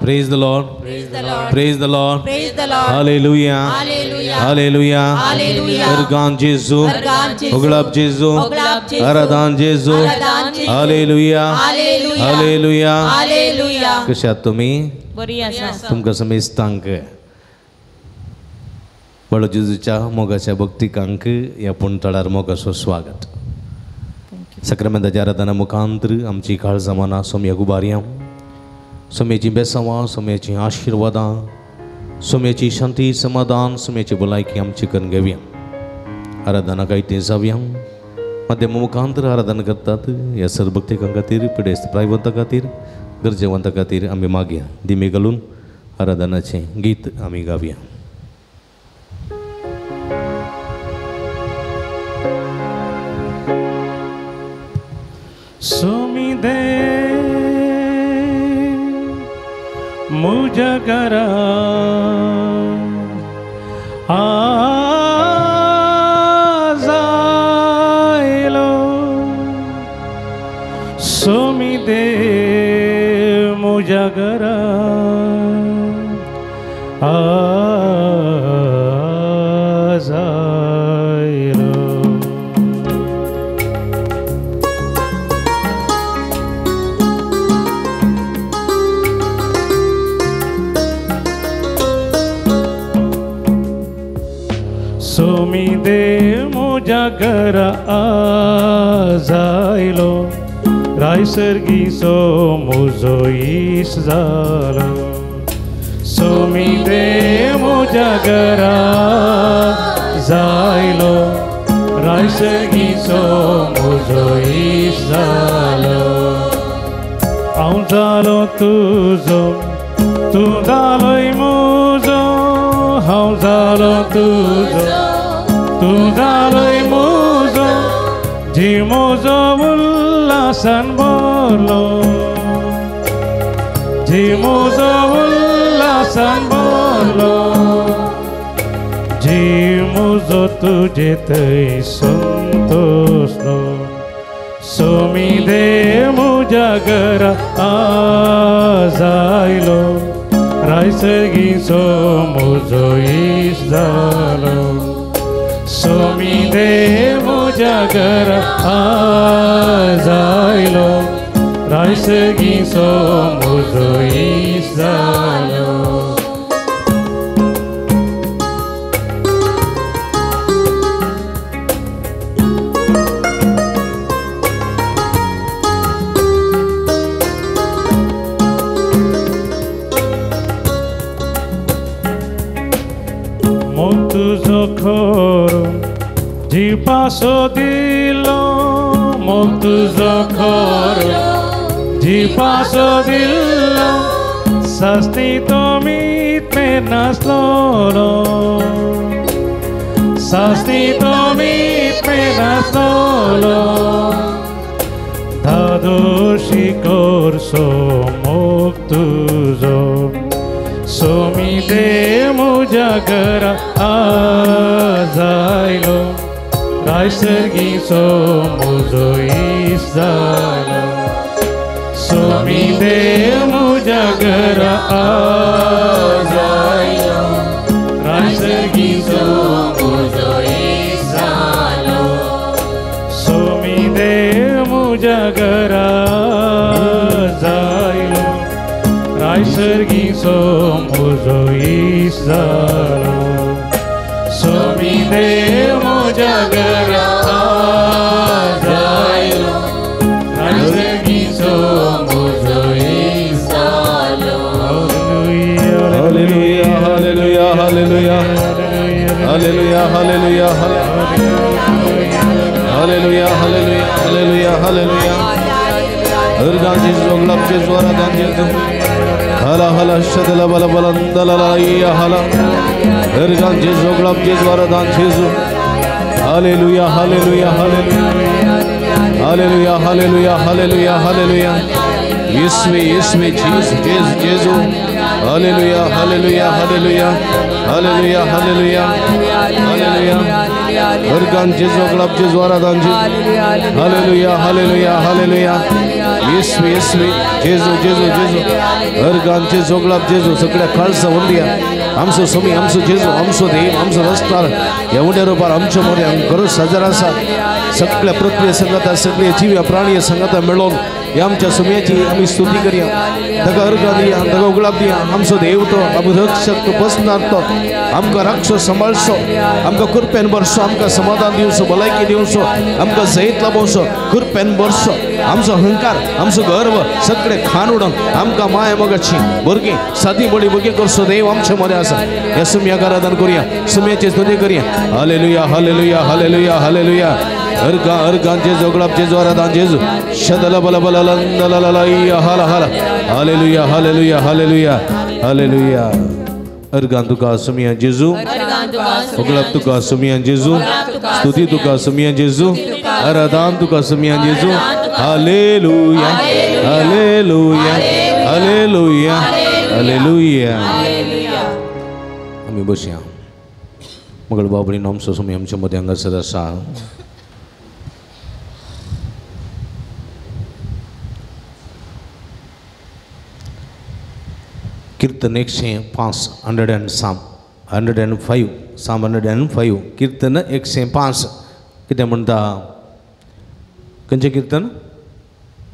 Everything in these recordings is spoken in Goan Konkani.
Praise the Lord. Praise the Lord. Praise the Lord. Praise the Lord. Hallelujah. Hallelujah. Hallelujah. Hallelujah. Ergan Jesu. Ergan Jesu. Oglab Jesu. Oglab Jesu. Aradan Jesu. Aradan Jesu. Hallelujah. Hallelujah. Hallelujah. Hallelujah. कशे आहात तुमी? बरी आसा. तुमकां समेस्तांक बडो जेजूच्या मोगाच्या भक्तिकांक ह्या पुणतळार मोगाचो स्वागत. सक्रामेंताच्या आराधना मुखांतर आमची काळजां मनां सोमयाक उबारया. सोम्याचीं बेसांवां, सोम्याचीं आशिर्वादां, सोम्याची शांती समाधान, सोम्याची भलायकी आमची करून घेवया. आराधना कायते जावया. माध्यमा मुखांतर आराधना करतात ह्या सर्वभक्तिकां खातीर, पिडेस्त प्रायवंता खातीर, गरजेवंता खातीर आमी मागया. दिमी घालून आराधनाचें गीत आमी गावया. सोमी दे मुझ्या घरा आज आयलो, सोमी दे मुझ्या घरा आज आयलो. सोमी दे मुझ्या घरा आज आयलो, रायसर्गीचो म्हजो इश्ट जालो. सोमी दे मुझ्या घरा जायलो, रायसर्गीचो म्हजो इश्ट जालो. हांव जालो तुजो, तूं जालोय म्हजो, हांव जालो तुजो, तूं जालोय म्हजो, जी म्हजो उल्हासान भरलो, जी म्हजो उल्हासान भरलो, जी म्हजो तुजे थंय संतोषलो. सोमी दे म्हज्या घरा आज आयलो, रायसर्गीचो म्हजो इश्ट जालो. सोमी दे म्हज्या घरा आज आयलो, रायसर्गीचो म्हजो इश्ट जालो. मोग तुजो खरो जिपासो दिलो, मोग तुजो खरो जिपासो दिलो, सासनी तो मीत मेनासलोलो, सासनी तो मीत मेनासलोलो, धादोशी करसो मोग तुजो. सोमी दे म्हज्या घरा आज आयलो, रायसर्गीचो म्हजो इश्ट जालो. सोमी दे म्हज्या घरा आज आयलो, रायसर्गीचो म्हजो इश्ट जालो. सोमी दे म्हज्या घरा आज आयलो, रायसर्गीचो म्हजो इश्ट जालो. सोमी दे म्हज्या घरा आज आयलो, रायसर्गीचो म्हजो इश्ट जालो. Hallelujah, hallelujah, hallelujah, hallelujah, hallelujah, hallelujah, hallelujah, hallelujah, hallelujah. Ergan Jesu, Oglab Jesu, Aradan Jesu. Hala hala shadala bala balandala la ya hala. Ergan Jesu, Oglab Jesu, Aradan Jesu. Hallelujah, hallelujah, hallelujah, hallelujah, hallelujah, hallelujah, hallelujah. Yeswe, Yeswe, Jesu, Jesu, Jesu. Hallelujah, hallelujah, hallelujah, hallelujah, hallelujah, hallelujah. Ergan Jesu, Oglab Jesu, Aradan Jesu. Hallelujah, hallelujah, hallelujah. Yesu Yesu जेजू जेजू जेजू अर्गांचे जोगलाप जेजू सगळ्या काळजा वंदिया आमचो स्वामी आमचो जेजू आमचो देव आमचो रस्तार ह्या उण्या रुपार आमच्या मोऱ्या गरज साजर आसा सगळ्या पृथ्वी संगता सगळे जीव प्राणी संगता मेळोवन ह्या आमच्या सुम्याची आमी स्तुती करया ताका अर्गां दिया ताका उगळाप दिया आमचो देव तो आमचो रक्षक तो बसणार तो आमकां राखचो सांबाळचो आमकां कृपेन भरचो आमकां समाधान दिवचो भलायकी दिवचो आमकां जैत लाभोवचो कृपेन भरचो आमचो अहंकार आमचो गर्व सगळे खान उडोवन आमकां माया मोगाची भुरगीं सादी बडी भुरगीं करचो देव आमचे मदें आसा ह्या सुम्याक आराधन करुया सुम्याची स्तुती करुया हालेलुया हालेलुया हालेलुया हालेलुया अर्गां अर्गां जेजू उगळाप जेजू आराधन जेजू शदल बल बल लंदलललया हल हल हालेलुया हालेलुया हालेलुया हालेलुया अर्गां तुका सुमिया जेजू उगळाप तुका सुमिया जेजू स्तुती तुका सुमिया जेजू आराधन तुका सुमिया जेजू हालेलुया हालेलुया हालेलुया हालेलुया आमी बसया मगळ बाबडी आमचो सुमी आमच्या मदें हांगासर आसा कीर्तन 105 100 105 साम 105 कीर्तन 105 कितें म्हणटा खंयचें कीर्तन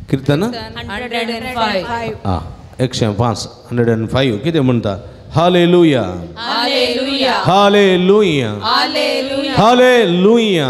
कीर्तन 105 आं 105 105 कितें म्हणटा hallelujah hallelujah hallelujah hallelujah hallelujah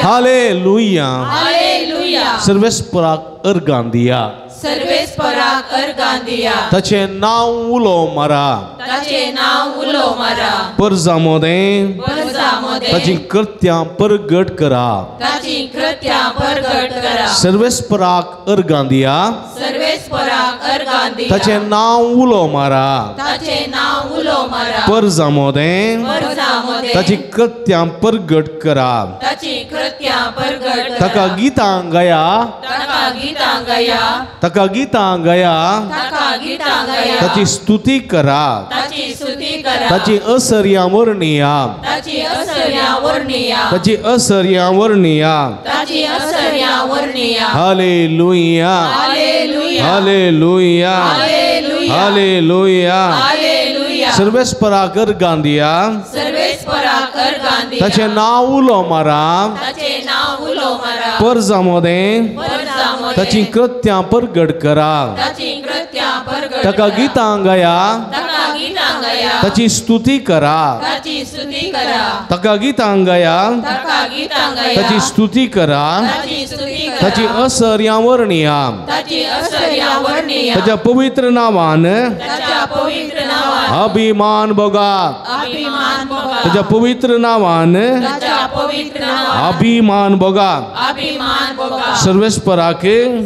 hallelujah hallelujah सर्वेस्पराक अर्गां दिया सर्वेस्पराक अर्गां दिया ताचें नांव उलो मारा ताचें नांव उलो मारा परजा मोदें परजा मोदें ताचीं कृत्यां परगट करा ताचीं कृत्यां परगट करा सर्वेस्पराक अर्गां दिया सर्वेस्पराक अर्गां दिया ताचें नांव उलो मारा ताचें नांव उलो मारा परजा मोदें परजा मोदें ताचीं कृत्यां परगट करा ताचीं कृत्यां परगट करा ताका गितां गाया ताका गितां गाया ताका गितां गाया ताका गितां गाया ताची स्तुती करा ताची स्तुती करा ताची असर्यां वर्णिया ताची असर्यां वर्णिया ताची असर्यां वर्णिया ताची असर्यां वर्णिया hallelujah hallelujah hallelujah hallelujah hallelujah hallelujah सर्वेस्पराक अर्गां दिया सर्वेस्पराक अर्गां दिया ताचें नांव उलो मारा ताचें नांव उलो मारा परजा मोदें परजा मोदें ताचीं कृत्यां परगट करा ताचीं कृत्यां परगट ताका गितां गाया ताका गितां गाया ताची स्तुती करा ताची स्तुती करा ताका गितां गाया ताका गितां गाया ताची स्तुती करा ताची स्तुती करा ताची असर्यां वर्णिया ताची असर्यां वर्णिया ताच्या पवित्र नांवान ताच्या पवित्र नांवान अभिमान भोगा अभिमान भोगा ताच्या पवित्र नांवान ताच्या पवित्र नांवान अभिमान भोगा अभिमान भोगा सर्वेस्पराक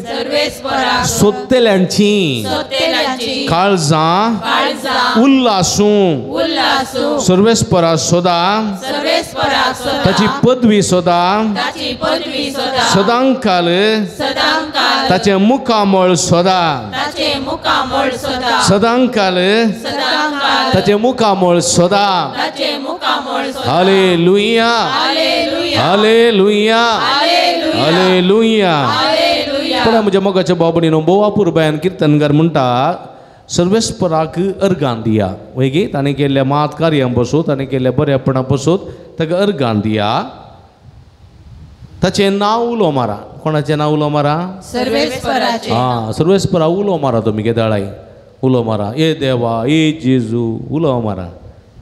सर्वेस्पराक सोत्तेल्यांची सोत्तेल्यांची काळजां काळजां उल्लासूं उल्लासूं सर्वेस्परा सोदा सर्वेस्पराक सोदा ताची पदवी सोदा ताची पदवी सोदा सदांकाल सदांकाल ताचें मुखामळ सोदा ताचें मुखामळ सोदा सदांकाल सदांकाल ताचें मुखामळ सोदा ताचें मुखामळ सोदा hallelujah hallelujah hallelujah hallelujah hallelujah hallelujah पण म्हज्या मोगाच्या बाबणीनो भोव अपुरबायान कीर्तनकार म्हणटा सर्वेस्पराक अर्गां दिया वय गे ताणें केल्ल्या मात कार्यां पसून ताणें केल्ल्या बऱ्यापणा पसून ताका अर्गां दिया ताचें नांव उलो मारा कोणाचें नांव उलो मारा सर्वेस्पराचें आं सर्वेस्परा उलो मारा तुमी केदाळाय उलो मारा ए देवा ए जेजू उलो मारा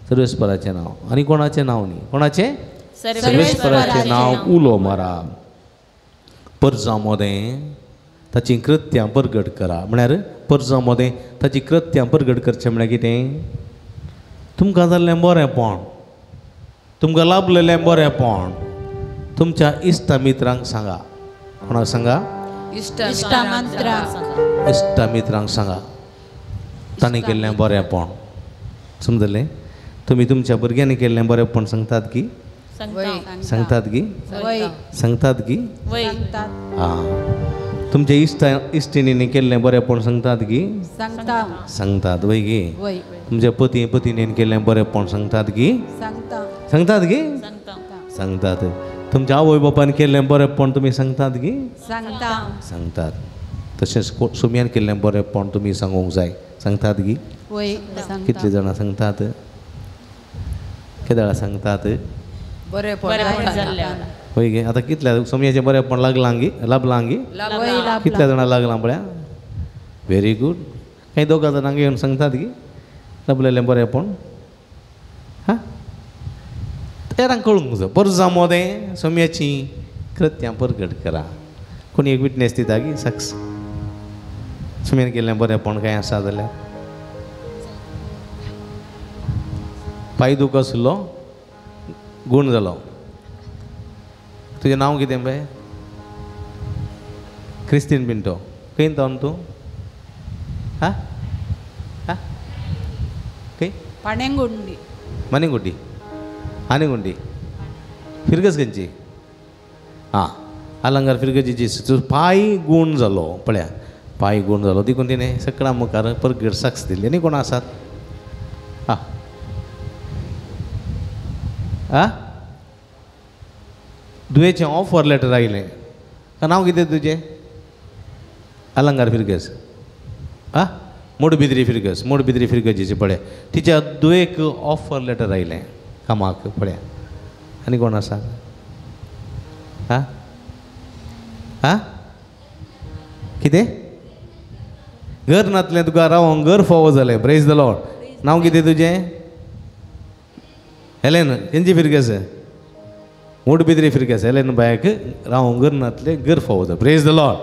सर्वेस्पराचें नांव आनी कोणाचें नांव न्ही कोणाचें सर्वेस्पराचें नांव उलो मारा परजा मोदें ताचीं कृत्यां परगट करा म्हळ्यार परजा मोदें ताचीं कृत्यां परगट करचें म्हळ्यार कितें तुमकां जाल्लें बरेंपण तुमकां लाभलेलें बरेंपण तुमच्या इश्टा मित्रांक सांगा कोणाक सांगा इश्टा इश्टा मित्रांक सांगा तांणी केल्लें बरेंपण समजलें तुमी तुमच्या भुरग्यांनी केल्लें बरेंपण सांगतात की सांगतात की सांगतात की आं तुमच्या इश्टा इश्टिणींनी केल्लें बरेंपण सांगतात की सांगतात वय गे तुमच्या पती पतिणीन केल्लें बरेंपण सांगतात की सांगतात की सांगतात तुमच्या आवय बापान केल्लें बरेंपण तुमी सांगतात की सांगतात. तशेंच सोमयान केल्लें बरेंपण तुमी सांगूंक जाय. सांगतात गी? कितली जाणां सांगतात? केदळा सांगतात? होय गे. आतां कितल्या सोमयाचें बरेंपण लागलां गी? लाभलां गी? कितल्या जाणां लागलां पळया? Very good. कांय दोगां जाणांक येवन सांगतात गी लाभलेलें बरेंपण? हां, तेरांक कळूंक जाय. परजा मोदें सोमयाचीं कृत्यां परगट करा. कोणी एक विटनेस दिता की सक्स सोमयान केल्लें बरेंपण कांय आसा जाल्यार? पांय दुख आसलो गूण जालो. तुजें नांव कितें बाय? क्रिस्तीन पिंटो. खंय जावन तूं? हां हां, खंय? पाणेंगुंडी. मानेगुंडी? आनेगुंडी फिरगज खंयची? आं, अलंगार फिरगजीची. पांय गूण जालो पळया, पांय गूण जालो देखून तिणें सगळ्यां मुखार परगट साक्ष दिली. आनी कोण आसात? आं आं, दुयेचें ऑफर लेटर आयलें. नांव कितें तुजें? अलंगार फिरगज. आं, मोडबिद्री फिरगज. मोडबिद्री फिरगजीचें पळय, तिच्या दुयेक ऑफर लेटर आयलें कामाक पळया. आनी कोण आसा? आं आं, कितें घर नातलें तुका रावोंक घर फावो जालें. Praise the Lord. नांव कितें तुजें? हेलेन. खंयची फिरगज? मोडबिद्री फिरगज. हेलेन बायक रावोंक घर नातलें घर फावो जालें. Praise the Lord.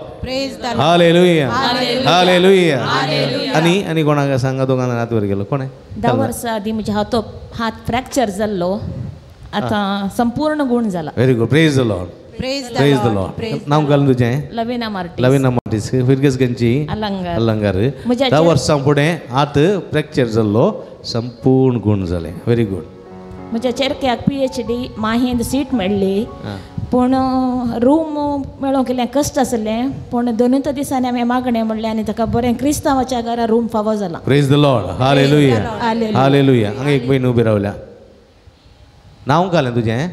Hallelujah, hallelujah. आनी आनी कोणाक सांगा? दोगां हात वयर गेलो. कोण? 10 वर्सां आदीं म्हज्या हात फ्रॅक्चर जाल्लो, आतां संपूर्ण गूण जाला. Very good. Praise the Lord. Praise the Lord. नांव घालून तुजें? लवीना मार्टीस. लवीना मार्टीस. फिरगज खंयची? अलंगार. अलंगार. 10 वर्सां फुडें हात फ्रॅक्चर जाल्लो, संपूर्ण गूण जालें. Very good. म्हज्या चेरक्याक PhD माहींद सीट मेळ्ळी, पूण रूम मेळोंक इल्लें कश्ट आसलें. पूण दोनूच दिसांनी हांवें मागणें म्हणलें आनी ताका बरें क्रिस्तांवाच्या घरा रूम फावो जाला. Praise the Lord. Hallelujah, hallelujah. हांगा एक भयण उबी रावल्या. नांव घालें तुजें?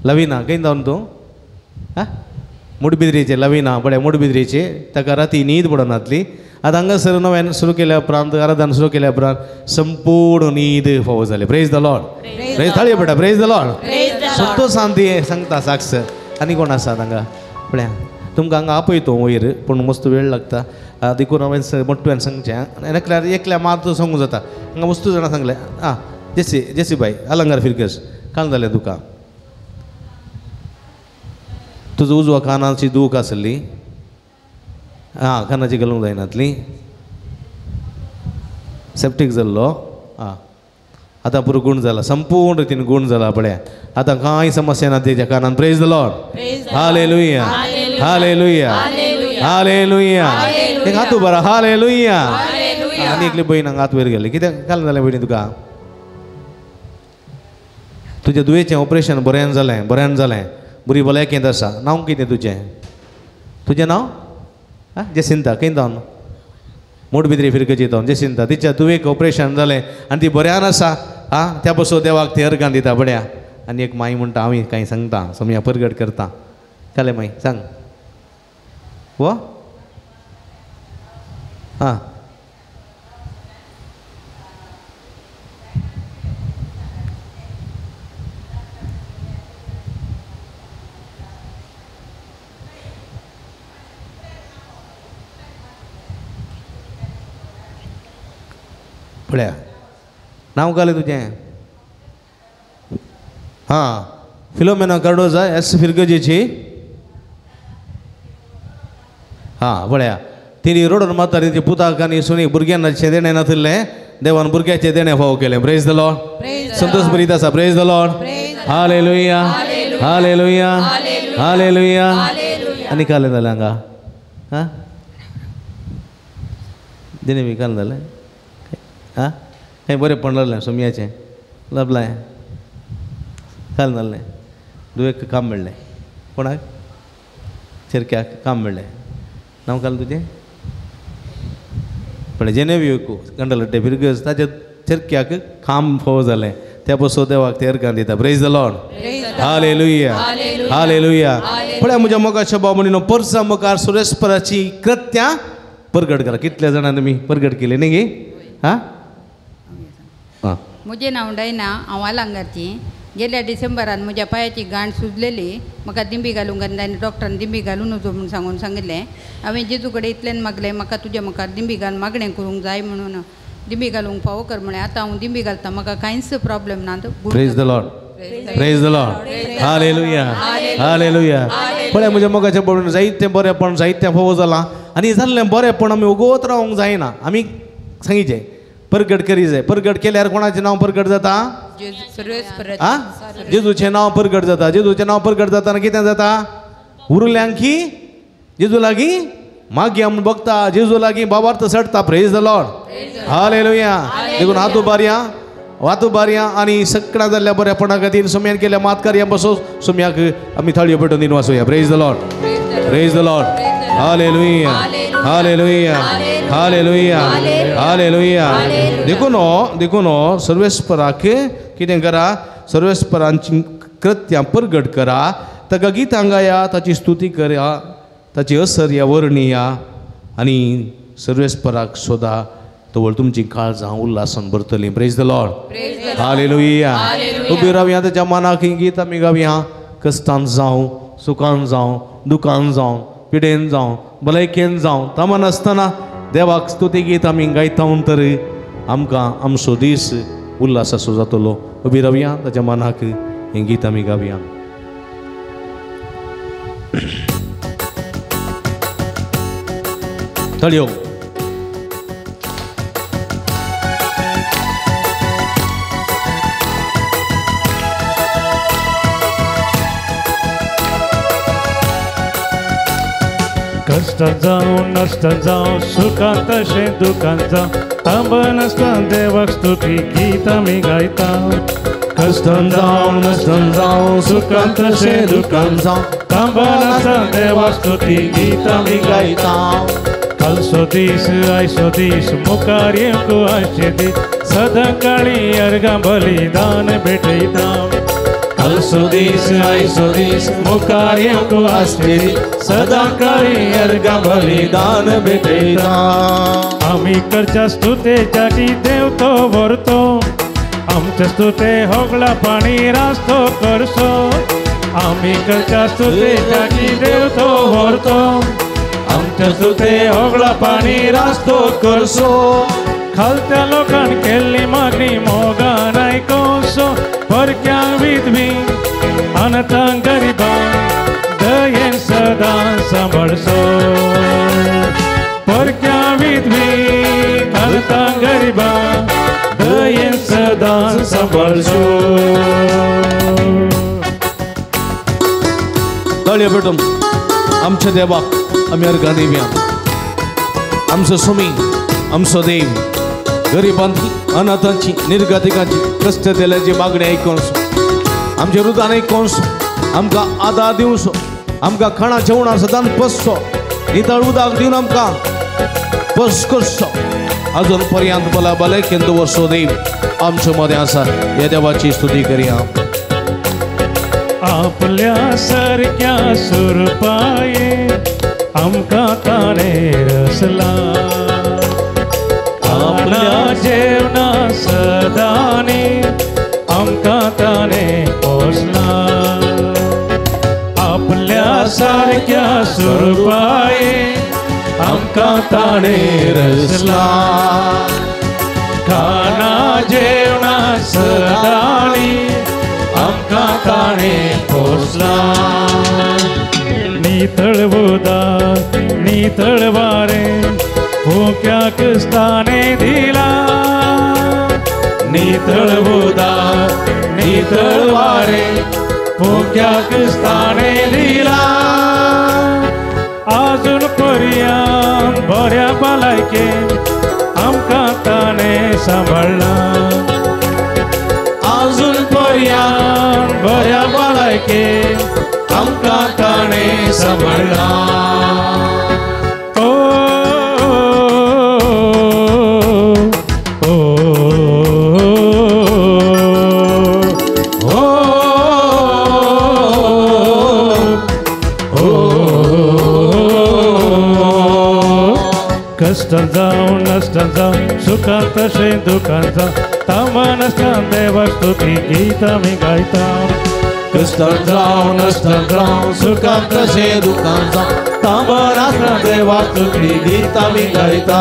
लवीना. खंय जावन तूं? आं, मोडबिद्रीचें. लवीना पळय, मोडबिद्रीचें. ताका राती न्हीद पडनातली. आतां हांगासर नव्यान सुरू केल्या उपरांत, आराधन सुरू केल्या उपरांत संपूर्ण न्हीद फावो जाली. Praise the Lord. Praise थाळी बेटा. Praise the Lord. संतोशान ती सांगता साक्ष. आनी कोण आसा हांगा? पळया, तुमकां हांगा आपयतो वयर, पूण मस्त वेळ लागता देखून हांवें मोटव्यान सांगचें. एकल्या एकल्या मात सांगूं जाता. हांगा वस्तू जाणां सांगलें. आं, जेसी जेसी बाय अलंगार फिरगज. काल जालें तुका? तुजो उजवा कानाची दूख आसली. आं, कानाची घालूंक जायनातली. सेप्टीक जाल्लो. आं, आतां पुरो गूण जाला, संपूर्ण रितीन गूण जाला पळया. आतां कांय समस्या ना तेच्या कानान. Praise the Lord. Hallelujah, hallelujah, hallelujah. एक हात उबो. हालेलुया. आनी एकली भयण हांगा हात वयर गेली. कित्याक काल जालें भयणी तुका? तुजें दुयेचें ऑपरेशन बऱ्यान जालें? बऱ्यान जालें. बरी भलायकेंत आसा. नांव कितें तुजें? तुजें नांव? आं, जेसिंता. खंय जावन? मोडबिद्री फिरगजी जावन जेसिंता. तिच्या दुयेक ऑपरेशन जालें आनी ती बऱ्यान आसा. आं, त्या पसून देवाक ती अर्गां दिता बड्या. आनी एक माई म्हणटा, हांव कांय सांगता, सोमया परगट करता. कालें माई सांग. वो आं, पळया नांव घालें तुजें? हां, फिलोमेना कार्डोजा एस फिरगजेची. हां, पळया तिणी रोडून मारता तिचे पुताक आनी सुनी भुरग्यांचे देणें नाशिल्लें, देवान भुरग्याचें देणें फावो केलें. Praise the Lord. संतोष बरीत आसा. Praise the Lord. Hallelujah, hallelujah, hallelujah. आनी कालें जालें हांगा? हां, दिने बी काल जालें? आं, हें बरें पडलें सोमयाचें लबलां काल जालें. दुयेक काम मेळ्ळें. कोणाक? चेरक्याक काम मेळ्ळें. नांव काल तुजें? पळय जेनेवियोकू गंडलट्टे फिरगज ताच्या चेरक्याक काम फावो जालें. त्या पसून देवाक ते अर्गां दिता. Praise the Lord. Hallelujah. Hallelujah. पळया म्हज्या मोगाच्या भाव म्हणून परसा मुखार सुरेशपराची कृत्यां परगट करा. कितल्या जाणांनी मी परगट केले न्ही गे? हां हां. म्हजें नांव डायना, हांव आलांगारची. गेल्या डिसेंबरान म्हज्या पांयाची गांठ सुजलेली. म्हाका दिंबी घालूंक आनी डॉक्टरान दिंबी घालूं नजो म्हूण सांगून सांगिल्लें. हांवें जेजू कडेन इतल्यान मागलें, म्हाका तुज्या मुखार दिंबी घाल मागणें करूंक जाय म्हणून. दिंबी घालूंक फावो कर म्हळें. आतां हांव दिंबी घालता, म्हाका कांयच प्रॉब्लेम ना. Praise the Lord. Praise the Lord. Hallelujah. Hallelujah. पळय म्हज्या मोगाचें पळोवन जायतें बरेंपण जायतें फावो जालां आनी जाल्लें बरेंपण आमी उगोवत रावंक जायना. आमी सांगिचें परगट करी जाय. परगट केल्यार कोणाचें नांव परगट जाता? आं, जेजूचें नांव परगट जाता. जेजूचें नांव परगट जाता कितें जाता? उरल्यांकी जेजू लागीं मागीर आमी बघता, जेजू लागीं बाबार्थ चडटा. Praise the Lord. Hallelujah. देखून हातू बारया वातू बारया आनी सगळ्या जाल्ल्या बऱ्यापणा खातीर सोम्यान केल्या मात कार्या बसो सोम्याक आमी थाळयो पेटोवन दिवन वाचोया. Praise the Lord. Praise the Lord. Hallelujah. Hallelujah. Hallelujah. Hallelujah. देखून देखून सर्वेस्पराक कितें करा? सर्वेस्परांची कृत्यां परगट करा, ताका गितां गाया, ताची स्तुती करा, ताची असर या वर्णिया आनी सर्वेस्पराक सोदा तवळ तुमची काळजां उल्हासान भरतलीं. Praise the Lord. Hallelujah. उबी रावया ताच्या मनाक ही गीत आमी गावया. कश्टान जावं, सुखान जावं, दुखान जावं, पिडेन जावं, भलायकेन जावं, तामान आसतना देवाक स्तुती गीत आमी गायता तर आमकां आमचो दीस उल्हासाचो जातलो. उबी रावया ताच्या मनाक हें गीत आमी गावया. तळयो. कश्टान जावं नश्टान जावं, सुखान तशें दुखान जावं, थांबनासतना देवाक स्तुती गीत आमी गायता. कश्टान जावं नश्टान जावं, सुखान तशें दुखान जावं, थांबनासतना देवाक स्तुती गीत आमी गायता. कालचो दीस आयचो दीस मुखार येवंक आसचे दीस, सदां काळी अर्गां बलिदान भेटयता. कालचो दीस आयचो दीस मुखार येवंक आसचे दीस, सदां काळी अर्गां बलिदान भेटयता. आमी करच्या स्तुतेच्या देव तो व्हरतो, आमच्या स्तुते होगळा पाणी रास्तो करसो. आमी करच्या स्तुतेच्या देव तो व्हरतो, आमच्या स्तुते होगळा पाणी रास्तो करसो. खालत्या लोकान केल्ली मागणी मोगान आयकोसो, परक्यांक विधवी अनाथांक गरिबांक दयेन सदां सांबाळसो. परक्यांक विधवी अनाथांक गरिबांक दयेन सदां सांबाळसो. ताळयो पेटोवन आमच्या देवाक आमी अर्गां दिवया. आमचो सुमी आमचो देव गरिबांची अनाथांची निर्गतिकांची कश्ट दिल्याची मागणी आयकोनसो, आमच्या रुदान आयकोनसो, आमकां आदार दिवचो, आमकां खाणा जेवणां सदांच पसचो, नितळ उदक दिवन आमकां पस करचो. अजून पर्यंत भला भलायकेन दवरचो देव आमच्या मदें आसा. ह्या देवाची स्तुती करया. आपल्या सारक्या सुरपाये आमकां ताणें रचला, आपल्या जेवणा सदांनी आमकां ताणें पोसला. आपल्या सारक्या सुरपाये आमकां ताणें रचला, खाणा जेवणा सदांनी आमकां ताणें पोसला. नितळ उदक नितळ वारें फुक्याक स्थाने दिला, नितळ उदक नितळ वारें फुक्याक स्थाने दिला. आजून पर्यंत बऱ्या भलायकेन आमकां ताणें सांबाळ्ळा, आजून पर्यंत बऱ्या भलायकेन आमकां ताणें सांबाळ्ळा. ओ ओ ओ सुखान तशें दुखान जावं थांबना आसतना देवाक स्तुती गीत आमी गायता. कश्टान जावं नश्टान जावं सुखान तशें दुखान जावं थांबना आसतना देवाक स्तुती गीत आमी गायता.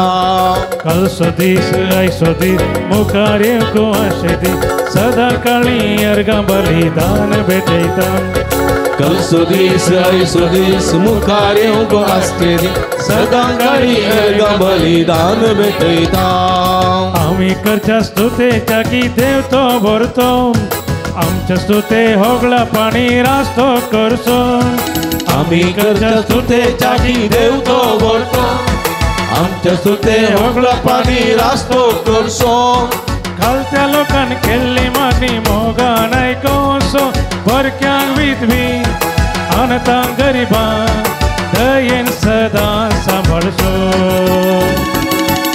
कालचो दीस आयचो दीस मुखार येवंक आशे दीस सदां काळी अर्गां बलिदान भेटयता. कालचो दीस आयचो दीस मुखार येवंक आसचे दीस सदां काळी अर्गां बलिदान भेटयता. आमी करच्या स्तुतेच्या की देव तो भरतो आमच्या स्तुते होगळा पाणी रास्तो करचो. आमी करच्या स्तुतेच्या की देव तो भरतो आमच्या स्तुते होगळा पाणी रास्तो करचो. खालत्या लोकान केल्ली मागणी मोगान आयकोसो परक्यांक विधवी अनाथांक गरिबांक दयेन सदां सांबाळचो.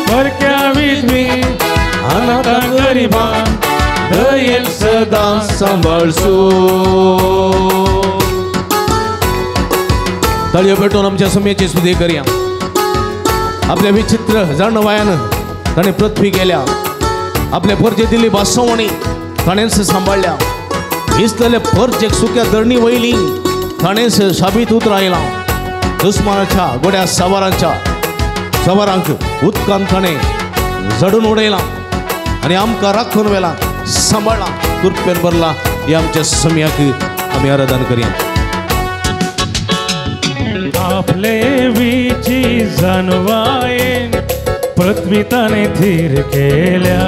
परक्या विधवी अनाथांक गरिबांक दयेन सदां सांबाळचो. ताळयो पेटोवन आमच्या समयाची स्तुती करया. आपल्या विचित्र जाणवायान ताणें पृथ्वी केल्या, आपले परजे दिली बासवणी ताणेंच सांबाळ्ळ्या. इस्तले परजेक सुक्या धरणी वयली ताणेंच शाबीत उतरां आयलां. दुस्मानाच्या गोड्या सवारांच्या सवारांक उदकान ताणें झडून उडयलां आनी आमकां राखून व्हेलां, सांबाळ्ळां, कृपेन भरलां. हे आमच्या समयाक आमी आराधन करया. आपले विची जाणवायेन पृथ्वी ताणें थीर केल्या.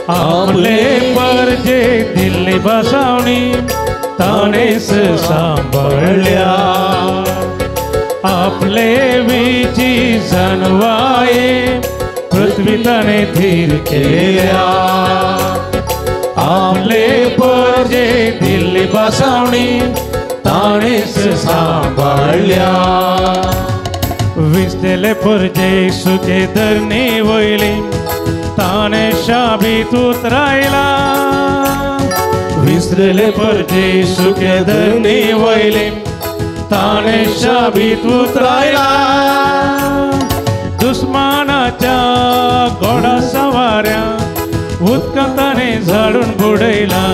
आपले परजे दिल्ली बसावणी ताणेंच सांबाळ्ळ्या. आपले विची जाणवायेन पृथ्वी ताणें थीर केल्या. आपले परजे दिल्ली बसावणी ताणेंच सांबाळ्ळ्या. विसलेले परजे सुके धरणी वयली ताणें शाबीत उतरायला. विसलेले परजे सुके धरणी वयली ताणें शाबीत उतरायला. दुस्मानाच्या घोडा सवाऱ्या उदकां ताणें झाडून बुडयला.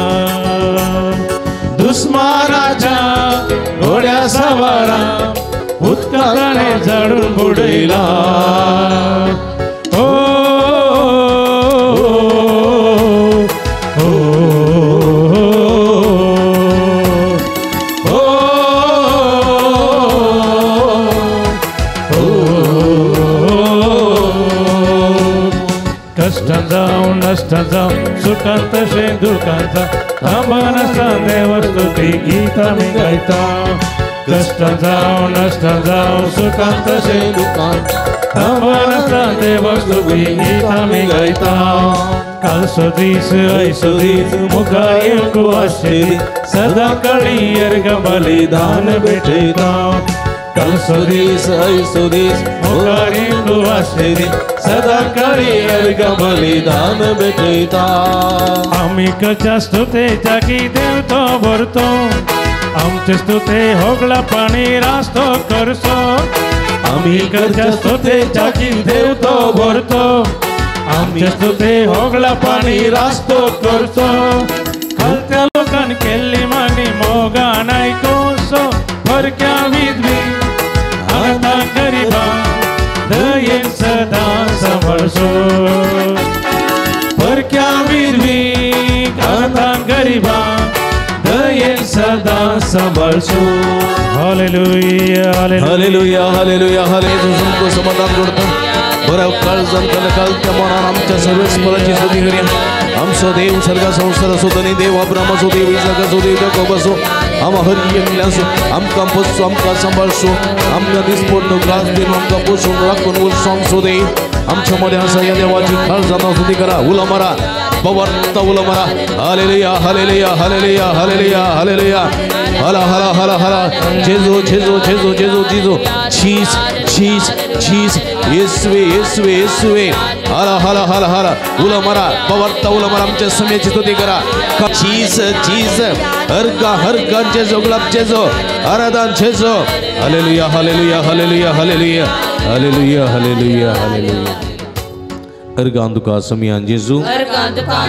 दुस्मानाच्या घोड्या सवारा उदकां ताणें झाडून बुडयला. ओ ओ कश्टान जावं नश्टान जावं सुखान तशें दुखान जावं थांबना आसतना देवाक स्तुती गीत आमी गायता. कश्टान जावं नश्टान जावं सुखान तशें दुखान थांबना आसतना देवाक स्तुती गीत आमी गायता. कालचो दीस आयचो दीस मुखार येवंक आशे दीस सदां काळी अर्गां बलिदान भेटयता. कालचो दीस आयचो दीस मुखार येवंक आशे दीस सदां काळी अर्गां बलिदान भेटयता. आमी करच्या स्तुतेच्या की देव तो भरतो आमचे स्तुते होगळा पाणी रास्तो करचो. आमी करच्या स्तुतेच्या की देव तो भरतो आमचे स्तुते होगळा पाणी रास्तो करचो. खालत्या लोकान केल्ली मागणी मोगान आयकोसो परक्या विधवी अनाथांक गरिबांक दयेन सदां सांबाळचो. परक्या विधवी अनाथांक गरिबांक दयेन सदां सांबाळचो. Hallelujah hallelujah hallelujah hallelujah. समाधान जोडता बऱ्या काळजान कालच्या मनान आमच्या सर्वेस्पराची स्तुती करया. आमचो देव सर्गा संवसार असो धनी देव अब्रामाचो देव इसाकाचो देव याकोबाचो आमा हर एकल्या असो आमकां पोसचो आमकां सांबाळचो आमकां दिसपडटो ग्रास दिवन आमकां पोसून राखून उरचो आमचो देव आमच्या मदें आसा. ह्या देवाची काळजान स्तुती करा. उलो मारा पवर्त उलो मारा. Hallelujah hallelujah hallelujah hallelujah hallelujah. हला हला हला हला. जेजू जेजू जेजू जेजू जेजू. चीज चीज चीज. येसुवे येसुवे येसुवे. हला हला हला हला. उलो मारा पवर्त उलो मारा. आमच्या समयाची स्तुती करा. चीज चीज. हरका हरका जेजो गुलाब जेजो आराधन जेजो. Hallelujah hallelujah hallelujah hallelujah hallelujah hallelujah hallelujah. अर्गां तुका सोमयान जेजू,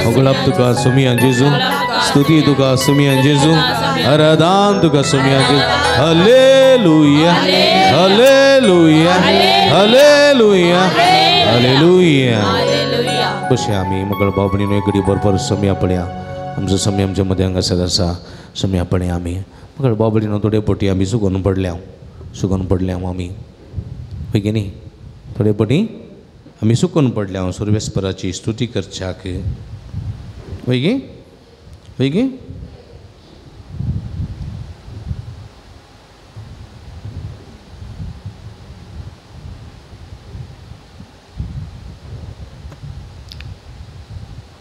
होगळाप तुका सोमयान जेजू, स्तुती तुका सोमयान जेजू, आराधन तुका सोमयान जेजू. Hallelujah, hallelujah, hallelujah, hallelujah. कशें आमी मगळ भाव भयणीनो एक घडी भरपूर सोमया पळया. आमचो सोमया आमच्या मदें हांगासर आसा. सोमया पळया आमी मगळ भाव भयणीनो थोडे पटी आमी सुकोन पडल्या, सुकोन पडल्या आमी, हय की न्ही? थोडे पटी आमी सुकोन पडल्या सुर्वेस्पराची स्तुती करच्याक, हय गे, हय गे?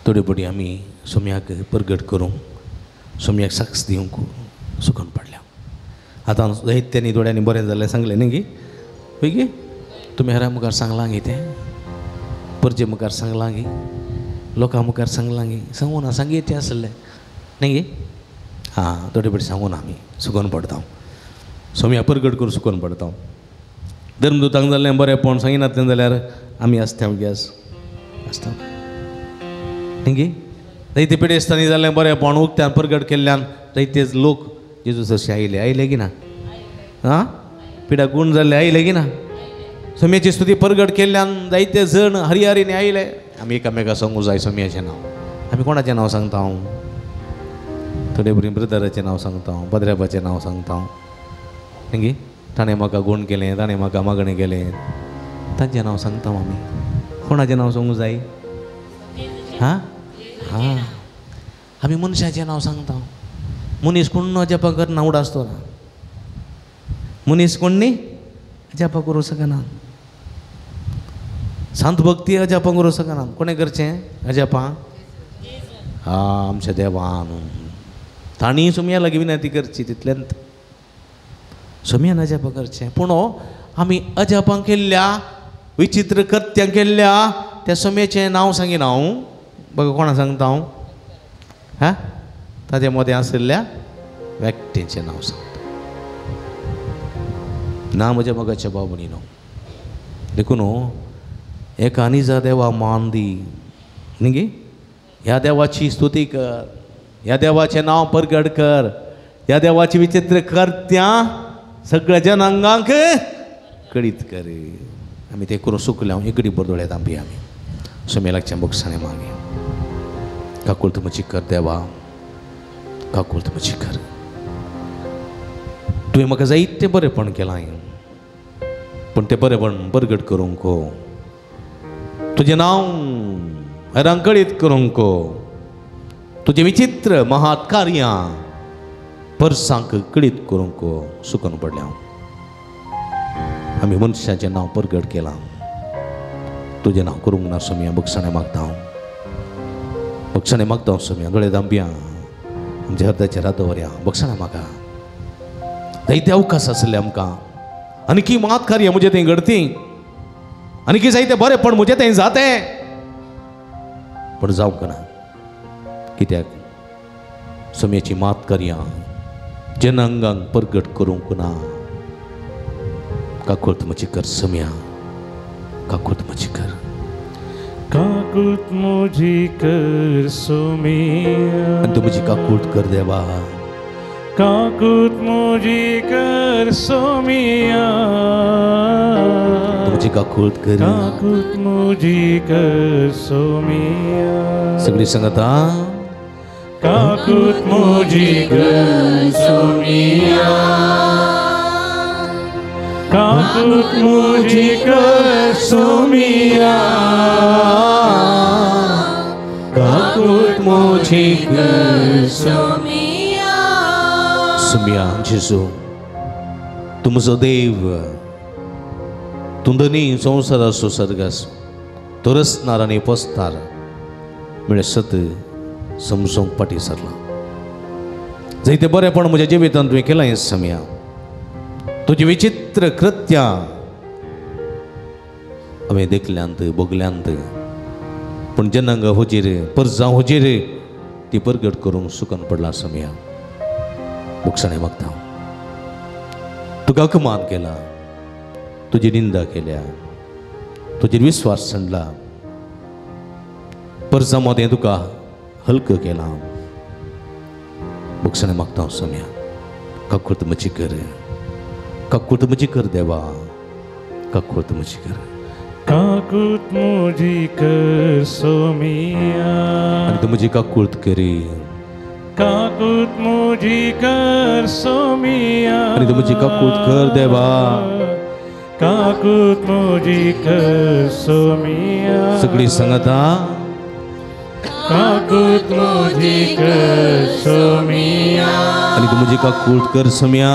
थोडे पटी आमी सोम्याक परगट करूंक, सोम्याक साक्ष दिवंक सुकोन पडल्या. आतां जायत्यांनी थोड्यांनी बरें जालें सांगलें न्ही गे, हय गे? तुमी हेरा मुखार सांगलां गे, तें परजे मुखार सांगलां गे, लोकां मुखार सांगलां गे, सांगू ना, सांगीत तें आसलें न्ही गे? आं, थोडे पटी सांगू ना, आमी सुकोन पडता, सोम्या परगट करून सुकोन पडता. धर्मदूतांक जालें बरेंपण सांगिनातलें जाल्यार आमी आसता गॅस आसता न्ही गे? जायते पिडेस्तांनी जालें बरेंपण उक्त्यान परगट केल्ल्यान जायते लोक जेजू सरशी आयले, आयले की ना? आं, पिडा गूण जाल्ले आयले की ना? सोम्याची स्तुती परगट केल्ल्यान जायते जण हरिहरीने आयले. आमी एकामेका सांगू जाय सोम्याचें नांव. आमी कोणाचें नांव सांगता? हांव थोडे भुरगीं ब्रदराचें नांव सांगता, पद्र्याबाचें नांव सांगता न्ही गे? ताणें म्हाका गूण केलें, ताणें म्हाका मागणें केलें, तांचें नांव सांगता आमी. कोणाचें नांव सांगू जाय? हां हां, आमी मनशाचें नांव सांगता. मनीस कोण अजापां करना उडासतो ना, मनीस कोण न्ही अजापां करूं शकना. सांत भक्ती अजापां करूं शकना. कोणें करचें अजापां? हा, आमच्या देवान. तांणी सोमया लागीं विनंती करची तितल्यांत सोमयान अजापां करचें. पूण आमी अजापां केल्ल्या, विचित्र कृत्यां केल्ल्या त्या सोम्याचें नांव सांगिना हांव. बघा कोणा सांगता हांव? हा, ताजे मदें आशिल्ल्या व्यक्तीचें नांव सांगता ना म्हज्या मोगाच्या भाव भयणीनो. देखून एका निजा देवा मान दी न्ही गे? ह्या देवाची स्तुती कर, ह्या देवाचें नांव परगट कर, ह्या देवाची विचित्र कृत्यां सगळ्या जनांगांक कळीत कर. आमी तें करून सुकल्या एकडे बरदोळ्यात आमी आमी सोम्या लागच्या बोगसाणे मागे काकुळत म्हजी कर देवा, काकुळत म्हजी कर. तुवें म्हाका जायतें बरेंपण केलां, पूण तें बरेंपण परगट करूंक, तुजें नांव हेरांक कळीत करूंक, तुजें विचित्र महात कार्यां परसांक कळीत करूंक सुकून पडल्या हांव. आमी मनशाचें नांव परगट केलां, तुजें नांव करूंक ना सोम्या. बक्षाणें मागता हांव, बक्षाणें मागता हांव सोम्या. दोळे दांपया, आमच्या हृदयाचेर हात दवरया. बक्षाणें म्हाका जायते अवकाश आसले आमकां, आनी की मात कार्य म्हजें थंय घडती, आनी की जायते बरेंपण म्हजें थंय जातें, पूण जावंक ना. कित्याक? सोम्याची मात कार्यां जनांगांक परगट करूंक ना. काकुळत म्हजी कर सोम्या, काकुळत म्हजी कर, काकुळत म्हजी कर सोम्या. आनी तूं म्हजी काकुळत कर देवा, काकुळत म्हजी कर सोम्या, तूं म्हजी काकुळत कर, काकुळत म्हजी कर सोम्या. सगळी सांगता काकुळत म्हजी कर सोम्या, काकुळत म्हजी कर सोम्या, काकुळत म्हजी कर सोम्या. सोम्या जेजू, तूं म्हजो देव, तूं धनी संवसाराचो सर्गाचो, तूं रचणार आनी पोसणार म्हळ्यार सत समजूंक फाटीं सरलां. जायते बरेंपण म्हज्या जिवितांत तुवें केलां सोम्या. तुजी विचित्र कृत्यां हांवें देखल्यांत, भोगल्यांत, पूण जनांग हुजीर, परजांव हुजीर ती परगट करूंक सुकन पडलां सोम्या. बोगसाणें मागता, तुका अपमान केला, तुजी निंदा केल्या, तुजेर विस्वास सांडला, परसा मदें तुका हलक केलां. बक्षणें मागता सोम्या, काकूर्त म्हजी कर, काकूर्त म्हजी कर देवा, काकूर्त म्हजी कर, काकूत म्हजी कर सोमिया. आनी तूं म्हजी काकूर्त करी, काकूत म्हजी कर सोमिया. आनी तूं म्हजी काकूर्त कर देवा, काकूत म्हजी कर सोमिया. सगळी सांगता, काकूत म्हजी कर सोमिया. आनी तूं म्हजी काकूर्त कर सोमिया,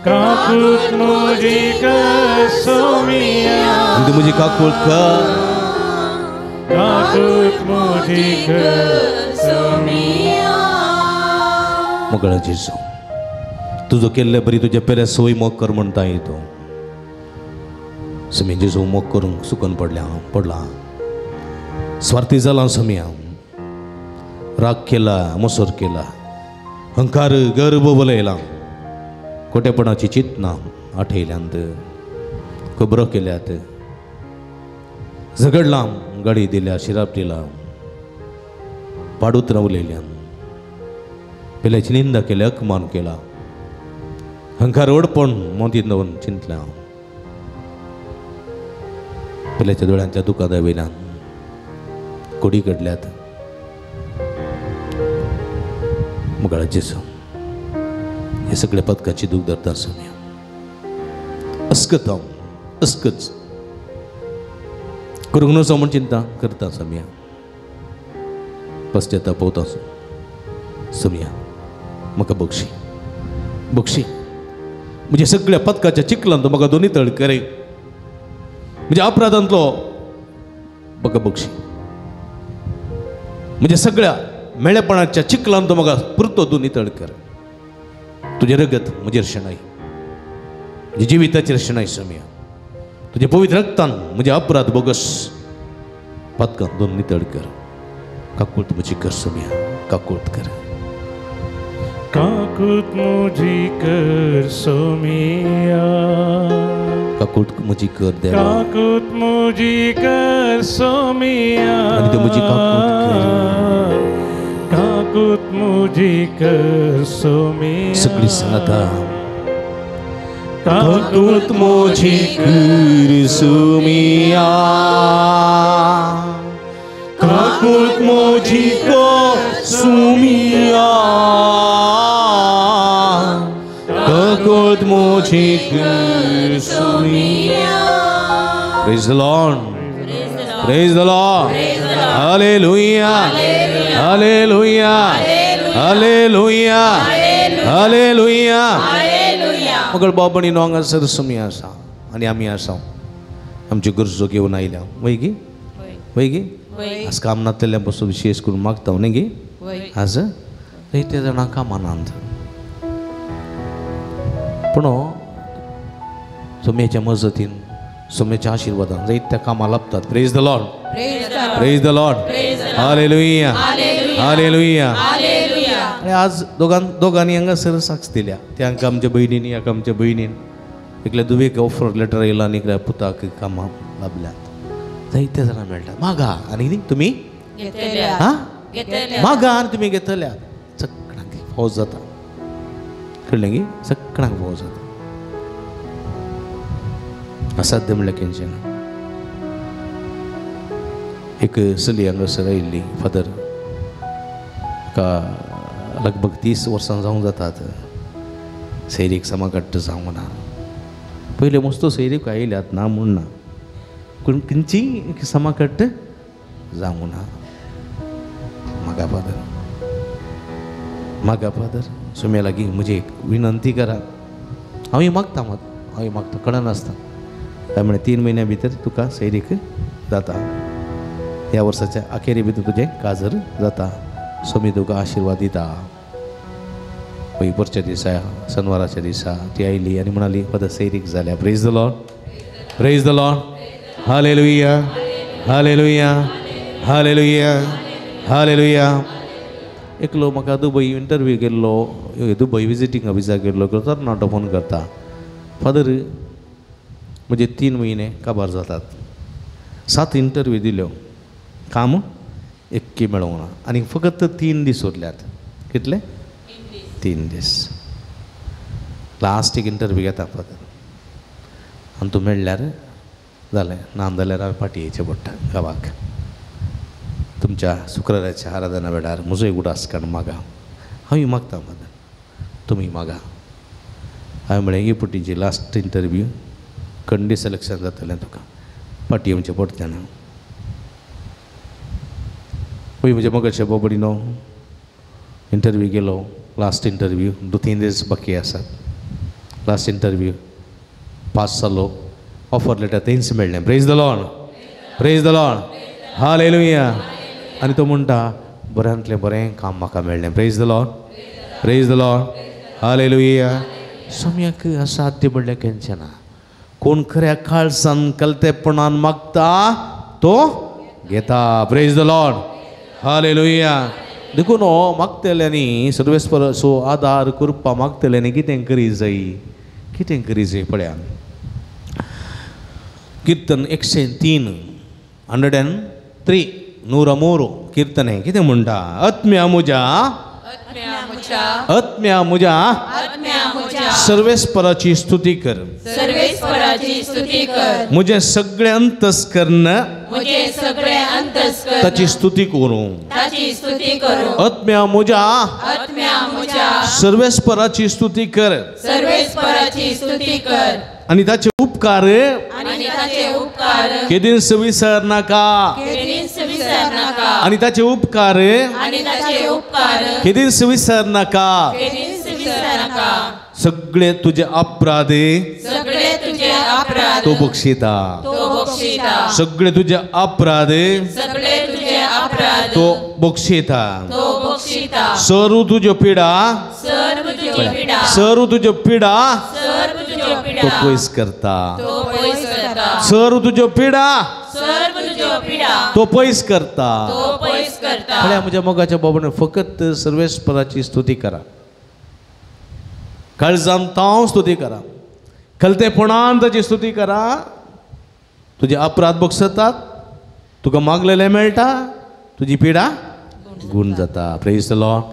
काकूत म्हजी कर सोमिया. आनी तूं म्हजी काकूर्त कर, काकूत म्हजी कर सोमिया. मोगळा जेजू, तुजो केल्ले बरी तुज्या पेल्या सोय मोग कर म्हणटा तूं. समी जेजू मोग करूंक सुकून पडल्या हांव, पडला स्वार्थी जाला समी हांव. राग केला, मोसर केला, हंकार गर्भ बलयला, खोटेपणाची चिंतना आठयल्यांत, खबरो केल्यात, झगडलां, गाडी दिल्या, शिराप दिला, पाडूत उलयल्यान, पेल्याची निंदा केल्या, अपमान केला, हंकार ओडपण मोतीन दवरून चिंतलें हांव. पेल्याच्या दोळ्यांतल्या दुकां दावयल्यान कोडी कडल्यात. मुगाळा जेजू, हे सगळे पदकाची दूख धरता सोम्या. अस्कत हांव, अस्कत करूंक नजो म्हूण चिंता करता सोम्या. पश्चाताप पवता सोम्या, म्हाका बक्षी बक्षी. म्हज्या सगळ्या पदकाच्या चिखलान तूं म्हाका दोनी तळ करे, म्हज्या अपराधांतलो म्हाका बक्षी. म्हज्या सगळ्या मेळेपणाच्या चिखलान तूं म्हाका पुरतो दोनी तळ कर. तुजें रगत म्हजेर शेणाय, म्हज्या जिविताचेर शेणाय सोम्या. तुजें पवित्र रक्तान म्हजे अपराध बोगस पदकान दोन नितळ कर. काकूर्त म्हजी कर सोम्या, काकूर्त कर, काकूत म्हजी कर सोमिया. काकूर्त म्हजी कर देवा, काकूत म्हजी कर सोमिया. आनी तूं म्हजी काकूर्त कर, काकूत म्हजी कर सोमिया. सगळी सांगता, काकूत म्हजी कर सोमिया, काकूत म्हजी कर सोमिया, काकूत म्हजी कर सोमिया. Praise the Lord. Praise the Lord. Hallelujah. Hallelujah. Hallelujah. Hallelujah. मगळ बाबणी न्हू हांगासर सुमी आसा आनी आमी आसा, आमच्यो गरजो घेवन आयल्या. वय गी, वय गी. आज काम नातलेल्या पासून विशेश करून मागता न्ही गी. आज जायते जाणां कामानात, पूण सोम्याच्या मजतीन, सोम्याच्या आशिर्वादान जायत्या कामां लाभतात. Praise the Lord. Praise the Lord. Hallelujah. Hallelujah. आनी आज दोगांनी हांगासर साक्ष दिल्या. त्या हांकां आमच्या भयणींनी, हाका आमच्या भयणीन, एकल्या दुवेक ऑफर लेटर येयला आनी एकल्या पुताक कामां लाभल्यात. जायते जाणां मेळटा. मागा आनी कितें तुमी हां मागा आनी तुमी घेतल्या. सगळ्यांक फौज जाता, कळ्ळें गी, सगळ्यांक फौज जाता. असाध्य म्हणल्यार केन्ना ना. एक चली हांगासर आयिल्ली फादर, ताका लगभग 30 वर्सां जावंक जातात. सैरीक समाकट्ट जावंक ना. पयले मस्तो सैरीक आयल्यात ना म्हूण ना, पूण खंयचीय समाकट्ट जावंक ना. म्हाका फादर, म्हाका फादर सोम्या लागीं म्हजी एक विनंती करा. हांव मागता, मात हांव मागता कळनासता. काय म्हळें 3 म्हयन्या भितर तुका सैरीक जाता, ह्या वर्साच्या अखेरी भितर तुजें काजर जाता, सोमी तुका आशिर्वाद दिता. पळय परच्या दिसा, शनवाराच्या दिसा ती आयली आनी म्हणाली फादर सैरीक जाल्या. Praise the Lord. Praise the Lord. Hallelujah. Hallelujah. Hallelujah. Hallelujah. एकलो म्हाका दुबय इंटरव्यू केल्लो, दुबय विजिटींग विजा केल्लो तरणाटो फोन करता, फादर म्हजे 3 म्हयने काबार जातात, 7 इंटरव्यू दिल्यो, काम एक्की मेळोंक ना. आनी फकत 3 दीस उरल्यात. कितले? 3 दीस. लास्ट एक इंटरव्यू घेता फादर आनी तूं मेळ्ळ्यार जालें, ना जाल्यार हांवें फाटीं येवचें पडटा गांवाक. तुमच्या शुक्राराच्या आराधना वेळार म्हजोय उडास काड मागा. हांवूय मागता फादर, तुमी मागा. हांवें म्हळें ही पुटीची लास्ट इंटरव्यू खंडी सिलेक्शन जातलें तुका, फाटीं येवचें पडचें ना. पळय म्हज्या मोगाच्या बोबडीनो इंटरव्यू गेलो, लास्ट इंटरव्यू 2-3 दीस बाकी आसात. लास्ट इंटरव्यू पास जालो, ऑफर लेटर थंयच मेळ्ळें. Praise the Lord, praise the Lord, hallelujah. आनी तो म्हणटा बऱ्यांतलें बरें काम म्हाका मेळ्ळें. Praise the Lord, praise the Lord, hallelujah. सोम्याक असाध्य म्हणल्यार केन्ना ना. कोण खऱ्या काळसान कलतेपणान मागता तो घेता. प्रेज the Lord, hallelujah. देखून हो मागतल्यांनी सर्वेस्पराचो आदार कृपा मागतल्यांनी कितें करी जाय, कितें करी जाय पळया. कीर्तन 103, 103, 103 कीर्तन कितें म्हणटा? आत्म्या म्हज्या, आत्म्या म्हज्या सर्वेस्पराची स्तुती कर, सर्वेस्पराची स्तुती कर. म्हजें सगळें अंतस्कर्ण म्हजें सगळें अंतस्कर्ण ताची स्तुती करूं, ताची स्तुती करूं. आत्म्या म्हज्या, आत्म्या म्हज्या सर्वेस्पराची स्तुती कर, सर्वेस्पराची स्तुती कर. आनी ताचे उपकार, आनी ताचे उपकार केदींच विसर नाका, केदींच विसर नाका. आनी ताचे उपकार, आनी ताचे उपकार केदींच विसर नाका, केदींच विसर नाका. सगळे तुझे अपराध, सगळे तुझे अपराध तो बक्षिता, तो बक्षिता. सगळे तुझे अपराध, सगळे तुझे अपराध तो बक्षिता, तो बक्षिता. सर्व तुझ्यो पिडा, सर्व तुझ्यो पिडा, सर्व तुझ्यो पिडा सर्व तुझ्यो पिडा तो पयस करता, तो पयस करता. सर्व तुझ्यो पिडा, सर्व तुझ्यो पिडा तो पयस करता, तो पयस करता. म्हळ्यार म्हज्या मोगाच्या बाबान फकत सर्वेस्पराची स्तुती करा, काळजान तांव स्तुती करा, कलतेपणान ताची स्तुती करा. तुजे अपराध बक्षतात, तुका मागलेलें मेळटा, तुजी पिडा गुण जाता. Praise the Lord,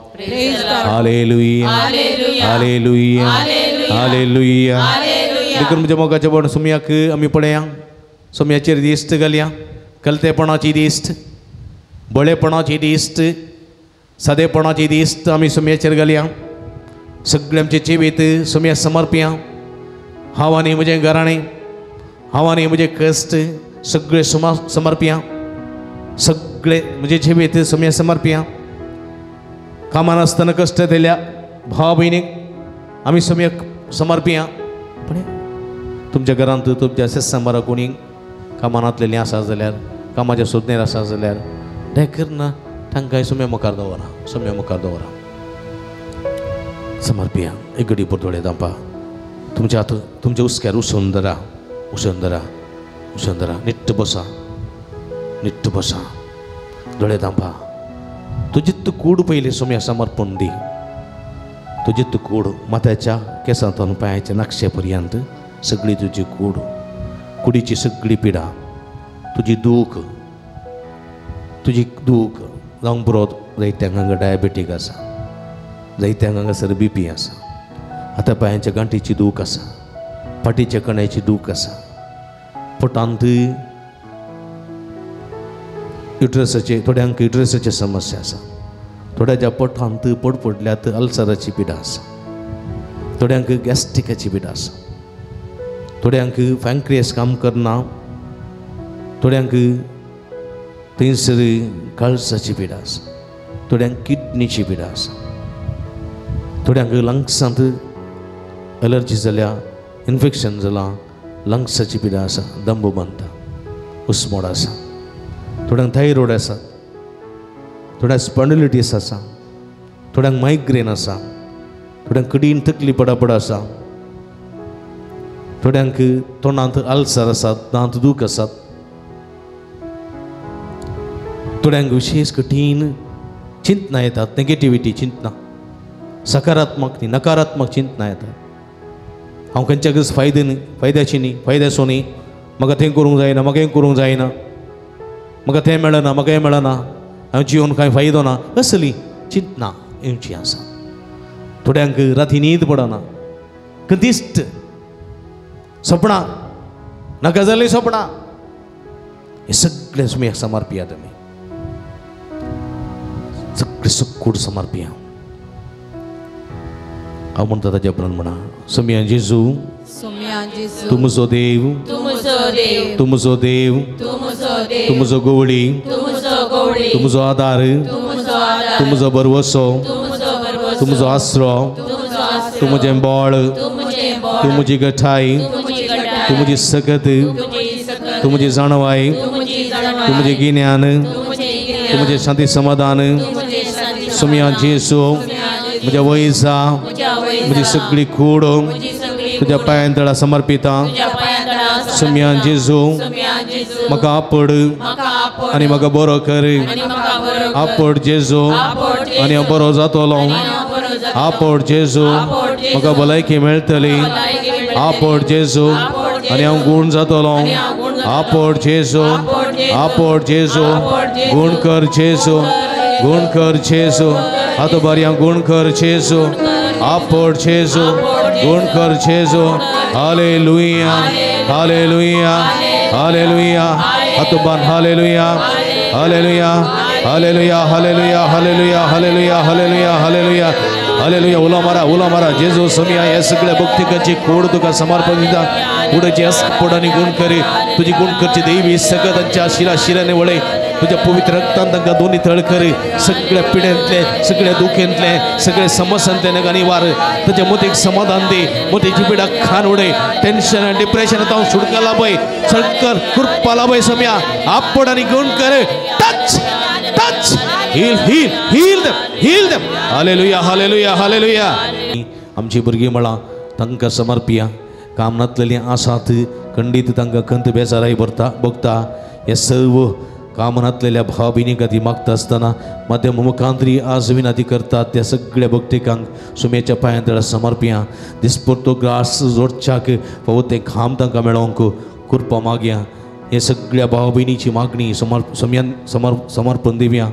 hallelujah, hallelujah, hallelujah. देखून म्हज्या मोगाच्या बाबान सोम्याक आमी पळया, सोम्याचेर दिश्ट घालया, कलतेपणाची दिश्ट, बळेपणाची दिश्ट, सादेपणाची दिश्ट आमी सोम्याचेर घालया. सगळे आमचे जिवीत सोम्या समर्पया. हांव आनी म्हजें घराणें, हांव आनी म्हजें कश्ट सगळे समर्पया. सगळे म्हजें जिवीत सोम्या समर्पया. कामान आसतना कश्ट दिल्या भाव भयणीक आमी सोम्याक समर्पया. पण तुमच्या घरांत तुमच्या सत्संबारा कोणी कामानांतलेलीं आसा जाल्यार, कामाच्या सोदनेर आसा जाल्यार तें करना, तांकांय सोम्या मुखार दवरा, सोम्या मुखार दवरा, समर्पया. एक घडी पोरतोडे दांपा तुमच्या हात तुमच्या हुस्क्यार उसोवन धरा, उसोवन धरा, उसोवन धरा. निट्ट बसा, निट्ट बसा, दोळे दांपा. तुजी तूं कूड पयलीं सोम्या समर्पण दी. तुजी तूं कूड माथ्याच्या केंसांतून पांयाच्या नक्षे पर्यंत सगळी तुजी कूड, कुडीची सगळी पिडा, तुजी दूख, तुजी दूख जावंक पुरो. जायत्यांक हांगा डायबेटीक आसा, जायत्यांक हांगासर बी पी आसा, आतां पांयांच्या गांठीची दूख आसा, फाटीच्या कण्याची दूख आसा, पोटांत युट्रसाचे, थोड्यांक युट्रसाची समस्या आसा, थोड्याच्या पोटांत पोट पडल्यात अल्सराची पिडा आसा, थोड्यांक गॅस्ट्रिकाची पिडा आसा, थोड्यांक पँक्रियस काम करना, थोड्यांक थंयसर काळजाची पिडा आसा, थोड्यांक किडनीची पिडा आसा, थोड्यांक लंग्सांत एलर्जी जाल्या, इन्फेक्शन जालां, लंग्साची पिडा आसा, दंब बांदता, उस्मोड आसा, थोड्यांक थायरोड आसा, थोड्यांक स्पॉन्डिलिटीस आसा, थोड्यांक मायग्रेन आसा, थोड्यांक कठीण तकली पडापड आसा, थोड्यांक तोंडांत अल्सर आसात, दांत दूख आसात, थोड्यांक विशेष कठीण चिंतना येतात, नेगेटिविटी चिंतना, सकारात्मक न्ही नकारात्मक चिंतना येतात. हांव खंयच्याकच फायदे न्ही, फायद्याची न्ही, फायद्याचो न्ही, म्हाका तें करूंक जायना, म्हाका हें करूंक जायना, म्हाका तें मेळना, म्हाका हें मेळना. हांव जिवन कांय फायदो ना असली चिंतना येवची आसा. थोड्यांक राती न्हीद पडना, कदिश्ट सपनां, नाका जाल्लीं सपनां, हें सगळें सुम्याक समर्पिया. तुमी सगळें सुकूड समर्पिया. हांव म्हणटा ताज्या उपरांत म्हणा, सुम्या जेजू, तूं म्हजो देव, तूं म्हजो देव, तूं म्हजो गवळी, तूं म्हजो आदार, तूं म्हजो भरवसो, तूं म्हजो आसरो, तूं म्हजें बळ, तूं म्हजी गठाय, तूं म्हजी सकत, तूं म्हजी जाणवाय, तूं म्हजें गिन्यान, तूं म्हजें शांती समाधान. सुम्या जेजू, म्हज्या वयसा, म्हजी सगळी कूड तुज्या पांयां तळा समर्पिता. सुम्या जेजू, म्हाका आपड आनी म्हाका बरो कर. आपड जेजू आनी हांव बरो जातलो. आपड जेजू, म्हाका भलायकी मेळटली. आपड जेजू आनी हांव गूण जातलो. आपड जेजू, आपड जेजू, गूण कर जेजू, गूण कर जेजू, आतां बऱ्या गूण कर जेजू. आपड जेजू, गुण कर जेजू. Hallelujah, hallelujah, hallelujah. आतुबान hallelujah, hallelujah, hallelujah, hallelujah, hallelujah, hallelujah, hallelujah, hallelujah, hallelujah. उलो मारा, उलो मारा. जेजू सुम्या हे सगळ्या भक्तिकाची कोड तुका समर्पण दिता. कुडाची आस्पड आनी गुण करी तुजी गुण करची देवी सगळं तांच्या शिरा शिराने वळय. तुज्या पवित्र रक्तान तांकां दोनी तळ करी. सगळ्या पिड्यांतले, सगळ्या दुखेंतले, सगळ्या समस्यांतले तांकां निवार. ताच्या मतीक समाधान दी. मतीची पिडा खान उडय. टेन्शन आनी डिप्रेशन हांव सुटका लाभय. सरकार कृपा लाभय सम्या. आपड आनी गुण कर. Touch, touch, heal, heal, heal them, heal them. Hallelujah, hallelujah, hallelujah. आमची भुरगीं म्हळां तांकां समर्पिया. काम नातलेलीं आसात खंडीत तांकां खंत बेजाराय भरता भोगता. हे सर्व काम नातलेल्या भाव भयणी खातीर मागता आसतना माध्यम मुखांतरी आज विनंती करतात त्या सगळ्या भक्तिकांक सुम्याच्या पांयां तळा समर्पिया. दिसपडतो ग्रास जोडच्याक फावो तें खाम तांकां मेळोवंक कृपा मागया. हे सगळ्या भाव भयणीची मागणी सुम्यान समर्पण दिवया.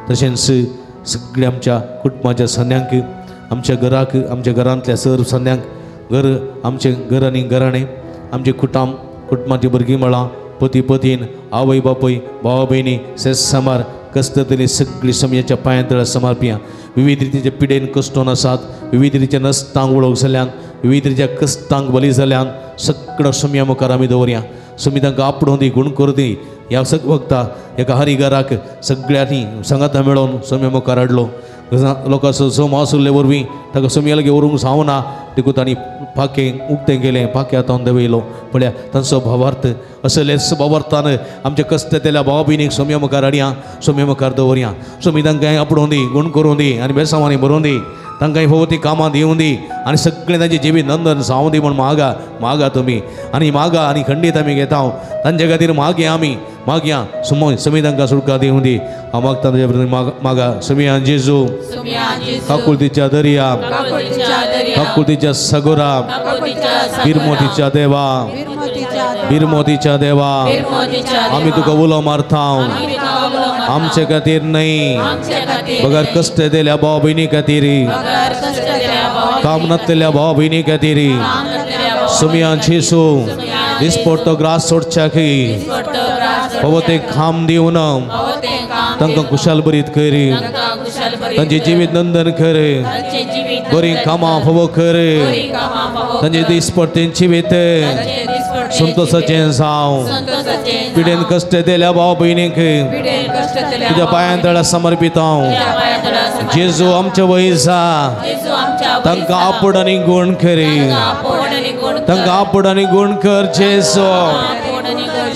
तशेंच सगळ्या आमच्या कुटुंबाच्या सन्यांक, आमच्या घराक, आमच्या घरांतल्या सर्व सन्यांक, घर आमचें घर आनी घराणें, आमचें कुटुंब, कुटुंबाची भुरगीं म्हळां, पती पतीन, आवय बापूय, भाव भयणी, सेस समार कश्टांतली सगळी समयाच्या पांयां तळा समर्पिया. विविध रितीचे पिडेन कश्टोन आसात, विविध रितीच्या नस्तांक वळख जाल्यान, विविध रितीच्या कश्टांक बली जाल्यान सगळो समया मुखार आमी दवरया. सुमी तांकां आपडोवन दी, गुण करूं दी. ह्या सग वखता एका हरिघराक सगळ्यांनी सांगाता मेळोवन समया मुखार हाडलो. लोकांचो जम आसुल्ले वरवीं ताका समया लागीं व्हरूंक जावना देखून तांणी पाखें उक्तें केलें. पाखें आतां देंवयलो. पळया तांचो भावार्थ असलेच भावार्थान आमच्या कश्टांतल्या भाव भयणीक सोम्या मुखार हाडया, सोम्या मुखार दवरया. सोमी तांकां आपडोवन दी, गुण करूं दी आनी बेसांवांनी भरोवन दी. तांकां फावो ती कामां दिवं दी आनी सगळें तांचें जिवीत नंदन जावं दी म्हूण मागा मागा तुमी आनी मागा आनी खंडीत आमी घेता. तांचे खातीर मागया आमी मागया. सुमोय समी तांकां सुटका दिवं दी. हांव मागता तांचे मागा. सुमिया जेजू, काकुळतीच्या दर्या, काकुळतीच्या सगोरा, बिरमोतीच्या देवा, बिरमोतीच्या देवा, आमी तुका उलो मारता. आमचे खातीर न्हय बगर कश्ट दिल्या भाव भयणी खातीर, काम नातलेल्या भाव भयणी खातीर सुमिया जेजू दिसपडतो ग्रास सोडच्याक फावो तें खाम दिवन तांकां कुशाल बरीत कर. तांचें जिवीत नंदन कर. बरीं कामां फावो कर. तांचें दिसपडतें जिवीत संतोषाचें जावं. पिडेन कश्ट दिल्या भाव भयणीक तुज्या पांयां तळा समर्पिता. जेजू आमच्या वयसा तांकां आपड आनी गुण करी. तांकां आपड आनी गुण कर जेजू.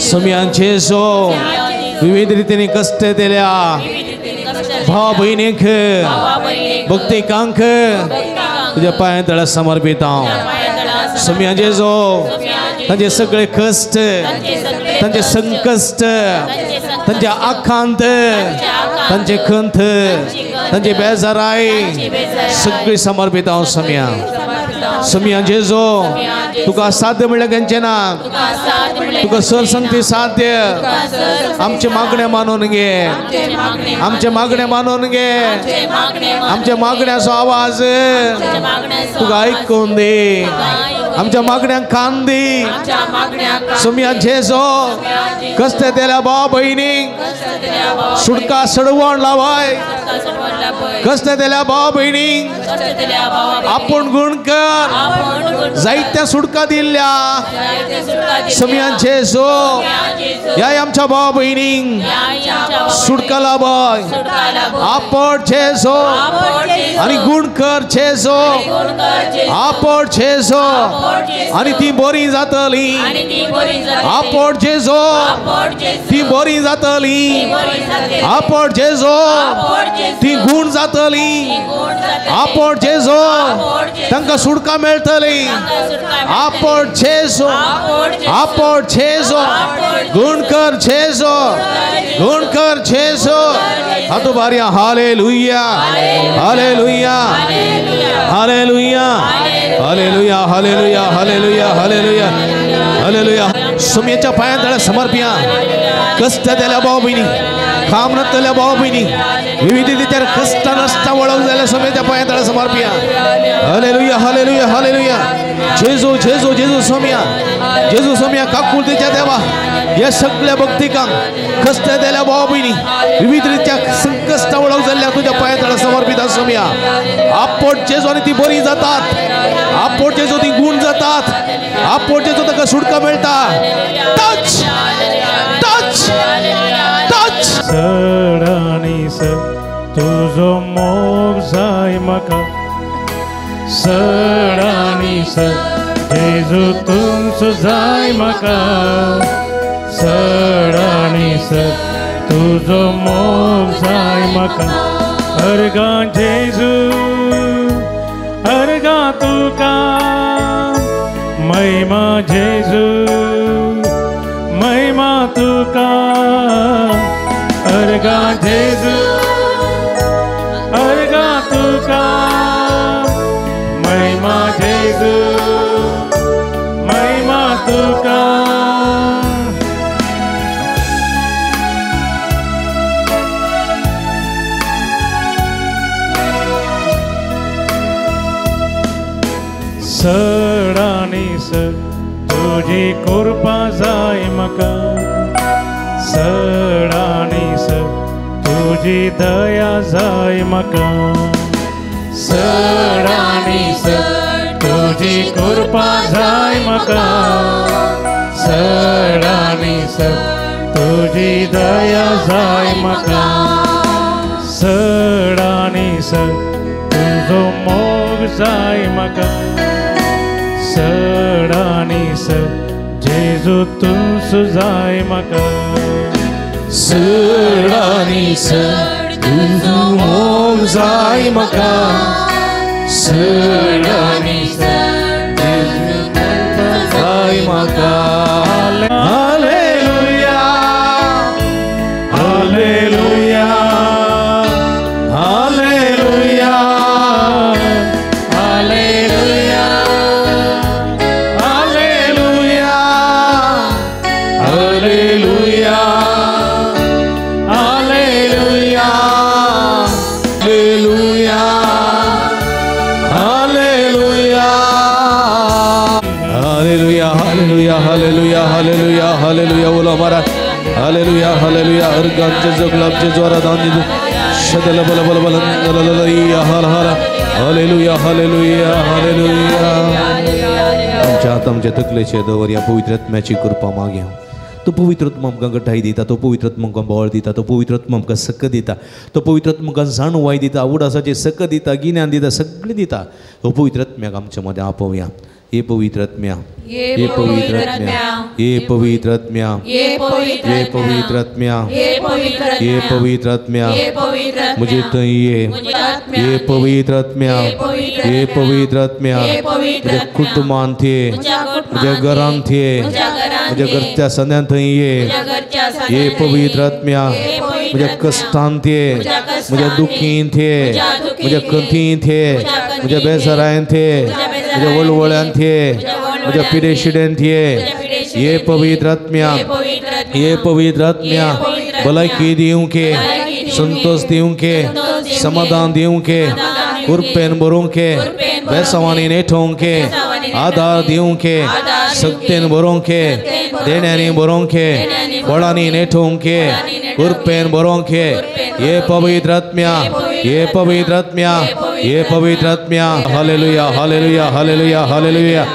सुम्या जेजू, विविध रितीने कश्ट दिल्या भाव भयणीक भक्तिकांक तुज्या पांयां तळा समर्पिता. सुम्या जेजू, तांचे सगळे कश्ट, तांचे संकश्ट, तांचे आखांत, तांचे खंत, तांचे बेजाराय सगळी समर्पिता हांव सम्या. समिया जेजो तुका साध्य म्हणल्यार खंयचें ना तुका सर संगती साध्य आमचे मागणे मानून घे आमचे मागणे मानून घे आमच्या मागण्याचो आवाज तुका आयकून दी आमच्या मागण्यांक कान दी समिया जेजो कष्ट दिल्या भाव भयणीक सुटका सडवण लावाय कष्ट दिल्या भाव भयणीक आपूण गुण कर जायत्या सुटका दिल्ल्या समिया जेजो ह्या आमच्या भाव भयणीक सुटका लावाय आपण जेजो आनी गुण कर जेजो आपण जेजो आनी ती बरी जातली आपण जेजो ती बरी जातली आपण जेजो ती गुण जातली आपण जेजो तांकां सुटका मेळटली आपण जेजो आपण जेजो गुण कर जेजो गुण कर जेजो हातो बारिया hallelujah hallelujah hallelujah hallelujah hallelujah hallelujah hallelujah hallelujah सुम्याच्या पायांत त्याला समर्पिया कष्ट दिल्या भाव भयणी काम नसलेल्या भाव भयणी विविध रित्या कष्ट नसता वळख जाल्यार सुम्याच्या पायांत त्याला समर्पिया हालेलुया हालेलुया हालेलुया जेजू जेजू जेजू सोम्या जेजू सोम्या काकुळतेच्या देवा या सगळ्या भक्तिकांक कष्ट दिल्या भाव भयणी विविध रित्या संकष्ट वळख जाल्ल्या तुझ्या पायांत त्याला समर्पित सोम्या आपोट जेजू आनी ती बरी जातात आपोट जेजू ती गुण जातात आपोट जेजू ताका सुटका मेळटा टच टच टच सड आनी सड तुजो मोग जाय म्हाका सड आनी सड जेजू तुमचो जाय म्हाका सड आनी सड तुजो मोग जाय म्हाका अर्गां जेजू अर्गां तुका महिमा जेजू महिमा तुका अर्गां जेजू अर्गां तुका महिमा जेजू महिमा तुका सड आनी सड तुजी कृपा जाय म्हाका सड आनी सड तुजी दया जाय म्हाका सड आनी सड तुजी कृपा जाय म्हाका सड आनी सड तुजी दया जाय म्हाका सड आनी सड तुजो मोग जाय म्हाका सड आनी सड जेजू तुमचो जाय म्हाका सड आनी सड तुजो मोग जाय म्हाका सड आनी सड जेजू जाय म्हाका hallelujah hallelujah hallelujah hallelujah hallelujah hallelujah hallelujah hallelujah hallelujah hallelujah hallelujah hallelujah hallelujah hallelujah बोलो हमारा हालेलुया हालेलुया अर्गां जेजू गुलाब जेजू आराधन जेजू शदल बल बल बल लललया हर हर हालेलुया हालेलुया हालेलुया आमच्या हात आमच्या तकलेचे दवर या पवित्र आत्म्याची कृपा मागया तो पवित्र आत्मा आमकां गटाय दिता तो पवित्र आत्मा आमकां बळ दिता तो पवित्र आत्मा आमकां सक दिता तो पवित्र आत्मा आमकां जाणवाय दिता आवडासाचे सक दिता गिन्यान दिता सगळें दिता हो पवित्र आत्म्याक आमच्या मदें आपोवया ये पवित्र आत्म्या ये पवित्र आत्म्या ये पवित्र आत्म्या ये पवित्र आत्म्या ये पवित्र आत्म्या मुझे थंय ये ये पवित्र आत्म्या ये पवित्र आत्म्या म्हज्या कुटुंबांत ये म्हज्या घरांत ये म्हज्या घरच्या संद्यांत थंय ये ये पवित्र आत्म्या म्हज्या कश्टांत ये म्हज्या दुखींत ये म्हज्या कथींत ये म्हज्या बेजारांत ये म्हज्या वळवळ्यांत ये, म्हज्या पिडेशिड्यांत ये. ये पवित्र आत्म्या, ये पवित्र आत्म्या, भलायकी दिवंके, संतोष दिवंके, समाधान दिवंके, कृपेन भरूंके, बेसावांनी नेठोवंके, आधार दिवंके, शक्तेन भरोवंके, देण्यांनी भरोवंके, बळांनी नेठोवंके, कृपेन भरोवंके. ये पवित्र आत्म्या, ये पवित्र आत्म्या, ये पवित्र आत्म्या. Hallelujah, hallelujah, hallelujah, hallelujah.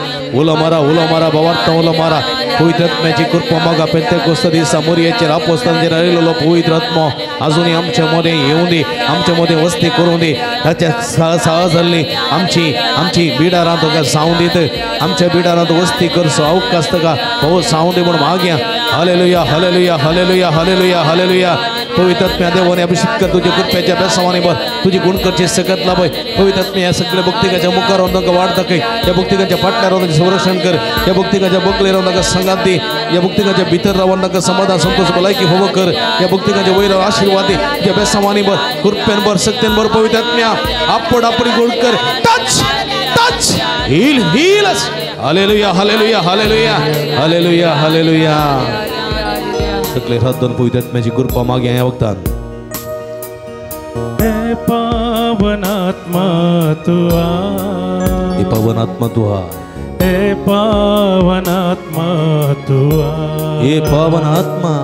उलो मारा, उलो मारा, भावार्थ उलो मारा. पवित्र आत्म्याची कृपा मागा. पेंतेकोस्त दिसा मोरयेचेर आपोस्तांचेर आयिल्लो पवित्र आत्मो अजूनय आमच्या मदें येवं दी, आमच्या मदें वस्ती करूं दी. ताच्या साळ जाल्ली आमची आमची बिडारां तुका जावं दीत, आमच्या बिडारांत वस्ती करचो अवकाश तुका हो जावं दी म्हूण मागया. Hallelujah, hallelujah, hallelujah, hallelujah, hallelujah. पवित्र आत्म्या देवाने अभिषेक कर, तुझ्या कृपेच्या बेसावानी भर, तुझी गुणकरची सकत लाभय. पवित्र आत्म्या ह्या सगळ्या भक्तिकाच्या मुखार रावन तांकां वाट दाखय, ह्या भक्तिकाच्या फाटल्यान रावन तांचें संरक्षण कर, ह्या भक्तिकाच्या बगलेर रावन तांकां सांगात दी, ह्या भक्तिकाच्या भितर रावन तांकां समाधान संतोष भलायकी फावो कर, ह्या भक्तिकाच्या वयर आशिर्वाद दी, तुज्या बेसावानी भर, कृपेन भर, शक्तेन भर. पवित्र आत्म्या आपण आपण गुण कर. Touch, touch, heal, heal. Hallelujah, hallelujah, hallelujah, hallelujah, hallelujah. सगळे हात दोन पवित्र आत्म्याची कृपा मागे ह्या वक्तान. हे पावन आत्मा तू आ, हे पावन आत्मा तू आ, हे पावन आत्मा तू आ, हे पावन आत्मा,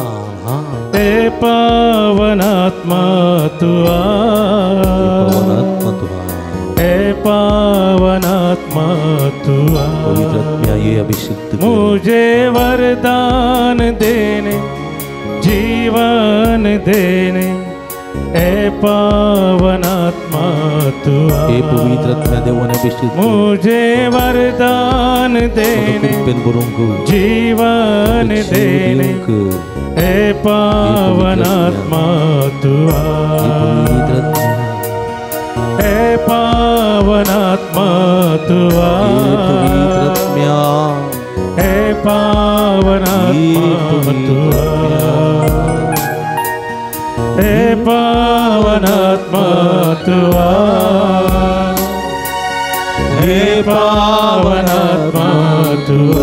हे पावन आत्मा तू आ, पावन आत्मा तू आ, हे पावन आत्मा तू आ. पवित्र आत्मा ये अभिषिक्त मुझे वरदान देने, जीवन देने, हे पावन आत्मा तू आ. हे पवित्र आत्मा देवाने अभिषिक्त मुझे वरदान देने, जीवन देने, हे पावन आत्मा तू आ, हे पावन आत्मा तू आ, हे पावन आत्मा तू आ, हे पावन आत्मा तू आ, हे पावन आत्मा तू आ.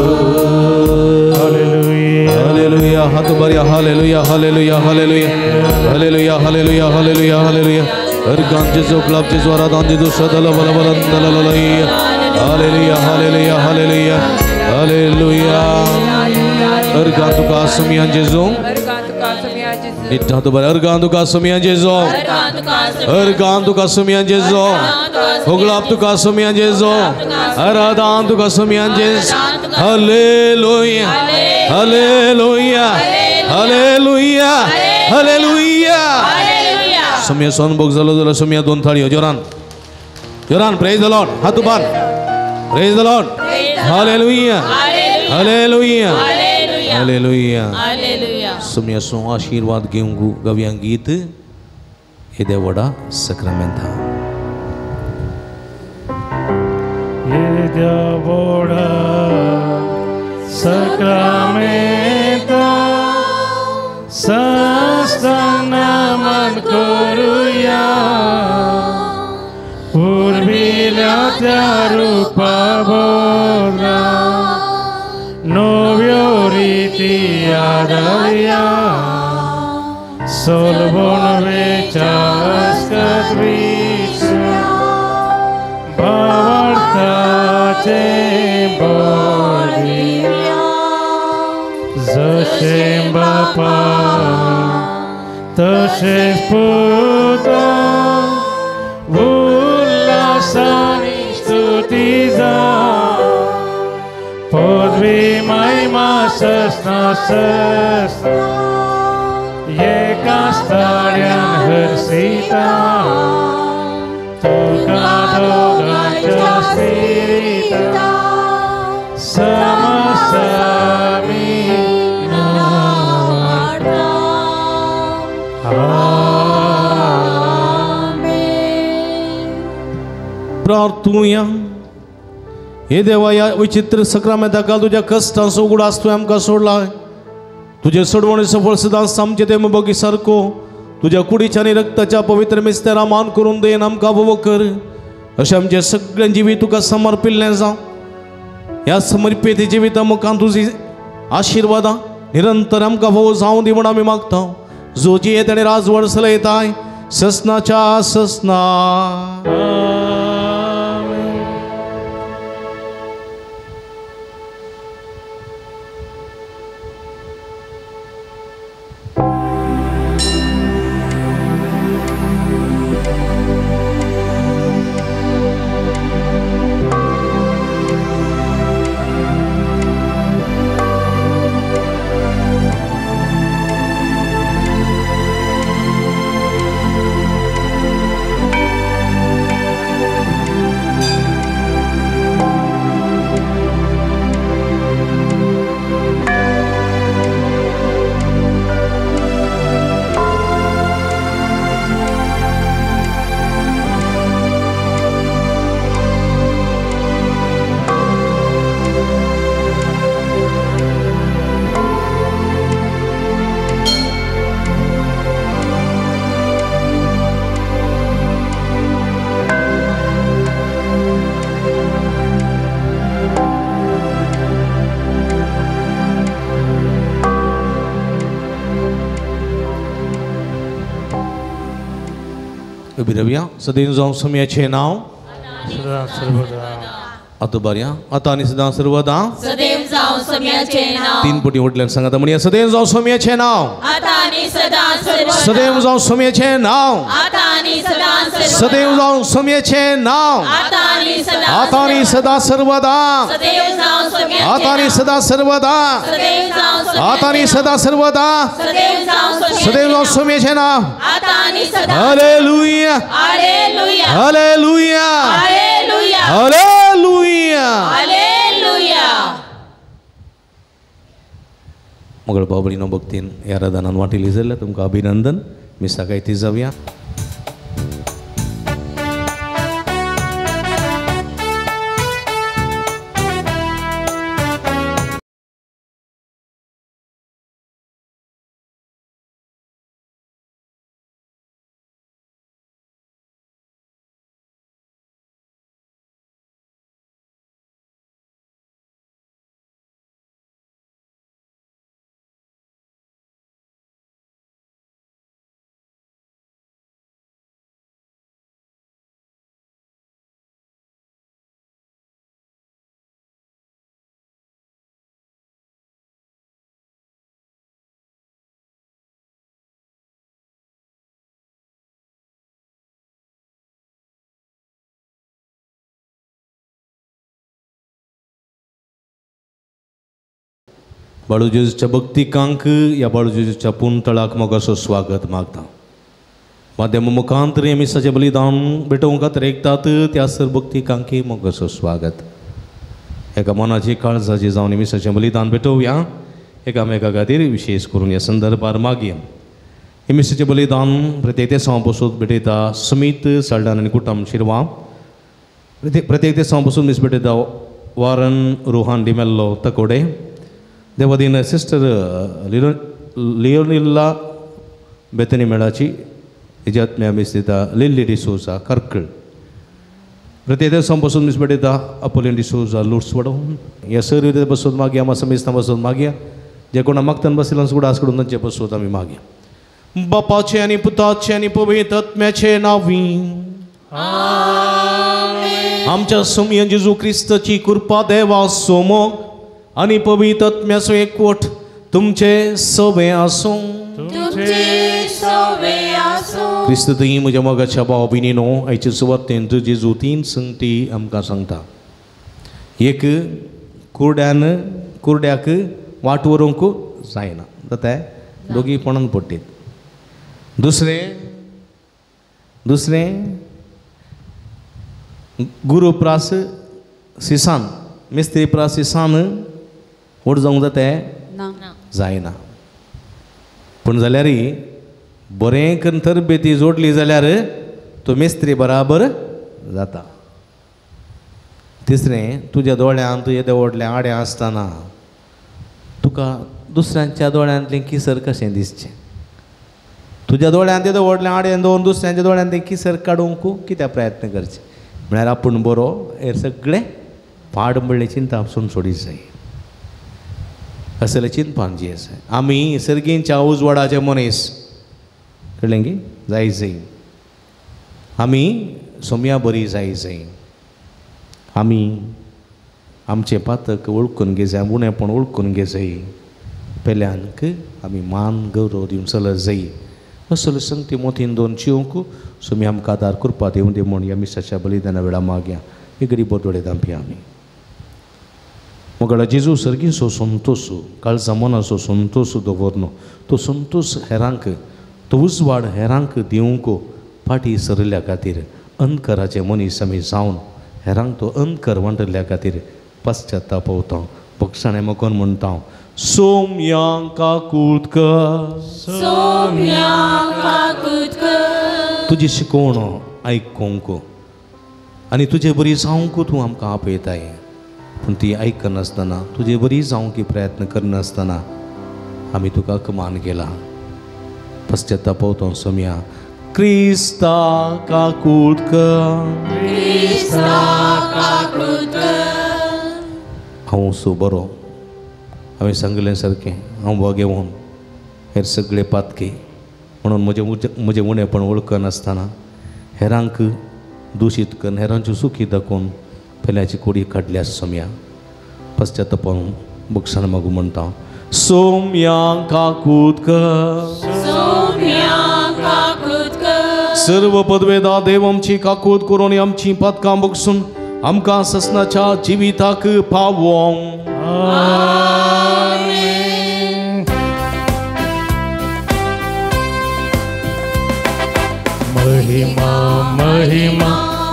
Hallelujah, hallelujah. हात उभारया. Hallelujah, hallelujah, hallelujah, hallelujah, hallelujah, hallelujah, hallelujah. अर्गान जेजू, गुलाब जेजू, आराधन जेजू, सदल बल बल दल. Hallelujah, hallelujah, hallelujah, hallelujah. Organ तुका सुमियान जेजू, निट्टा तुबर. अर्गान तुका सुमियान जेजू, अर्गान तुका सुमियान जेजू, गुलाब तुका सुमियान जेजू, आराधन तुका सुमियान जेजू. Hallelujah, hallelujah, hallelujah, hallelujah. सुमिया सोनभोग जालो जाल्यार सुमिया दोन थाळयो जोरान जोरान. प्रेज the Lord. हात उबार. Praise the Lord. Hallelujah, hallelujah, hallelujah. सुमिया सो आशीर्वाद घेवंक गव्या गीत येदे व्हडा सक्रामेंता. येद्या व्हडा सक्रामेंता साष्टांग नमन करूया, पुर्विल्या त्या रूपा बरा नव्यो रिती आदरया, सोलबोन वेचास्कत विसरा भावार्थाचे बळ जशें बापा तशेंच पुता उल्हासानी स्तुती जावं, पदवी महिमा सस्ना सस्ना एका स्थाड्यान हर्षिता, तुका दोगांच्या स्पिरिता समसमी नावाडता. आमेन. प्रार्थुया. हे देवा, ह्या विचित्र सक्रामेंताक तुज्या कश्टांचो उगडास तुवें आमकां सोडला. तुजे सोडवणेचो फळ सदांच आमचे ते बगी सारको तुज्या कुडीच्या आनी रक्ताच्या पवित्र मिस्तेरा मान करून then आमकां भोव कर. अशें आमचें सगळें जिवीत तुका समर्पिल्लें जावं. ह्या समर्पित जिविता मुखार तुजी आशिर्वादां निरंतर आमकां भोव जावं दी म्हूण आमी मागता. जो जी ताणें राजवड चलयताय ससनाच्या ससना. रव्या सदैव जावं सोम्याचें नांव सदा सर्वदा. आतां बऱ्या आतां आनी सदां सर्वदा सदैव जावं सोम्याचें नांव. तीन पटी वटल्यान सांगाता म्हणया सदैव जावं सोम्याचें नांव आतां आनी सदां सर्वदा. सदैव जावं सोम्याचें नांव आतां आनी सदां सर्वदा. सदैव जावं सोम्याचें नांव आतां आनी सदां आतां आनी सदां सर्वदा. सदैव जावं सोम्याचें आतां आनी सदां सर्वदा. सदैव जावं आतां आनी सदां सर्वदा. सदैव जावं सदैव जावं सोम्याचें नांव आतां आनी सदां. Hallelujah hallelujah hallelujah hallelujah hallelujah hallelujah. मगळ बाबळीनो भक्तीन ह्या आराधनान वांटेली जाल्यार तुमकां अभिनंदन. मिसां गायती जावया. बाळू जेजूच्या भक्तिकांक ह्या बाळू जेजूच्या पुंतळाक मोगाचो स्वागत मागता. माध्यम मुखांतर मिसाचें बलिदान भेटोवंक खातीर एकतात त्या सर भक्तिकांकी मोगाचो स्वागत. एका मनाची काळजाची जावन मिसाचें बलिदान भेटोवया एकामेका खातीर विशेश करून ह्या संदर्भार मागया. हे मिसाचें बलिदान प्रत्येक देसां पसून भेटयता सुमीत साल्डान आनी कुटम शिरवा. प्रत्येक देसां पसून मीस भेटयता वारन रोहन डिमेल्लो तकोडे. देवादीन सिस्टर लियोनिल्ला बेतनी मेळाची हिज्यात्म्या मीस दिता लिल्ली डिसोजा कर्कळ. प्रत्येक देसां बसून मीस भेटयता अपोलिन डिसोजा लुट्स वडो. ह्या सर बसून मागया मासा मिस्तां बसून मागया जे कोणा मागतान बशिल्ल्यान सुद्दां कडून तांचे बसून आमी मागया. बापाचे आनी पुताचे आनी पवित्र आत्म्याचे नांवी आमच्या सोमया जेजू क्रिस्ताची कृपा देवा सोमोग आनी पवित्र आत्म्याचो एकवट तुमचे सवे आसूं. क्रिस्त तुमी म्हज्या मोगाच्या भाव भयणीनो आयचे सुवातेंत जेजू तीन संगती आमकां सांगता. एक कुरड्यान कुरड्याक वाट व्हरूंक जायना जाता दोगी पणून पडटीत. दुसरें दुसरें गुरू प्रास सिसान मिस्त्री प्रास सिसान व्हड जावंक जाता जायना. पूण जाल्यार बरें करून तरबेती जोडली जाल्यार तो मिस्त्री बराबर जाता. तिसरें तुज्या दोळ्यांत तुज्या व्हडलें आडें आसतना तुका दुसऱ्यांच्या दोळ्यांतलें किसर कशें दिसचें. तुज्या दोळ्यांत येदो व्हडलें आडें दवरून दुसऱ्यांच्या दोळ्यांत तें किसर काडूंक कित्याक प्रयत्न करचें. म्हळ्यार आपूण बरो हें सगळें पाड म्हणलें चिंता आसून सोडी जाय. असलें चिंतपान जी आसा आमी सर्गींच्या उजवाडाचे मनीस कळ्ळें की जाय जाय. आमी सोम्या बरी जाय जाय. आमी आमचें पातक वळखून घेजाय, उणेपण वळखून घेजाय, पेल्यानक आमी मान गौरव दिवन चलत जाय. असलो संगती मोतीन दोन चिवंक सोमी आमकां आदार करपा दिवं दी म्हूण ह्या मिसाच्या बलिदाना वेळा मागया. हे गरीब दोळे दामपी आमी मोगळा जेजू सर्गींचो संतोस काळजा मनाचो संतोस दवरनो तो संतोस हेरांक तो उजवाड हेरांक दिवंक फाटीं सरिल्ल्या खातीर अंधकाराचे मनीस आमी जावन हेरांक तो अंधकार वांटिल्ल्या खातीर पश्चाताप पावता. बक्षाणें मकोन म्हणटा सोम्या काकूत कर, सोम्या काकूत कर, तुजी शिकवण आयकूंक आनी तुजे बरी जावंक तूं आमकां आपयताय. पूण ती आयकनासतना तुजे बरी जावंक प्रयत्न करनासतना आमी तुका अपमान केला. पश्चाताप पावता सोम्या क्रिस्ता काकूत कर, क्रिस्ता काकूत कर. हांव सो बरो हांवें सांगलें सारकें हांव वागेवन हेर सगळे पातके म्हणून म्हजें म्हजें उणेपण वळखनासतना हेरांक दुशीत करून हेरांच्यो सुखी दाखोवन पेल्याची कोडी काडल्या सोम्या. पश्चातापान बक्षाण मागू म्हणटा सोम्या काकूत कर, सोम्या काकूत कर. सर्व पदवेदा देव आमची काकूत करून आमची पातकां बक्षून आमकां ससनाच्या जिविताक पावों. महिमा महिमा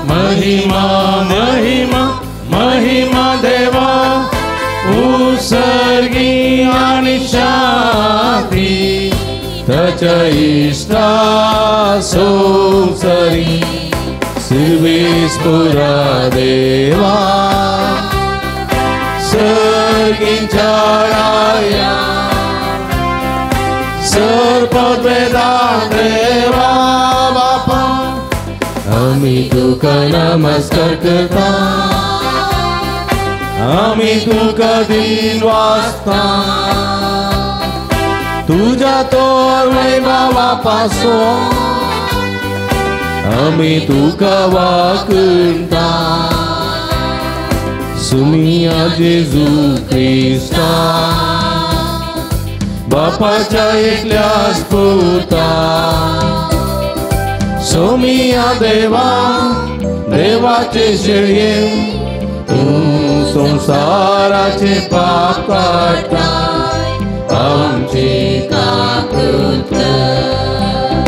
महिमा महिमा महिमा देवा उसर्गी आणि शांती ताच्या इश्टा संवसारी सिर्वीस पुरा देवा सर्गींच्या राया सर्पवेदा देवा बापा आमी तुका नमस्कार करता, आमी तुका दिन वाचता, तुज्या तोर वैभवा पासून आमी तुका वाकता. सुमिया जेजू क्रिस्ता बापाच्या एकल्याच पुता, सोमिया देवा देवाचे शेळये तूं संवसाराचे पाप काडटा आमची काकूत कर.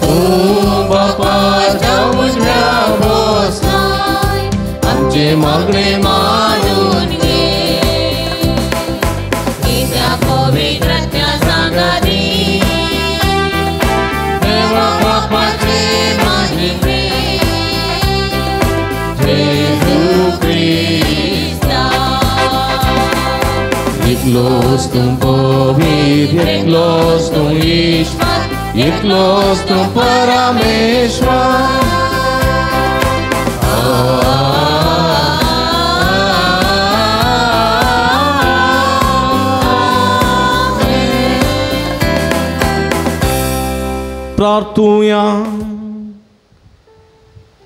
तूं बापाच्या उजव्या बसलाय आमचे मागणे मानून घे. त्या पवित्रात्म्या सांगाती देवा बापाचे महिमे जेजू क्रिस्ता. एकलोच तूं पवित्र, एकलोच तूं ईश्वर, एकलोच तूं परमेश्वर. प्रार्थुया.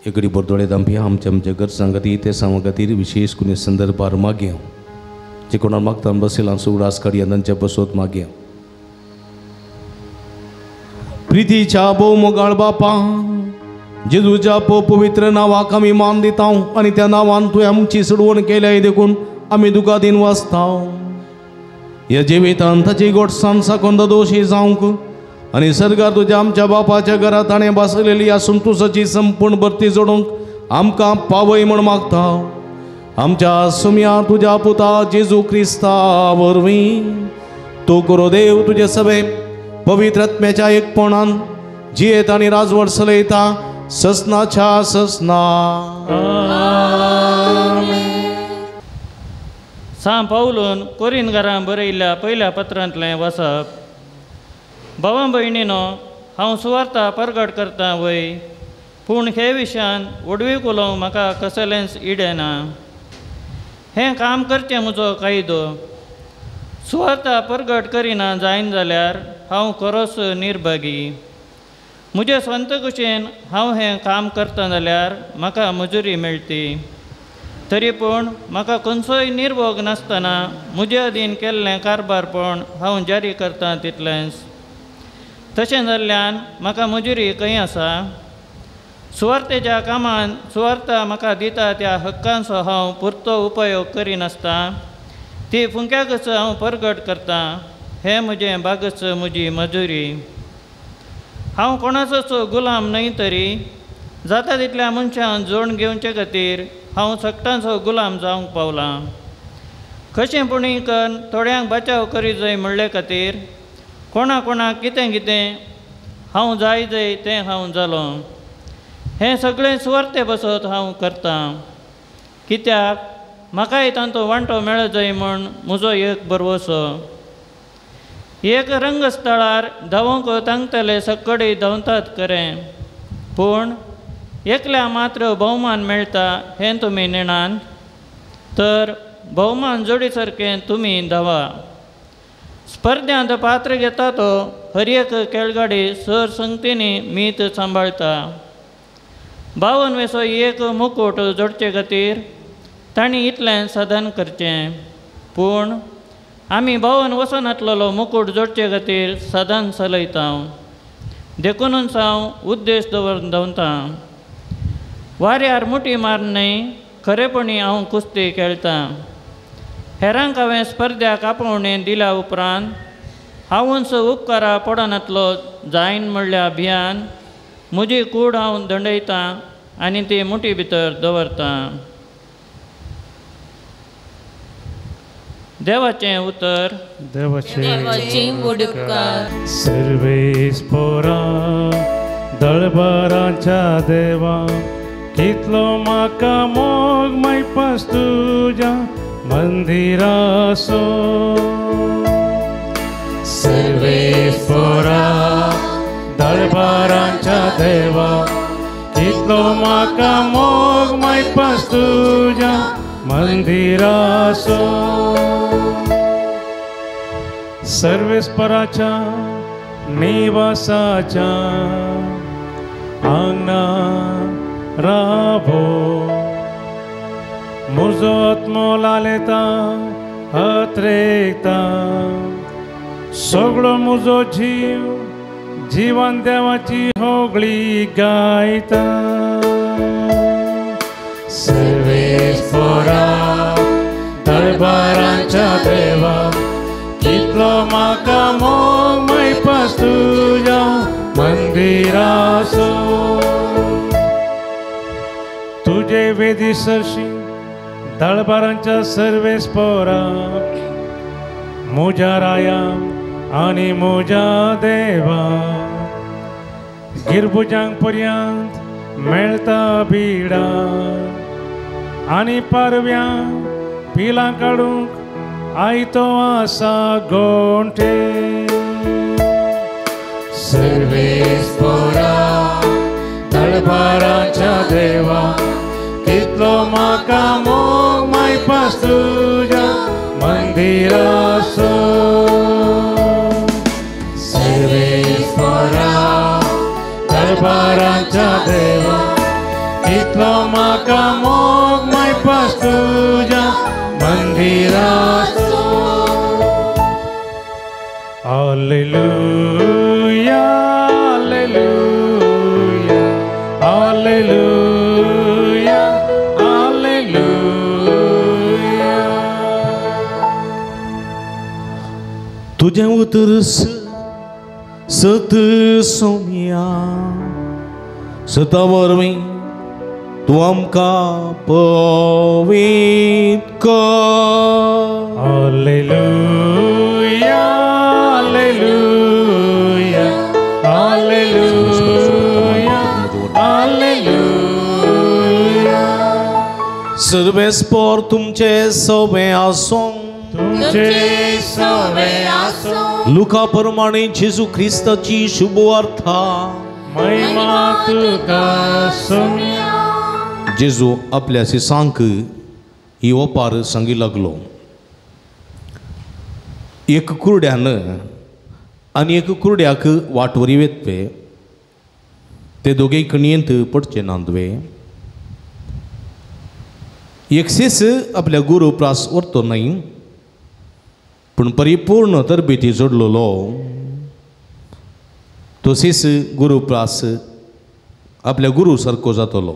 एकडे बोरदोळे दामपी आमच्या आमच्या गरजां खातीर ते सांगा खातीर विशेष कोणी संदर्भार मागया जे कोणा मागता बसेल सुगडास काडया तांच्या बसोत मागया. प्रितीच्या भोव मोगाळ बापा जेजूच्या पवित्र नांवाक आमी मान दिता आनी त्या नांवान तुवें आमची सोडवण केल्या देखून आमी तुका दिन वाचता. ह्या जिवितान ताची गोडसाण साकून दोशी जावंक आनी सरकार तुज्या आमच्या बापाच्या घरांत ताणें बसलेली ह्या संतोशाची संपूर्ण भरती जोडूंक आमकां पावय म्हूण मागता. आमच्या सुम्या तुज्या पुता जेजू क्रिस्ता वरवीं तूं करो देव तुजे सभे पवित्र आत्म्याच्या एकपणान जियेत आनी राजवट चलयता ससनाच्या ससना. सां पावलून कोरिनगारां बरयल्ल्या पयल्या पत्रांतलें वाचप. भावां भयणीनो, हांव सुवार्ता परगट करता वय, पूण हे विशयान व्हडवीक उलोवंक म्हाका कसलेंच इडें ना. हें काम करचें म्हजो कायदो. सुवार्ता परगट करिना जायना जाल्यार हांव खरोच निर्भागी. म्हजे स्वंत कुशेन हांव हें काम करता जाल्यार म्हाका मजुरी मेळटी, तरी पूण म्हाका खंयचोय निर्भोग नासतना म्हजे अधीन केल्लें कारबारपण हांव जारी करता तितलेंच. तशें जाल्ल्यान म्हाका मजुरी खंय आसा? सुवार्थेच्या कामान सुवार्थ म्हाका दिता त्या हक्कांचो हांव पुरतो उपयोग करिनासता ती फुंक्याकच हांव परगट करता. हें म्हजें बागच म्हजी मजुरी. हांव कोणाचोच गुलाम न्हय, तरी जाता तितल्या मनशान जोड घेवचे खातीर हांव सगटांचो गुलाम जावंक पावलां. कशें पुणी कन्न थोड्यांक बचाव करी जाय म्हणले खातीर कोणा कोणाक कितें कितें हांव जाय जाय तें हांव जालो. हें सगळें सुवार्थे बसत हांव करतां, कित्याक म्हाकाय तांचो वांटो मेळत जाय म्हूण म्हजो एक भरवसो. एक रंगस्थळार धांवंक तांगतले सकडी धांवतात खरें, पूण एकल्या मात्र भोवमान मेळटा हें तुमी नेणान, तर भोवमान जोडी सारकें तुमी धांवा. स्पर्ध्यांत पात्र घेता तो हर एक खेळगाडी सर संगतींनी मीत सांबाळटा. 52 वेसो एक मुकूट जोडचे खातीर तांणी इतलें साधन करचें, पूण आमी 52 वसनातलेलो मुकूट जोडचे खातीर साधन चलयता. देखूनच हांव उद्देश दवरून धांवता. वाऱ्यार मुठी मार न्हय, खरेपणी हांव कुस्ती खेळटां. हेरांक हांवें स्पर्ध्याक आपोवणें दिल्या उपरांत हांवूच उपकारा पडनातलो जायन म्हणल्या अभियान म्हजी कूड हांव दंडयतां आनी ती मुठी भितर दवरतां. देवाचें उतर. देवाचें उपकार. सर्वेस पोरा दळबराच्या देवा, कितलो म्हाका मोग मैपास तुज्या मंदिरासो. सर्वेस पोरा दळबराच्या देवा, कितलो म्हाका मोग मैपास तुज्या मंदिरासो. सर्वेस्पराच्या निवासाच्या आंगणा राबो, म्हजो आत्मो लालेता अत्रेकता, सगळो म्हजो जीव जिवन देवाची होगळी गायता. सर्वेस्परा दरबाराच्या देवा, कितलो म्हाका मोग मैपास तुज्या मंदिरासो. तुजे वेदी सरशी दळबारांच्या सर्वेस्परा, म्हज्या राया आनी म्हज्या देवा, गिरबुजांक पर्यंत मेळटा बिडा आनी पारव्यांक पिलां काडूंक आयतो आसा गोंठे. सर्वेस्परा दळबाराच्या देवा, कितलो म्हाका मोग मैपास तुज्या मंदिरासो. सर्वेस्परा दरबाराच्या देवा, कितलो म्हाका मोग मैपास तुज्या मंदिरासो. Hallelujah, hallelujah, hallelujah, hallelujah. तुजें उतर सत सोम्या, सता वरवीं तूं आमकां पवित्र कर. Hallelujah, hallelujah, hallelujah, hallelujah. सर्वेस्पर तुमचे सवे आसूं, तुमचे सवे आसूं. लुका प्रमाणे जेजू क्रिस्ताची शुभवार्ता. महिमा तुका सोम्या. जेजू आपल्या शिसांक ही ओपार सांगी लागलो. एक कुरड्यान आनी एक कुरड्याक वाटवरी वेतपे ते दोगेय कणयेंत पडचे नांदवे. एक शीस आपल्या गुरू प्रास व्हरतो न्हय पूण परिपूर्ण तरबेती जोडलेलो तो शीस गुरू प्रास आपल्या गुरू सारको जातलो.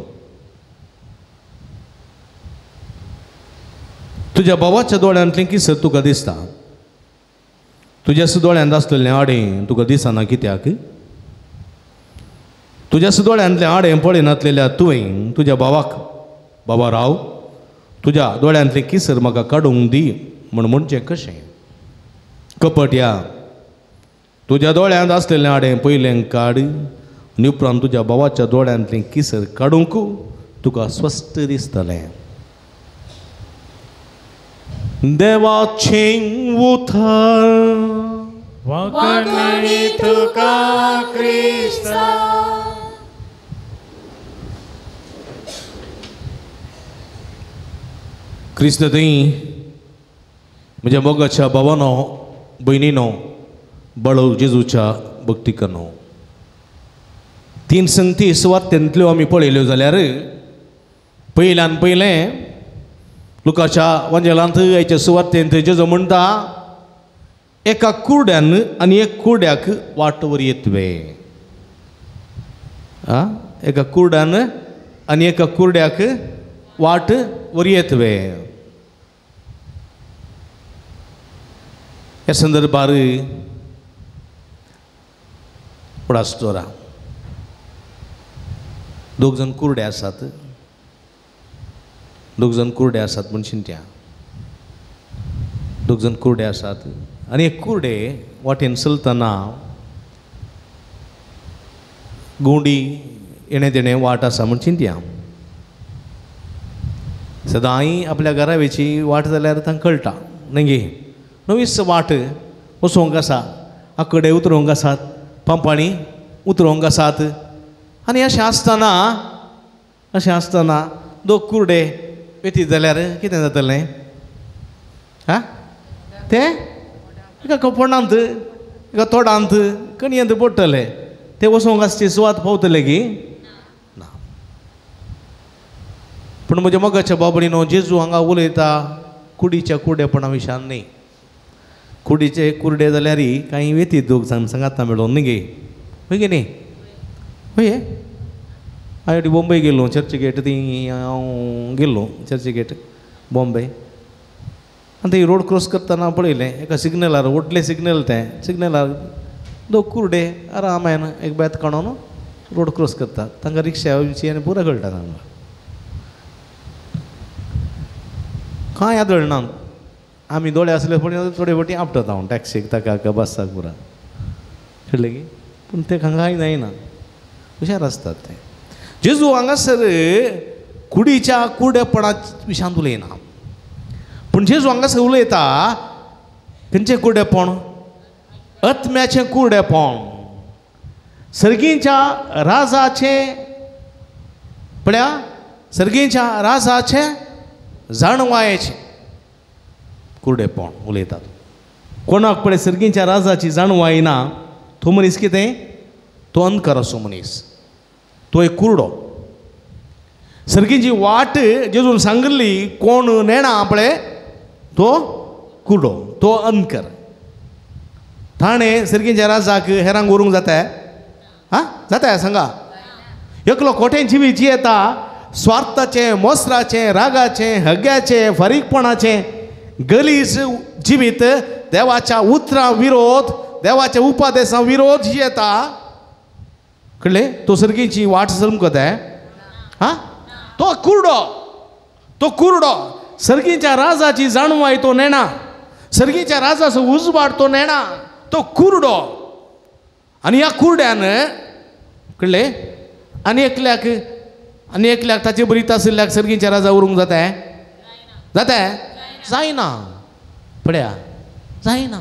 तुज्या भावाच्या दोळ्यांतलें किसर तुका दिसता, तुज्या दोळ्यांत आसलेलें आडें तुका दिसना कित्याक? तुज्या दोळ्यांतलें आडें पळयनातलेल्या तुवें तुज्या भावाक बाबा राव तुज्या दोळ्यांतलें किसर म्हाका काडूंक दी म्हण म्हणचें कशें? कपटया, तुज्या दोळ्यांत आसलेलें आडें पयलें काड आनी उपरांत तुज्या भावाच्या दोळ्यांतलें किसर काडूंक तुका स्वस्थ दिसतलें. देवाचें उतर. वाखाणणी तुका क्रिस्ता. क्रिस्त थंय म्हज्या मोगाच्या भावानो भयणीनो बळो जेजूच्या भक्तिकानो तीन संगती सुवातेंतल्यो आमी पळयल्यो जाल्यार पयल्यान पयलें लुकाच्या वांजेलांत आयच्या सुवातेंत जेजू म्हणटा एका कुरड्यान आनी एक कुरड्याक वाटवर येतवे. आं, एका कुरड्यान आनी एका कुरड्याक वाट वर येतवे. ह्या संदर्भार उडासतोरा दोग जाण कुरडे आसात, दोग जाण कुरडे आसात म्हूण चिंत्या. दोग जाण कुरडे आसात आनी एक कुरडे वाटेन चलतना गोंडी येणे तेणें वाट आसा म्हूण चिंत्या. सदांय आपल्या घरावेची वाट जाल्यार तांकां कळटा न्हय गे, नवीच वाट वचोंक आसा, आकडे उतरोंक आसात, पंपाणी उतरोंक आसात. आनी अशें आसतना दोग कुरडे वेतीत जाल्यार कितें जातलें? आं, तें एका कपणांत एका तोडांत कणयेंत पडटलें, ते वचोंक आसची सुवात पावतले की ना. पूण म्हज्या मोगाच्या बाबडीनो जेजू हांगा उलयता कुडीच्या कुरडेपणा विशयान न्ही. कुडीचे कुरडे जाल्यार कांय वेतीत दोग जाण सांगाता मेळोन न्ही गे, हय गे न्ही? हय, हांव एकटी बॉम्बे गेलो चर्चगेट, ती हांव गेल्लो चर्चगेट बॉम्बे आनी थंय रोड क्रॉस करतना पळयलें एका सिग्नलार, व्हडलें सिग्नल तें, सिग्नलार दोग कुरडे आरामायन एक बेत काडून रोड क्रॉस करतात. तांकां रिक्षा येवची आनी पुरो कळटा तांकां, कांय आदळना. आमी दोळे आसले पूण थोडे फावटी आपटता हांव टॅक्सीक ताका बसाक पुरा कळ्ळें की, पूण ते कांय जायना, हुशार आसतात ते. जेजू हांगासर कुडीच्या कुरडेपणा विशयांत उलयना, पूण जेजू हांगासर उलयता खंयचें कुरडेपण? आत्म्याचें कुरडेपण, सर्गींच्या राजाचें पळया, सर्गींच्या राजाचें जाणवायेचें कुरडेपण उलयतात. कोणाक पळय सर्गींच्या राजाची जाणवाय ना तो मनीस कितें? तो अंधकाराचो मनीस, तो एक कुरडो. सर्गींची वाट जेजून सांगिल्ली कोण नेणा पळय तो कुरडो, तो अंधकार. ताणें सर्गींच्या राजाक हेरांक व्हरूंक जाता? आं, जाता सांगा? एकलो कोठें जिवी जियेता स्वार्थाचें, मोसराचें, रागाचें, हग्याचें, फारीकपणाचें गलीज जिवीत, देवाच्या उतरां विरोध, देवाच्या उपदेसां विरोध जियेता, कळ्ळें? तो सर्गीची वाट चलमकता. हां, तो कुरडो, तो कुरडो. सर्गीच्या राजाची जाणवाय तो नेणा, सर्गीच्या राजाचो उजवाड तो नेणा, तो कुरडो. आनी ह्या कुरड्यान कळ्ळें आनी एकल्याक आनी एकल्याक ताचे बरी आशिल्ल्याक सर्गीच्या राजा उरूंक जाता? जाता? जायना. पळया, जायना.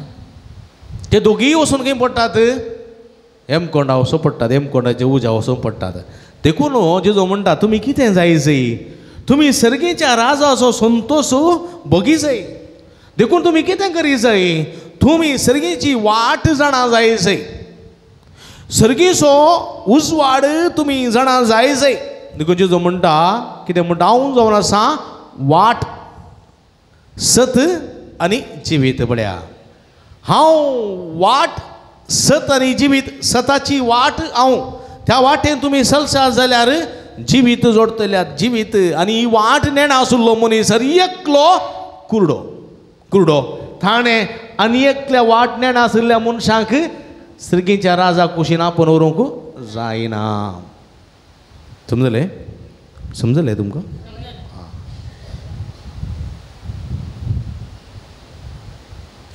ते दोगीय वचून खंय पडटात? हेमकोंडा वचूं पडटात, हेमकोंडाचे उज्या वचूंक पडटात. देखून जेजू म्हणटा तुमी कितें जाय जाय, तुमी सर्गीच्या राजाचो संतोश भोगी जाय. देखून तुमी कितें करी जाय, तुमी सर्गीची वाट जाणा जाय जाय, सर्गीचो उजवाड तुमी जाणा जाय जाय. देखून जेजू म्हणटा कितें म्हणटा, हांव जावन आसा वाट, सत आनी जिवीत. पळया, हांव वाट, सत आनी जिवीत. सताची वाट हांव, त्या वाटेन तुमी चलशात जाल्यार जिवीत जोडटल्यात, जिवीत. आनी ही वाट नेणा आशिल्लो मनीस एकलो कुरडो, कुरडो ताणें आनी एकल्या वाट नेणा आशिल्ल्या मनशांक सर्गीच्या राजा कुशीन आपोवन व्हरूंक जायना. समजलें? समजलें तुमकां?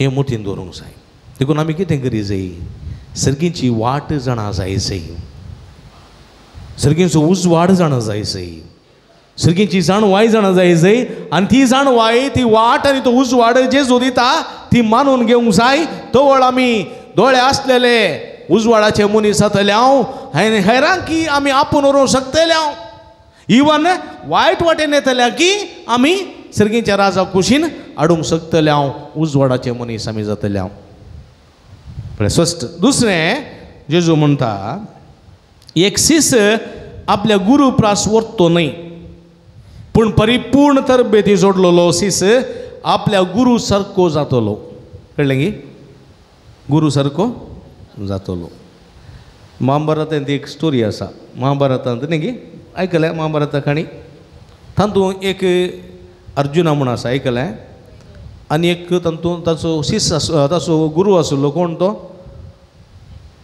हें मोतीन दवरूंक जाय. देखून आमी कितें करी जाय, सर्गीची वाट जाणा जाय जाय, सर्गीचो उजवाड जाणा जाय जाय, सर्गीची जाणवाय जाणा जाय जाय. आनी ती जाणवाय, ती वाट आनी तो उजवाड जेजू दिता ती मानून घेवंक जाय. तवळ आमी दोळे आसलेले उजवाडाचे मनीस जातले हांव, आनी हेरांक आमी आपूण व्हरूंक शकतले हांव. इवन वायट वाटेन येतल्या की आमी सर्गीच्या राजा कुशीन हाडूंक शकतले हांव, उजवाडाचे मनीस आमी जातले हांव. पळय स्पश्ट. दुसरें जेजू म्हणटा एक सीस आपल्या गुरू प्रास वरतो न्हय, पूण परिपूर्ण तरबेती जोडलेलो सीस आपल्या गुरू सारको जातलो. कळ्ळें की? गुरू सारको जातलो. महाभारतांत एक स्टोरी आसा, महाभारतांत न्ही गी आयकलें महाभारता काणी? तातूंत एक अर्जुना म्हूण आसा, आयकलें? आनी एक तातूंत ताचो शिष्य आस, ताचो गुरू आशिल्लो कोण तो?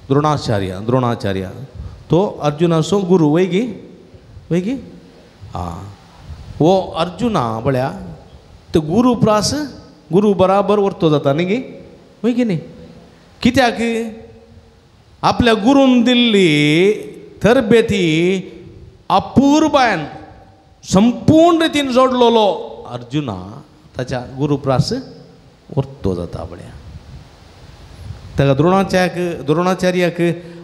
द्रोणाचार्य. द्रोणाचार्य तो अर्जुनाचो गुरू, वय गी? वय गी? आं, हो अर्जुना पळया तो गुरू प्रास गुरू बराबर वर्तो जाता न्ही गी? वय की न्ही? कित्याक? आपल्या गुरून दिल्ली तरबेती अपुरबायन संपूर्ण रितीन जोडलेलो अर्जुना ताच्या गुरू प्रास वर्तो जाता. पळया ताका द्रोणाचार्याक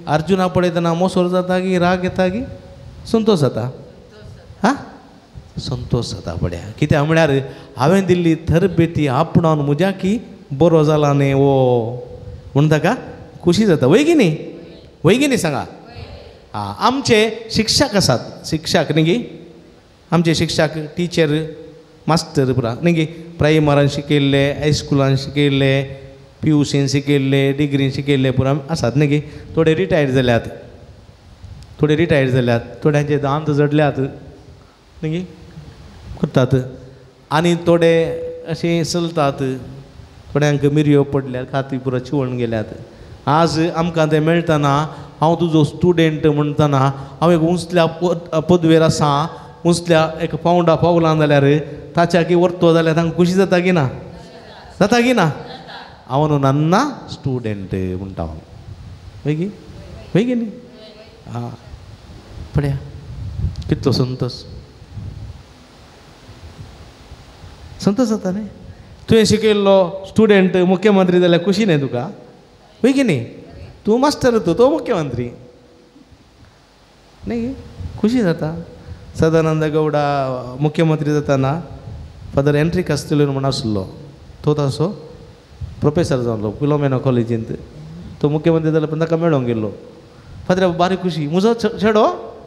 अर्जुना पळयतना मोसोर जाता की राग येता की संतोश जाता? हा, संतोश जाता. पळया कित्याक म्हळ्यार हांवें दिल्ली तरबेती आपणावन म्हज्या की बरो जाला न्ही वो म्हूण ताका खुशी जाता. वय की न्ही? वय की न्ही सांगा? आं, आमचे शिक्षक आसात, शिक्षक न्ही गी? आमचे शिक्षक टिचर मास्टर पुरा न्ही गी? प्रायमरान शिकयल्ले, हायस्कुलान शिकयल्ले, पी you scene शिकयल्ले, डिग्रीन शिकयल्ले पुरा आसात न्ही गी? थोडे रिटायर्ड जाल्यात, थोडे रिटायर्ड जाल्यात, थोड्यांचे दांत जडल्यात न्ही गी, करतात. आनी थोडे अशे चलतात, थोड्यांक मिरयो पडल्यात, खाती पुरा चिवण गेल्यात. आज आमकां तें मेळटना हांव तुजो स्टुडंट म्हणटना हांव एक उंचल्या पदवेर आसा, उंचल्या एक पावंडा पावलां जाल्यार ताच्या की वर्तो जाल्यार तांकां खुशी जाता की ना? जाता की ना? हांव न्हू नन्ना स्टुडंट म्हणटा हांव. वय गी? वय की न्ही? आं, पळया कितलो संतोश, संतोश जाता न्ही? तुवें शिकयल्लो स्टुडंट मुख्यमंत्री जाल्यार खुशी न्ही तुका? वय की न्ही? तूं मास्टर, तूं तो मुख्यमंत्री न्ही, खुशी जाता. सदानंद गौडा मुख्यमंत्री जाताना फादर एन्ट्री कास्तिलो म्हूण आसलो, तो ताचो प्रोफेसर जालो फिलोमेना कॉलेजींत. तो मुख्यमंत्री जालो पण ताका मेळोंक गेल्लो. फादर बारीक खुशी, म्हजो चेडो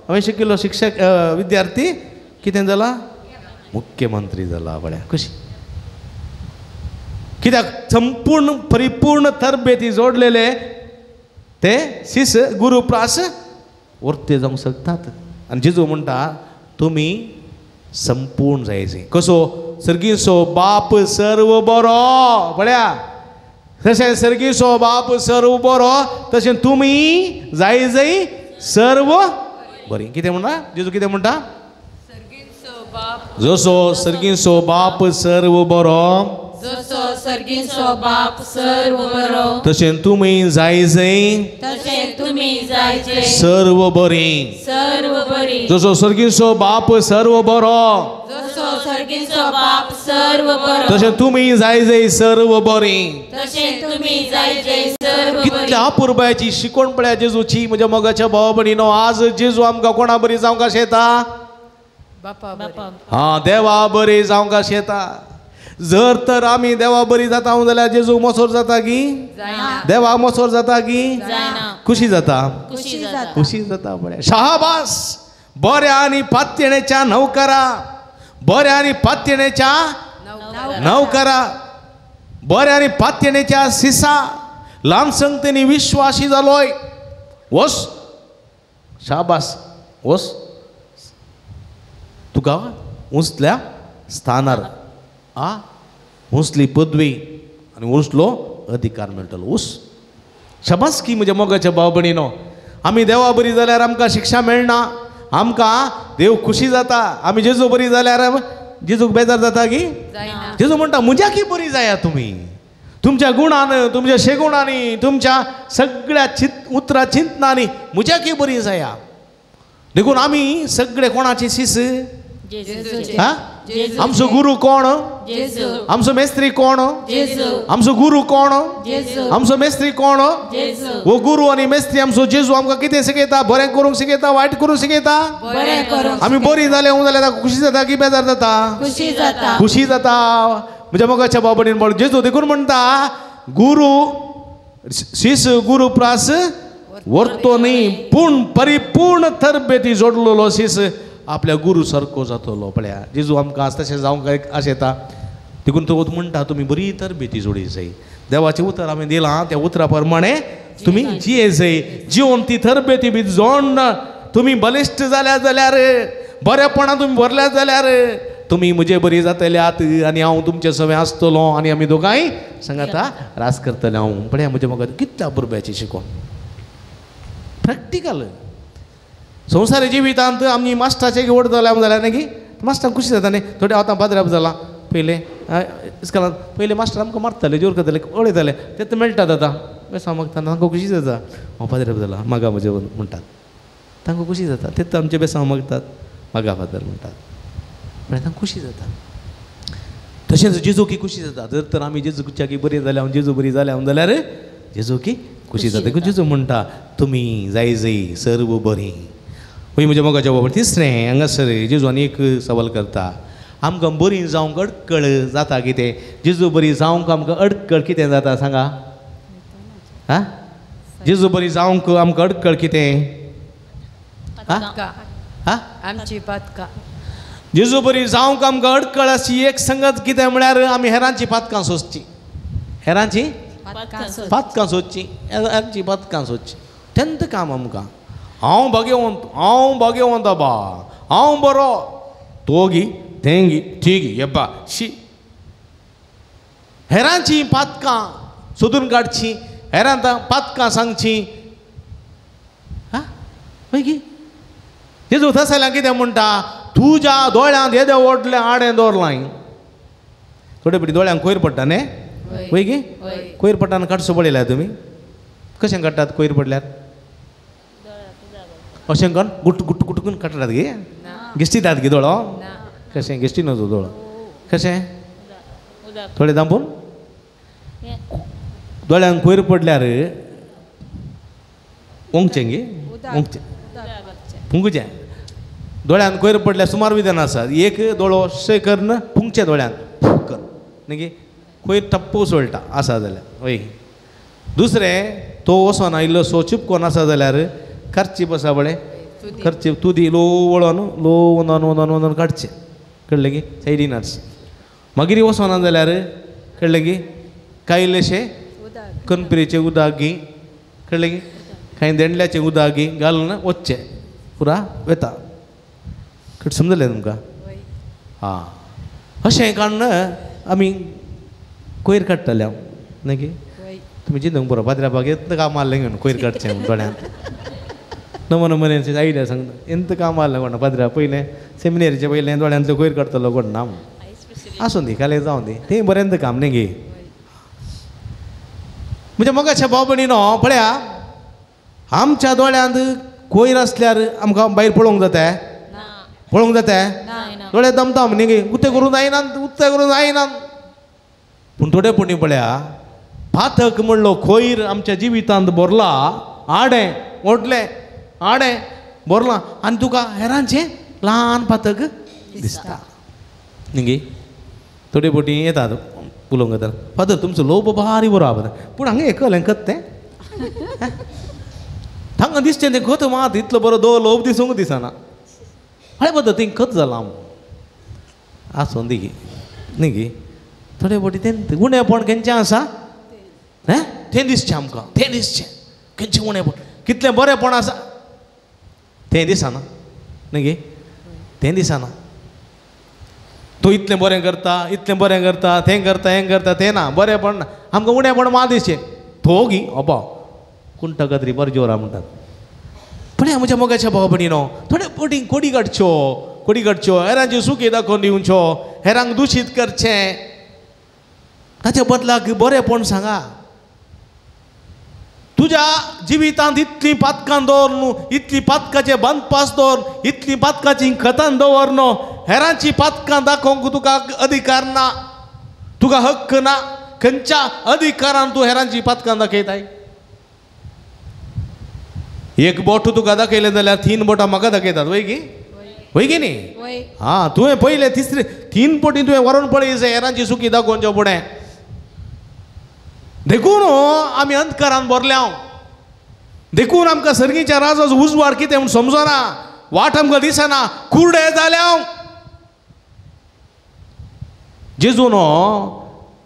हांवें शिकिल्लो शिक्षक विद्यार्थी कितें जाला मुख्यमंत्री जाला. पळया खुशी कित्याक? संपूर्ण परिपूर्ण तरबेती जोडलेले ते शिस गुरू प्रास वर्ते जावंक शकतात. आनी जेजू म्हणटा तुमी संपूर्ण जायचे. कसो? सर्गीचो बाप सर्व बरो. पळया तशें सर्गीचो बाप सर्व बरो तशें तुमी जाय जाय सर्व बरी. कितें म्हणटा जेजू? कितें म्हणटा? जसो सर्गीचो बाप सर्व बरो जसो सर्गीचो बाप सर्व बरो तशें तुमी जाय जाय तशें तुमी जाय जाय सर्व बरी सर्व बरी. जसो सर्गीचो बाप सर्व बरो जसो सर्गीचो बाप सर्व बरो तशें तुमी जाय जाय सर्व बरी तशें तुमी जाय जाय सर्व बरी. कितल्या अपुरबायेची शिकवण पळया जेजूची. म्हज्या मोगाच्या भावा भयणीनो, आज जेजू आमकां कोणा बरी जावंक आशेता? हा, देवा बरी जावंक आशेता. जर तर आमी देवा बरी जाता जाल्यार जेजू मोसोर जाता की? देवा मोसोर जाता की? खुशी जाता, खुशी जाता. बरें, शाबास. बऱ्या आनी पातयेणेच्या नवकरा, बऱ्या आनी पातयेणेच्या नवकरा, बऱ्या आनी पातयेणेच्या सिसा ल्हान संगतेनी विश्वासी जालोय. वस, शाबास, वस तुका उंचल्या स्थानार आ उंचली पदवी आनी उंचलो अधिकार मेळटलो. उस, शाबास की म्हज्या मोगाच्या भाव भयणीनो. आमी देवा बरी जाल्यार आमकां शिक्षा मेळना, आमकां देव खुशी जाता. आमी जेजू बरी जाल्यार जेजूक बेजार जाता की? जेजू म्हणटा म्हज्या की बरी जाया तुमी, तुमच्या गुणान, तुमच्या शेगुणांनी, तुमच्या सगळ्या उतरां चिंतनांनी म्हज्या की बरी जाया. देखून आमी सगळे कोणाची शिस? आमचो गुरू कोण? आमचो मेस्त्री कोण? आमचो गुरू कोण? आमचो मेस्त्री कोण? हो गुरू आनी मेस्त्री आमचो जेजू आमकां कितें शिकयता? बरें करूंक शिकयता, वायट करूंक शिकयता? आमी बरी जाले जाल्यार खुशी जाता की बेजार जाता? खुशी जाता. म्हज्या मोगाच्या भाव भयणीन, बोल जेजू देखून म्हणटा गुरू शिस गुरू प्रास वर्तो न्ही पूण परिपूर्ण तरबेती जोडलेलो शिस आपल्या गुरू सारको जातलो. पळया जेजू आमकां आज तशें जावंक आशेता. देखून तो म्हणटा तुमी बरी तरबेती जोडी जाय. देवाचें उतर आमी दिलां त्या उतरा प्रमाणे तुमी जिये जाय. जिवन ती तरबेती बी जोड तुमी बलिश्ट जाल्या जाल्यार, बरेपणां तुमी भरल्या जाल्यार तुमी म्हजे बरी जातल्यात आनी हांव तुमचे सवें आसतलो आनी आमी दोगांय सांगाता रास करतले. हांव पळया म्हज्या म्हाका कितल्या भुरग्याची शिकोवन प्रॅक्टिकल संवसारी जिवितांत आमी मास्टराचे वोट जाल्या जाल्यार न्ही मास्टरांक खुशी जाता न्ही. थोडे आतां पाद्राप जाला पयलें इस्कॉलांत पयलें मास्टर आमकां मारताले, जोर करताले, उडयताले, तें मेळटात आतां बेसांव मागता तांकां खुशी जाता. हांव पाद्राप जाला मागा म्हजे म्हणटात, तांकां खुशी जाता. तें आमचे बेसांव मागतात, मागा फादर म्हणटात, म्हळ्यार तांकां खुशी जाता. तशेंच जेजू की खुशी जाता. जर तर आमी जेजूच्या की बरी जाल्या, हांव जेजू बरी जाल्या हांव जाल्यार जेजू की खुशी जाता. जेजू म्हणटा तुमी जाय जाय सर्व बरी. पळय म्हज्या मोगाच्या बाबा. तिसरें हांगासर जेजू आनी एक सवाल करता, आमकां बरी जावंक अडकळ जाता कितें? जेजू बरी जावंक आमकां अडकळ कितें जाता सांगा? आं, जेजू बरी जावंक आमकां अडकळ कितें? आमची पातकां. जेजू बरी जावंक आमकां अडकळ अशी एक संगत कितें म्हळ्यार आमी हेरांची पातकां सोदची, हेरांची पातकां सोदची, हेरांची पातकां सोदची. तेंत काम आमकां. हांव भाग्यवंत, हांव भाग्यवंत बा, हांव बरो, तोगी तेंगी ठीगी येब्बा शी. हेरांची पातकां सोदून काडची, हेरांत पातकां सांगची. हा मागीर जेजू थंय कितें म्हणटा? तुज्या दोळ्यांत येदें व्हडलें आडें दवरलां. थोडे पटी दोळ्यांक कोयर पडटा न्ही? वय गी कोयर पडटा काडसो पळयल्या तुमी? कशें काडटात कोयर पडल्यार? अशें करून गुट गुट गुटकून काडटात गे, गिश्टीतात गे दोळो? कशें गिश्टी नजो दोळो कशें थोडे दांपून दोळ्यांक कोयर पडल्यार ओंगचें गे, ओंगचें फुंगचें. दोळ्यांत कोयर पडल्यार सुमार विधान आसा. एक दोळो अशें करून फुंगचें दोळ्यांत कर न्ही, कोयर टप्प उसळटा आसा जाल्यार. वय दुसरें तो वचना इल्लो सो चिपकोन आसा जाल्यार खर्ची आसा पळय, खर्ची तुदी लो वळोन लो वंदोन वंदोन वंदोन काडचें, कळ्ळें की सायडीन हाडचें. मागीर वचना जाल्यार कळ्ळें की कांय इल्लेशें कणपिरेचें उदक घे, कळ्ळें की कांय देंडल्याचें उदक घे घालून वचचें पुरा वेता. समजलें तुमकां? हां, अशें काडून आमी कोयर काडटाले हांव न्ही की तुमी चिंतूंक पुरो पाद्र्याबाग येत काम मारलें घेवन कोयर काडचें म्हूण दोळ्यांत. नवो नमुन्याचे आयडिया सांगता एंत काम मारलें कोणा पाद्र्या पयलें सेमिनेरीचें पयलें दोळ्यांतलो कोयर काडटलो कोण ना म्हूण. आसूं दी कालें जावं दी, तें बरें काम न्ही गे. म्हणजे मोगाच्या भाव भयणीनो पळया आमच्या दोळ्यांत कोयर आसल्यार आमकां भायर पळोवंक जाता? पळोवंक जाता? दोळे दमता न्ही उत्ते करूं जायना उत्ते करूं जायना. पूण थोडे पुणी पळया पातक म्हणलो कोयर आमच्या जिवितांत भरला आडें व्हडलें आडें भरलां आनी तुका हेरांचें ल्हान पातक दिसता न्ही. थोडे बोटी येतात उलोवंक येतात फादर तुमचो लोब भारी बरो आहा पूण हांगा एकलें खत तें हांगा दिसचें तें खत मात इतलो बरो दो लोब दिसूंक दिसना हय बद्दल थंय खत जालां आसूं दी न्ही गी. थोडे बोटी तें उणेपण खंयचें आसा हें तें दिसचें आमकां तें दिसचें खंयचें उणेपण कितलें बरेंपण आसा तें दिसना न्ही गी तें दिसना. तूं इतलें बरें करता इतलें बरें करता तें करता हें करता तें ना बरेंपण ना आमकां उणेपण मात दिसचें तो गी अबा कुंटा कातरी बरें जोरा म्हणटात. पळय म्हज्या मोगाच्या भाव भयणीनो थोडे पटी कोडी काडच्यो कोडी काडच्यो हेरांची सुकी दाखोवन दिवच्यो हेरांक दुशीत करचें ताच्या बदलाक बरेंपण सांगा. तुज्या जिवितांत इतलीं पातकां दवर न्हू इतलीं पातकाचें बांदपास दवर इतलीं पातकाचीं खतां दवर न्हू हेरांची पातकां दाखोवंक तुका अधिकार ना तुका हक्क ना. खंयच्या अधिकारान तूं हेरांची पातकां दाखयताय? एक बोट तुका दाखयलें जाल्यार 3 बोटां म्हाका दाखयतात वय गी वय गी न्ही. हां तुवें पयलें तिसरे 3 बोटी तुवें व्हरून पळय हेरांची सुकी दाखोवच्या फुडें. देखून आमी अंधकारान भरल्या देखून आमकां सर्गीच्या राजाचो उजवाड कितें म्हूण समजना वाट आमकां दिसना कुर्डे जाल्या. जेजूनो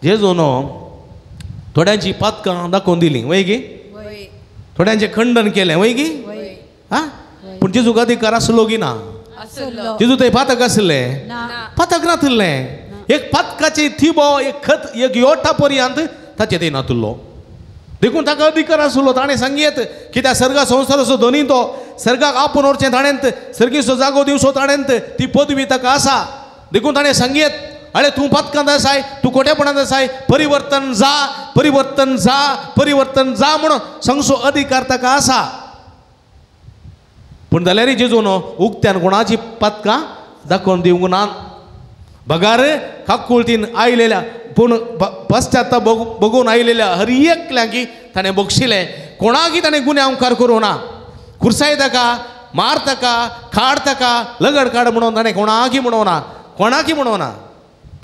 जेजूनो थोड्यांची पातकां दाखोवन दिलीं वय गी थोड्यांचें खंडन केलें वय गी आं. पूण जेजूक अधिकार आसलो की ना? जेजू थंय पातक आसलें पातक नातिल्लें एक पातकाची थिबो एक खत एक योटा पर्यंत ताचें थंय नातिल्लो. देखून ताका अधिकार आसलो ताणें सांगयेत कित्याक सर्गा संवसाराचो धनी तो सर्गाक आपोवन व्हरचें ताणेंत सर्गीचो जागो दिवचो ताणेंत ती पदवी ताका आसा. देखून ताणें सांगयेत अरे तूं पातकांत आसाय तूं खोटेपणांत आसाय परिवर्तन जा परिवर्तन जा परिवर्तन जा म्हणून सांगचो अधिकार ताका आसा. पूण जाल्यार जेजून उक्त्यान कोणाची पातकां दाखोवन दिवंक ना बगार काकुळतीन आयलेल्या पूण पश्चाताप बघून आयलेल्या हर एकल्यांकी ताणें बक्षिलें कोणाकी ताणें गुन्यांवकार करूं ना. खुर्साय ताका मार ताका खाड ताका लगड काड म्हणून ताणें कोणाकी म्हणूं ना कोणाकी म्हणूं ना.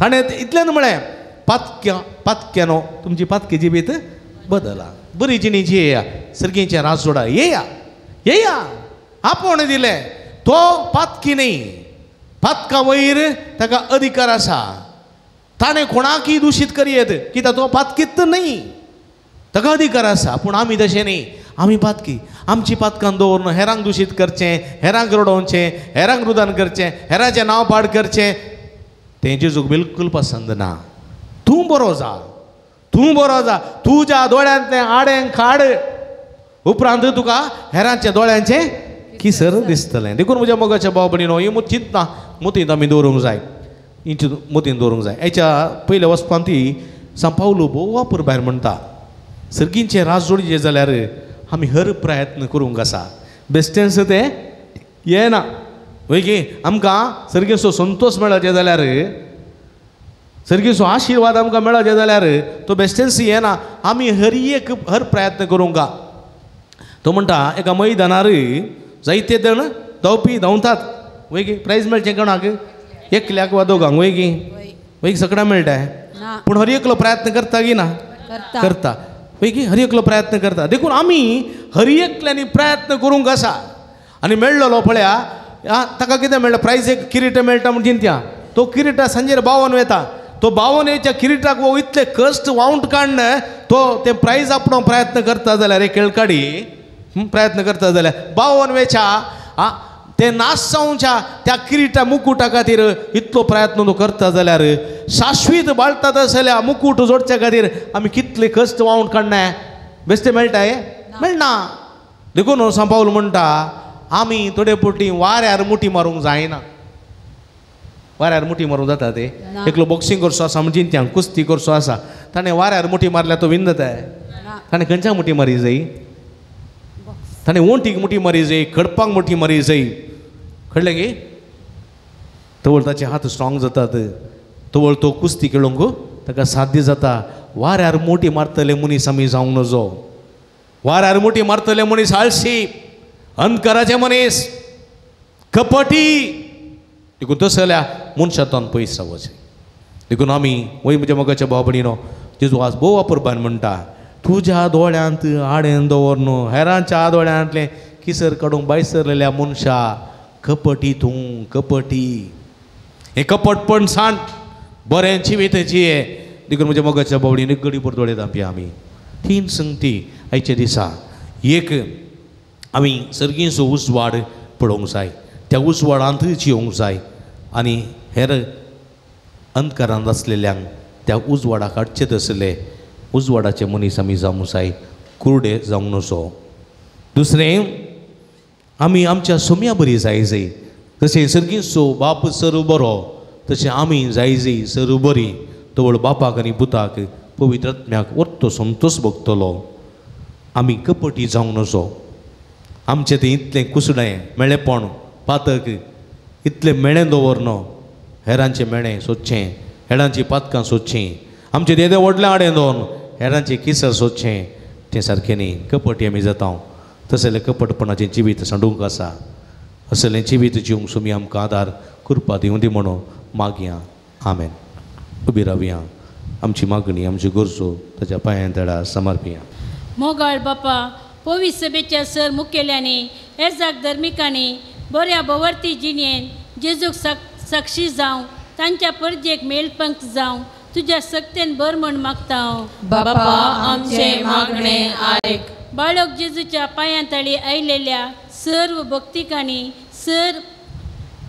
ताणें इतलें म्हळें पातक्या पातक्यानो तुमची पातकी जिबीत बदला बरी जिणेची येया सर्गीचें राजोडा येया येया आपोवणें दिलें. तो पातकी न्ही पातका वयर ताका अधिकार आसा ताणें कोणाकय दुशीत करयेत कित्याक तो पातकीत न्ही ताका अधिकार आसा. पूण आमी तशें न्ही आमी पातकी आमची पातकां दवरून हेरांक दुशीत करचें हेरांक रडोवचें हेरांक रुदान करचें हेरांचें नांव पाड करचें तें जेजूक बिलकूल पसंद ना. तूं बरो जा तूं बरो जा तुज्या दोळ्यांतलें आडें खाड उपरांत तुका हेरांच्या दोळ्यांचें किसर दिसतलें. देखून म्हज्या मोगाच्या भाव भयणीनो ही चिंतना मोतींत आमी दवरूंक जाय इंच मोतीन दवरूंक जाय. हेच्या पयल्या वचपान ती सांपावलो भोव वापर भायर म्हणटा सर्गींचें राज जोडचें जाल्यार आमी हर प्रयत्न करूंक आसा बेश्टेंच तें येना वय की आमकां सर्गेचो संतोश मेळचे जाल्यार सर्गेचो आशिर्वाद आमकां मेळचे जाल्यार तो बेश्टेंच येना आमी हर एक हर प्रयत्न करूंक. तो म्हणटा एका मैदानार जायते जाण धांवपी धांवतात वय की प्रायज मेळचें कोणाक एकल्याक वा दोगांक वय की वय सगळ्यांक मेळटा पूण हर एकलो प्रयत्न करता की ना करता वय की हर एकलो प्रयत्न करता. देखून आमी हर एकल्यांनी प्रयत्न करूंक आसा आनी मेळ्ळलो पळया ताका कितें मेळटा प्रायज एक किरीट मेळटा म्हण चिंतया तो किरीटा सांजेर बावन वता तो बावन येच्या किरीटाक वो इतले कश्ट वावंट काडून तो तें प्रायज आपणो प्रयत्न करता जाल्यार एक खेळकाडी प्रयत्न करता जाल्यार बावन वेच्या ते नाश जावच्या त्या किरीटा मुकुटा खातीर इतलो प्रयत्न तो करता जाल्यार शाश्वीत बाळतात आसल्या मुकूट जोडच्या खातीर आमी कितले कश्ट वावंट काडनाय बेश्टे मेळटा मेळना. देखून सांपावल म्हणटा आमी थोडे पोटी वाऱ्यार मुठी मारूंक जायना वाऱ्यार मुठी मारूंक जाता ते एकलो बॉक्सिंग करचो आसा म्हणजे त्या कुस्ती करचो आसा ताणें वाऱ्यार मुठी मारल्यार तो विन जाता ताणें खंयच्या मुठी मारी जाय ताणें ओंटीक मुठी मारी जाय खडपाक मुठी मारी जाय कळ्ळें गी तवळ ताचे हात स्ट्रॉंग जातात, तवळ तो कुस्ती खेळूंक ताका साध्य जाता. वाऱ्यार मोटी मारतले मनीस आमी जावंक नजो. वाऱ्यार मोटी मारतले मनीस आळशी, अंधकाराचे मनीस, कपटी. देखून तसल्या मनशांतल्यान पयस रावचें. देखून आमी वय म्हज्या मोगाच्या भाव भयणीनो, जेजू आज भोव अपुरबायन म्हणटा, तुज्या दोळ्यांत आडेन दवर न्हू, हेरांच्या दोळ्यांतलें किसर काडूंक भायर सरलेल्या मनशा, कपटी तूं, कपटी. हें कपटपण सांड, बरें जिवीत जिये. देखून म्हज्या मोगाच्या भावणीन गडी भर दोळे धांपया आमी. तीन संगती आयच्या दिसा. एक, आमी सर्गींचो उजवाड पळोवंक जाय, त्या उजवाडांत जिवंक जाय आनी हेर अंधकारांत आसलेल्यांक त्या उजवाडाक हाडचें तसले उजवाडाचे मनीस आमी जावंक जाय, कुरडे जावंक नजो. दुसरें, आमी आमच्या सोम्या बरी जाय जाय, जशें सर्गींचो बाप सर बरो तशें आमी जाय जाय सर बरी. तवळ बापाक आनी पुताक पवित्र आत्म्याक वर्तो संतोश भोगतलो. आमी कपटी जावंक नजो. आमचें तें इतलें कुसडें मेळेपण पातक इतलें मेळें दवरनो, हेरांचें मेळें सोदचें, हेरांचीं पातकां सोदचीं, आमचें तें व्हडलें आडें दवरून हेरांचें किसर सोदचें, तें सारकें न्ही. कपटी आमी जाता. तसलें कपटपणाचें जिवीत सांडूंक आसा. असलें जिवीत जिवंक सुमी आमकां आदार कृपा दिवं दी म्हणून मागया. आमेन. उबी रावया, आमची मागणी आमच्यो गरजो ताच्या पांयां तळा समर्पिया. मोगाळ बापा, पवित्र सभेच्या सर मुखेल्यांनी, एजाक धर्मिकांनी बऱ्या भोवर्ती जिणेन जेजूक साक्षी जावं, तांच्या परजेक मेलपंक जावं, तुज्या सक्तेन बर म्हण मागता हांव. बापा आमचें मागणें आयक. बाळक जेजूच्या पांयां तळी आयलेल्या सर्व भक्तिकांनी सर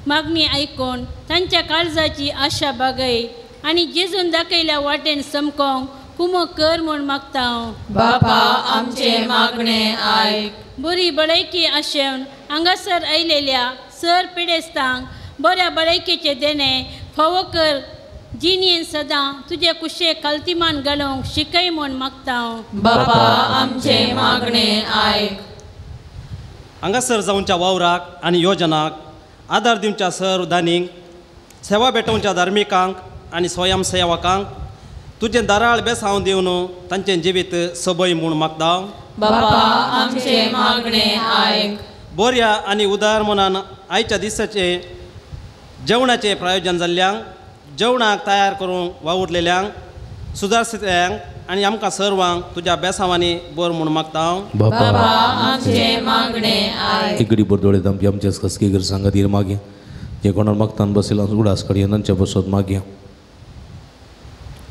मागणी आयकून तांच्या काळजाची आशा बागय आनी जेजून दाखयल्या वाटेन समकोंक कुमो कर म्हूण मागता हांव. बापा आमचें मागणें आयक. बरी बळयकी आशेवन हांगासर आयलेल्या सर पिडेस्तांक बऱ्या बळयकेचें देणें फावो कर, जिणेन सदां तुजे कुशेक खालतीमान घालूंक शिकय म्हूण मागता हांव. बापा आमचें मागणें आयक. हांगासर जावच्या वावराक आनी योजनाक आदार दिवच्या सर दानींक, सेवा भेटोवच्या धार्मिकांक आनी स्वयंसेवकांक तुजें दाराळ बेसांव दिवन तांचें जिवीत सबय म्हूण मागता. बापा आमचें मागणें आयक. बऱ्या आनी उदार मनान आयच्या दिसाचें जेवणाचें प्रायोजन जाल्ल्यांक, जेवणाक तयार करूंक वावुरलेल्यांक, सुदारशिल्ल्यांक आनी आमकां सर्वांक तुज्या बेसांवांनी बर म्हूण मागता. बापा आमचें मागणें आयक. एक भर दोळे धांपी आमच्याच खासगी गरजां खातीर मागया. जे कोणाक मागतान बसयला उडास काडया, तांच्या बसत मागया.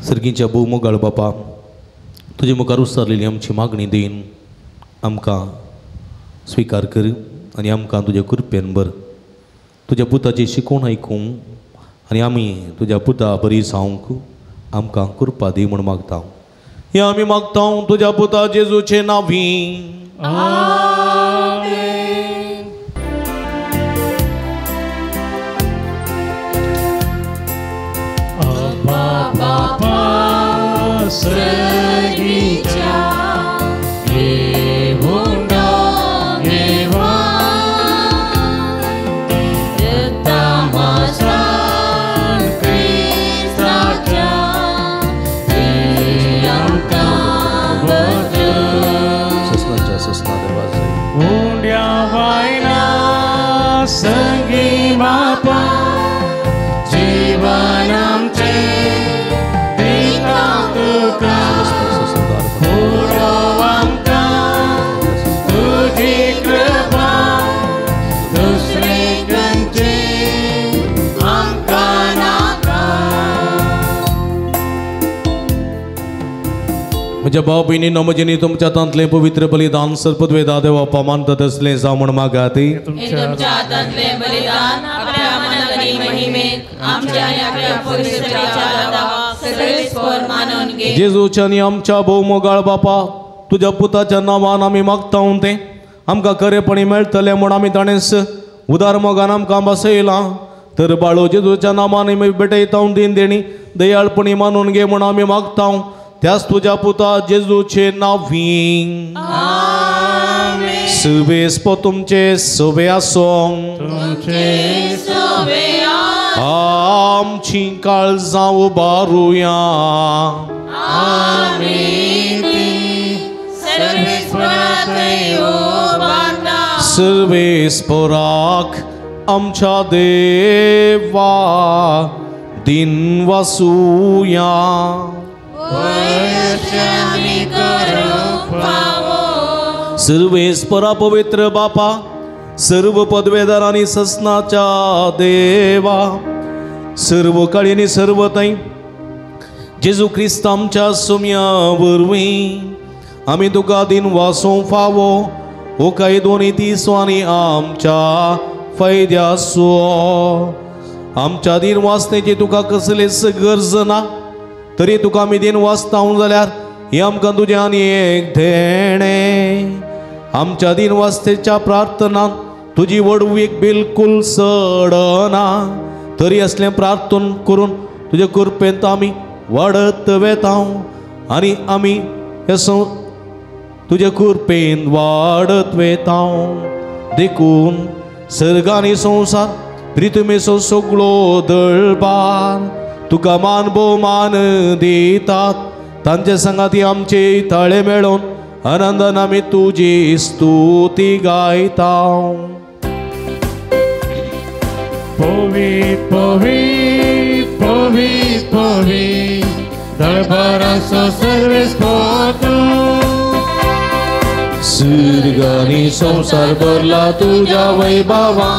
सर्गीच्या भोव मोगाळ बापा, तुजे मुखार उस्तारलेली आमची मागणी दीन आमकां स्विकार कर आनी आमकां तुज्या कृपेन बर. तुज्या पुताची शिकवण आयकूंक आनी आमी तुज्या पुता बरी जावंक आमकां कृपा दी म्हूण मागता. हे आमी मागता तुज्या पुता जेजूचे नांवी. सर्गीच्या येवंडा देवा, तमाशान क्रिस्ताच्या आमकां ससनाच्या ससना दरवाजा उंड्या वायना संगी बापा, जीवन आमचें म्हज्या भाव भयणीनो, म्हजेनी तुमच्या हातांतलें पवित्र बलिदान सर्पद्वेदा देवा मानता तसलें जावं म्हूण मागात. तुमच्या हातांतलें बलिदान आपल्या मनाची महिमेक आमच्या आनी आपल्या पवित्रतेच्या दावाक सगळेच मानून घे. जेजूच्या आनी आमच्या भोव मोगाळ बापा, तुज्या पुताच्या नांवान आमी मागता तें आमकां खरेपणी मेळटलें म्हूण आमी ताणेंच उदार मोगान आमकां बसयलां. तर बाळो जेजूच्या नांवान आमी भेटयता दीन देणी दयाळपणी मानून घे म्हूण आमी मागता. त्याच तुज्या पुता जेजूचे नांवी. सुबेस पो तुमचे सोबे आसों. आमची काळजां उबारुया. सर्वेस्पराक आमच्या देवा दिन वासूया. सर्वेस्परा पवित्र बापा, सर्व पदवेदार आनी ससनाच्या देवा, सर्व काळी आनी सर्व थंय जेजू क्रिस्त आमच्या सुम्या वरवीं आमी तुका दिन वासूंक फावो हो कायदो नीतीचो आनी आमच्या फायद्याचो. आमच्या दिन वाचण्याची तुका कसलीच गरज ना, तरी तुका आमी दिन वाचता जाल्यार हें आमकां तुजें आनी एक देणें. आमच्या दिन वाचतेच्या प्रार्थनांत तुजी वडवीक बिलकूल सडना, तरी असलें प्रार्थन करून तुजे कृपेंत आमी वाडत वेता आनी आमी हे तुजे कृपेन वाडत वेता. देखून सर्ग आनी संवसार प्रितमेचो सगळो दळबार तुका मान भोवमान दितात. तांचे संगाती आमचे ताळे मेळोवन आनंदान आमी तुजी स्तुती गायता. पवित्र पवित्र पवित्र पवित्र दरबाराचो सर्वेस्पर तूं. सर्ग आनी संवसार भरला तुज्या वैभवा,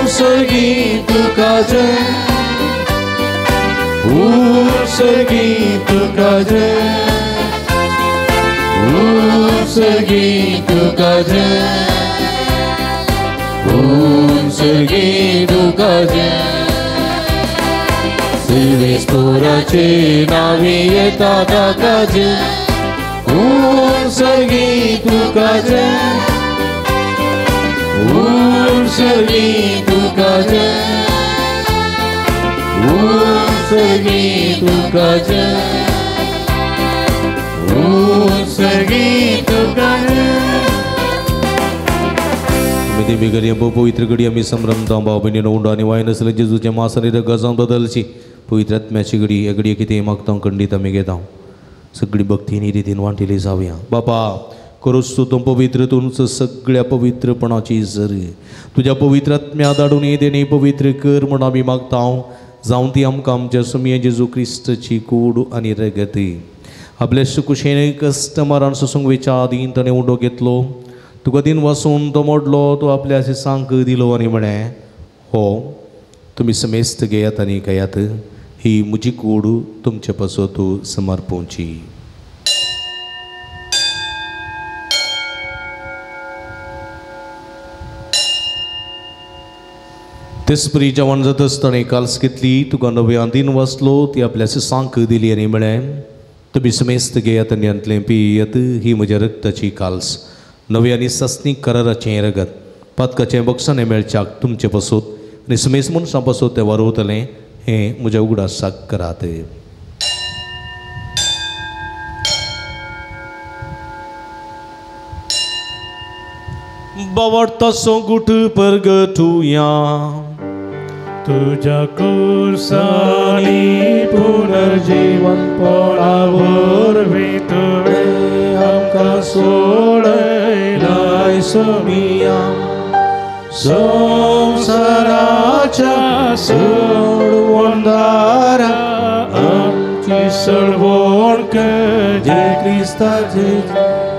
सर्गी तुका जय, सर्गी तुका जय, सर्गी तुका जय, सर्गी तुका जय. सर्वेस्पराचे नावी येता ताका जय, सर्गी तुका जय, सर्गी तुका जय, सर्गी तुका जय, सर्गी तुका जय. देवी घडी पवित्र घडी आमी संभ्रमता. भाव भयणीनो, उंडो आनी वायन आसले जेजूचें मांस आनी रगत बदलची पवित्र आत्म्याची घडी. ह्या घडये कितें मागता खंडीत आमी घेता. सगळी भक्ती आनी रितीन वांटिली जावया. बापा करोस तूं तूं पवित्र तुमचो सगळ्या पवित्रपणाची जर तुज्या पवित्र आत्म्या धाडून देणे पवित्र कर म्हूण आमी मागता. जावं ती आमकां आमच्या सुमये जेजू क्रिस्ताची कूड आनी रगत. आपल्या सुकुशेन कस्टमरान सोसूंक वेच्या आदीं ताणें उंडो घेतलो, तुका दिन वासून तो मोडलो, तो आपल्या सांक दिलो आनी म्हळें, हो तुमी समेस्त घेयात आनी खायात, ही म्हजी कूड तुमचे पासत समर्पोवची. तेसपरी जेवण जाता आसतना काल्स घेतली, तुका नव्या दिन वाचलो, ती आपल्या सांक दिली आनी म्हळें, तुमी समेस्त घेयात आनी हांतलें पियेयात, ही म्हज्या रक्ताची काल्स, नव्या आनी सासणीक कराराचें रगत, पातकाचें बक्षाणें मेळच्याक तुमचे पासत आनी समेस्त मनशां पासत तें वारवतलें, हें म्हज्या उगडासाक करात. बावडतासो गुट परगटुया. तुझ्या कुर्सानी पुनर्जीवनपणा वरवीं तुवें आमकां सोडयलाय सोमिया. संवसाराच्या सोडवणदारा आमची सळवण कर जे क्रिस्ताचे.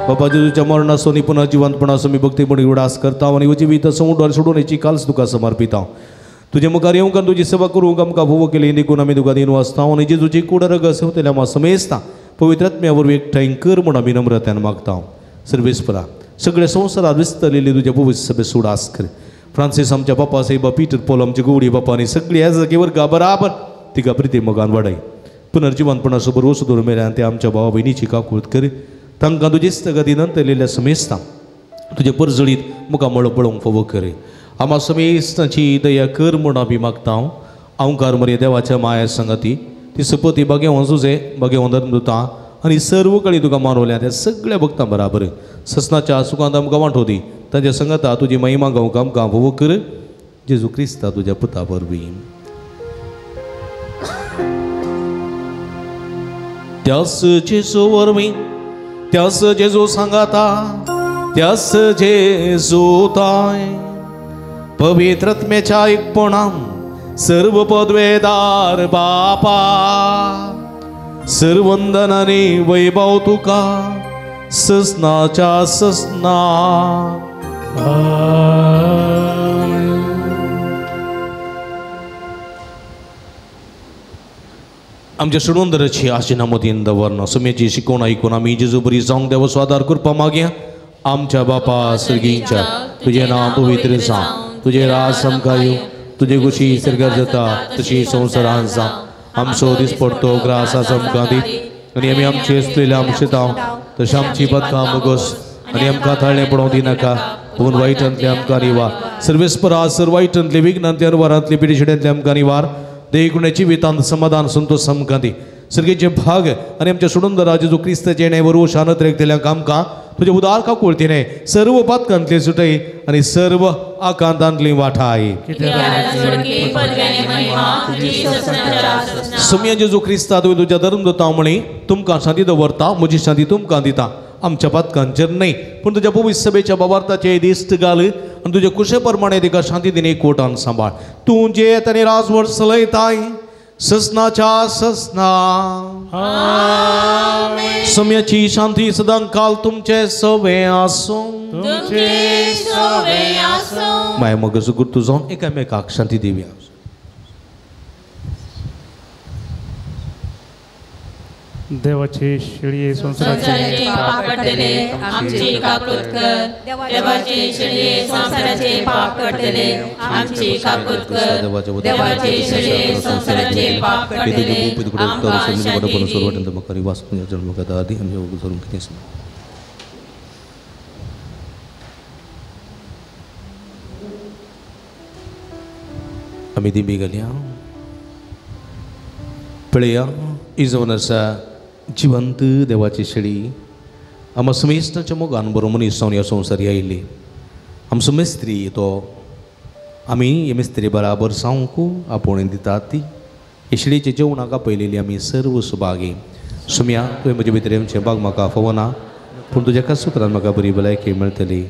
बाबा जेजूच्या मरणाचो आनी पुनर्जिवंतपणाचो मी भक्तीपणी उडास करता आनी जिवीत सोडून आनी सोडून हेची काल्स तुका समर्पिता. तुजे मुखार येवंक आनी तुजी सेवा करूंक आमकां भोव केली देखून आमी तुका दिन वाचता आनी जेजूची कूड रगत सेवतल्या आमकां समेस्ता पवित्र आत्म्या वरवीं एकठांय कर म्हूण आमी नम्रतान मागता. सर्वेस्परा सगळे संवसारात विस्तरलेली तुज्या पवित्र सभेचो उडास कर. फ्रांसीस आमच्या बापा साहेबा, पीटर पॉल आमचे गोवडी बापा आनी सगळी ह्या जागेवर गा बराबर तिका प्रिती मोगान वाडय. पुनर्जिवंतपणाचो भरवंसो दवरून मेल्यान ते आमच्या भावा भयणीची काकूत कर. तांकां तुजी स्थगती नंतरलेल्या समेस्ता तुजे परजळीत मुखामळ पळोवंक फावो कर. आमा समेस्तांची दया कर म्हूण आमी मागता. अवकार मरे देवाच्या माया संगती ती सपती बागेवन सुजे बागेवन धर्मदुता आनी सर्व कडेन तुका मानवल्या त्या सगळ्या भक्तां बराबर ससनाच्या सुखांत आमकां वांटो दी. तांच्या संगता तुजी महिमा गावंक आमकां फावो कर. जेजू क्रिस्ता तुज्या पुता वरवीं. त्यास जेजू वरवीं, त्यास जेजू सांगाता, त्यास जेजू ताय पवित्रत्मेच्या एकपणान सर्व पदवेदार बापा सर्वंदनाने वैभव तुका ससनाच्या ससना. आमच्या सुडवंदराची आशिना मतीन दवरना सुमेची शिकवण ऐकून आमी जेजू बरी जावंक देवाचो आदार करपा मागया. आमच्या बापा सर्गींच्या तुजें नांव पवित्र जावं, तुजें राज आमकां येवं, तुजे खुशी सर्गार जाता तशी संवसारांत जावं. आमचो दिसपडतो ग्रास आज आमकां दी आनी आमी आमचे आसलेले आमचे ताव तशें आमची बदकां मुगोस आनी आमकां थाळें पडोवंक दिनाका, पूण वायटांतले आमकां निवार. सर्वेस्परा सर वायटांतले विघ्नांतले अरवारांतले पिडेशिड्यांतले आमकां निवार. देगुणे जिवितांत समाधान संतोष आमकां दी. सर्गेचे भाग आनी आमच्या सोडून जेजू क्रिस्ताचे येणे वरवीं शानत रेखतल्यांक आमकां तुजे उदार काकुळतीने सर्व पातकांतले सुटय आनी सर्व आकांतांतली वाठाय. सुम्या जेजू क्रिस्ता तुवें तुज्या धर्म दता म्हणी तुमकां शांती दवरता, म्हजी शांती तुमकां दिता. आमच्या पातकांचेर न्हय पूण तुज्या पवित्र सभेच्या बाबार्थाचे दिश्ट घाल आनी तुजे कुशे प्रमाणे तिका शांती दिने कोटान सांबाळ. तूं जे आनी राजवट चलयताय ससनाच्या ससना. सम्याची शांती सदां काल तुमचे सवे आसूं. माय मगज गुर्तू जावन एकामेकाक शांती दिवया. देवाची शिळये संसाराचे पाप काडटले आमची काकूत कर. देवाची शिळये संसाराचे पाप काडटले आमची काकूत कर. देवाची शिळये संसाराचे पाप काडटले आमकां शांती दी. आमी दिंबी घालया. पळया ही जावन आसा जिवंत देवाची शेळी. आमकां समेस्ताच्या मोगान बरो मनीस जावन ह्या संवसारी आयिल्ली. आमचो मिस्त्री तो आमी हे मिस्त्री बराबर जावंक आपोवणें दितात ती हे शेळीच्या जेवणाक आपयलेली आमी सर्व सुभागी. सुम्या तुवें म्हजे भितर येवचें बाग म्हाका फावना, पूण तुज्या एकाच सुत्रान म्हाका बरी भलायकी मेळटली.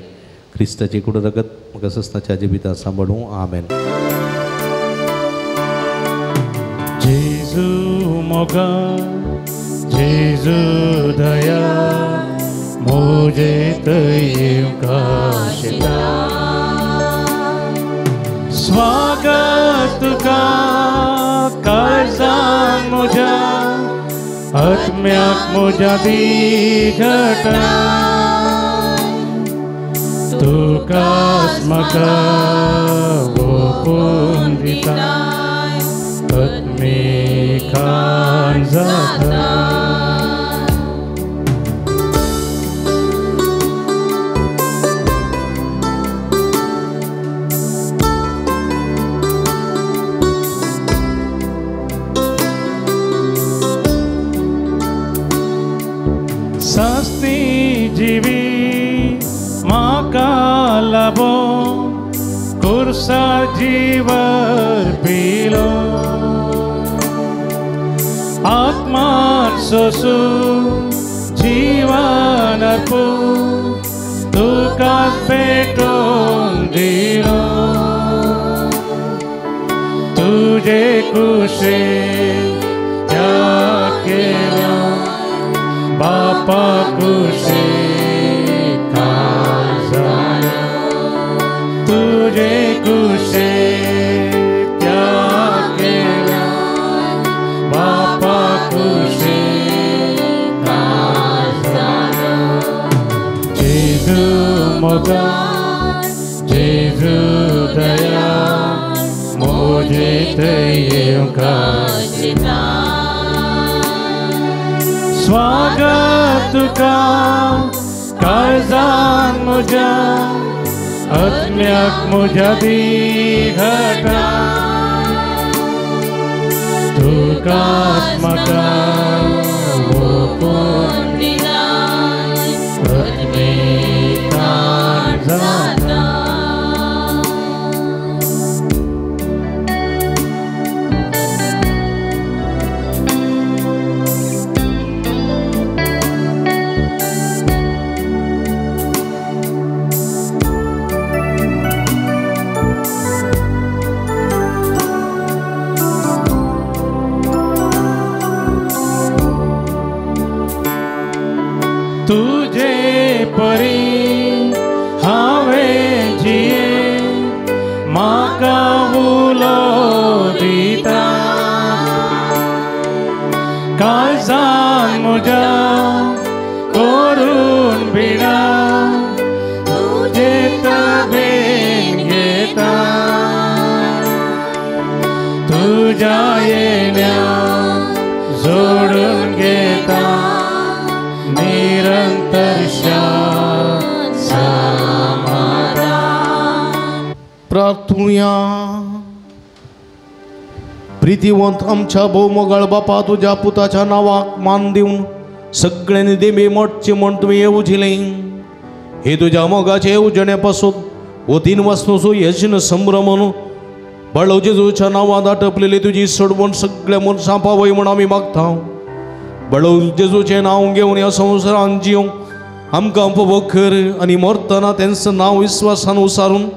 क्रिस्ताची कुड रगत म्हाका ससनाच्या जिवितांत सांबाळूं. आमेन. जेजू मोगा जेजू दया मोजे तय स्वागत तुका काळजान म्हज्या आत्म्याक म्हज्या बिघटा तुकाच म्हाका ओपून दिता आत्मिकान जाता. सास्ती जिवी म्हाका लाभो कुर्सा जीवर पिलो आत्मान सोसू जीवन अर्पू तुकाच भेटून दिलो तुझे कुशे त्याग केलो बापा कुशे काजालो तुझे कुशे त्याग केलो बापा कुशे काजालो. जेजू मोगा जेजू दया मोजे तय स्वागत तुका काळजान म्हज्या आत्म्याक म्हज्या बिघटा तुकाच म्हाका ओपून आत्मिकान जाता. तुझे परी हांवें जिये म्हाका उलो दिता काळजान म्हज्या करून बिडा तुजे तबेन घेता तुज्या येण्या जोडून घेता निरंतर समाधान. प्रार्थुया. प्रितीवंत आमच्या भोवमोगाळ बापा, तुज्या पुताच्या नांवाक मान दिवन सगळ्यांनी देंबे मोडचे म्हण तुवें येवजिलें. हे तुज्या मोगाचे येवजणे पासून हो तीन वासनूचो यज्ञ संभ्रमण बाळो जेजूच्या नांवान आटपलेली तुजी सोडवण सगळ्या मनशां पावय म्हण आमी मागता. बाळो जेजूचें नांव घेवन ह्या संवसारान जिवंक आमकां उपभोग कर आनी मरतना तेंचो नांव विस्वासान उसारून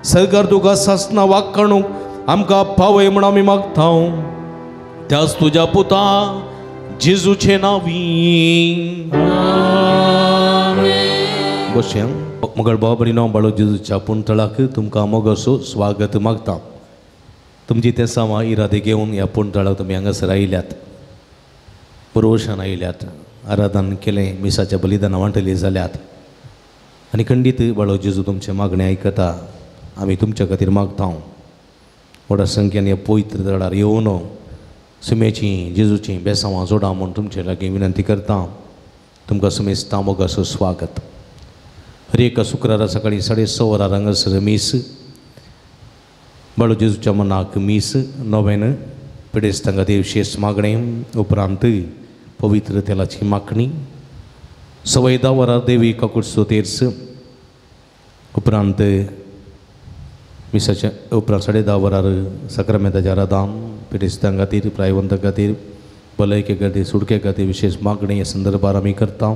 सरकार तुका सासना वागणूक आमकां पावय म्हण आमी मागता. त्याच तुज्या पुता जेजूचे नांवी. बशें मगळ बाबरी नांव बाळो जेजूच्या पुणतळाक तुमकां मोगासो स्वागत मागता. तुमची तेसांवां इरादे घेवन ह्या पुणतळाक तुमी हांगासर आयल्यात, पुरवशान आयल्यात, आराधन केलें, मिसाच्या बलिदानां वांटली जाल्यात आनी खंडीत बाळो जेजू तुमचें मागणें आयकता. आमी तुमच्या खातीर मागता. व्हडा संख्येन ह्या पवित्र दळार येवन सुमेचीं जेजूचीं बेसांवां जोडा म्हूण तुमचे लागीं विनंती करता. तुमकां सुमेस्तां मोगाचो स्वागत. हर एका शुक्रारा सकाळीं 6:30 वरार हांगासर मीस, बाळो जेजूच्या मनाक मीस, नोवेन पिडेस्तां खातीर विशेश मागणें, उपरांत पवित्र तेलाची मागणी, 10:15 वरार देवी काकुटसो तेर्स, उपरांत मिसाच्या उपरांत 10:30 वरार साक्रामेंताच्या आराधन, पिडेस्तां खातीर, प्रायवंतां खातीर, भलायके खातीर, सुटके खातीर विशेश मागणी ह्या संदर्भार आमी करता.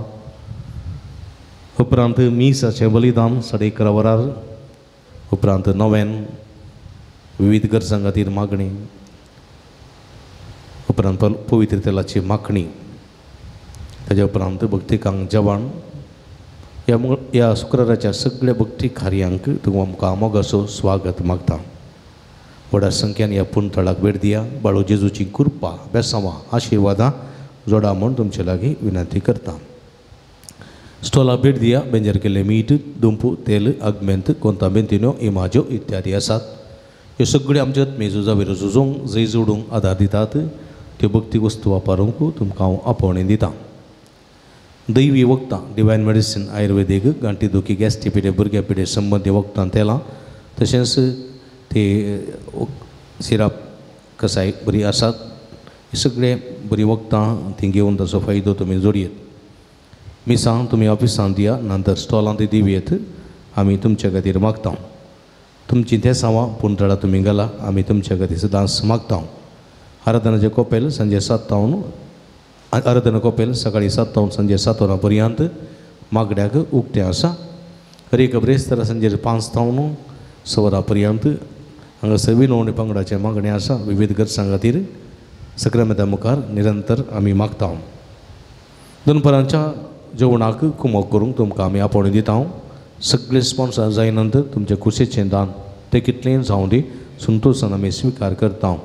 उपरांत मिसाचें बलिदान 11:30 वरार, उपरांत नोवेन विविध गरजां खातीर मागणी, उपरांत पवित्र तेलाची मागणी, ताज्या उपरांत भक्तिकांक जेवण. ह्या शुक्राराच्या सगळ्या भक्ती कार्यांक तुमकां आमकां मोगाचो स्वागत मागता. व्हडा संख्येन ह्या पुणतळाक भेट दिया. बाळो जेजूची कृपा, बेसांवां, आशिर्वादां जोडा म्हूण तुमचे लागीं विनंती करता. स्टॉला भेट दिया. बेंजर केल्लें मीठ, दुंपू, तेल, आगमेंत, कोंता बेंतिन्यो, इमाज्यो इत्यादी आसात. ह्यो सगळ्यो आमच्या मेजुजा झुजूंक जंय जोडूंक आदार दितात. त्यो भक्ती वस्तू वापरूंक तुमकां हांव आपोवणें दितां. दैवी वखदां, डिवायन मेडिसीन, आयुर्वेदीक, गांठी दुखी, गॅस्ट्री पिडे, भुरग्या पिडे संबंदी वखदां, तेलां, तशेंच ते सिरप कसाय बरी आसात. हे सगळे बरीं वखदां ती घेवन ताचो फायदो तुमी जोडयेत. मिसां तुमी ऑफिसांत दिया, नंतर स्टॉलांत दिवयेत. आमी तुमच्या खातीर मागता. तुमची तेसांवां पुणतळा तुमी घाला. आमी तुमच्या खातीर सदांच मागता. आराधनाचें कोपेल सांजे 7 तावन आराधना कोपेल सकाळीं 7 तावन सांजे 7 वरां पर्यंत मागड्याक उक्तें आसा. हर एक ब्रेस्तारा सांजे 5 तावन 6 वरां पर्यंत हांगासर विनवणी पंगडाचें मागणें आसा. विविध गरजां खातीर सक्रामेंता मुखार निरंतर आमी मागता. दनपरांच्या जेवणाक कुमक करूंक तुमकां आमी आपोवणें दिता. सगळे स्पॉन्सर जाय नंतर तुमचे कुशीचें दान तें कितलेंय जावं दी संतोशान आमी स्विकार करता.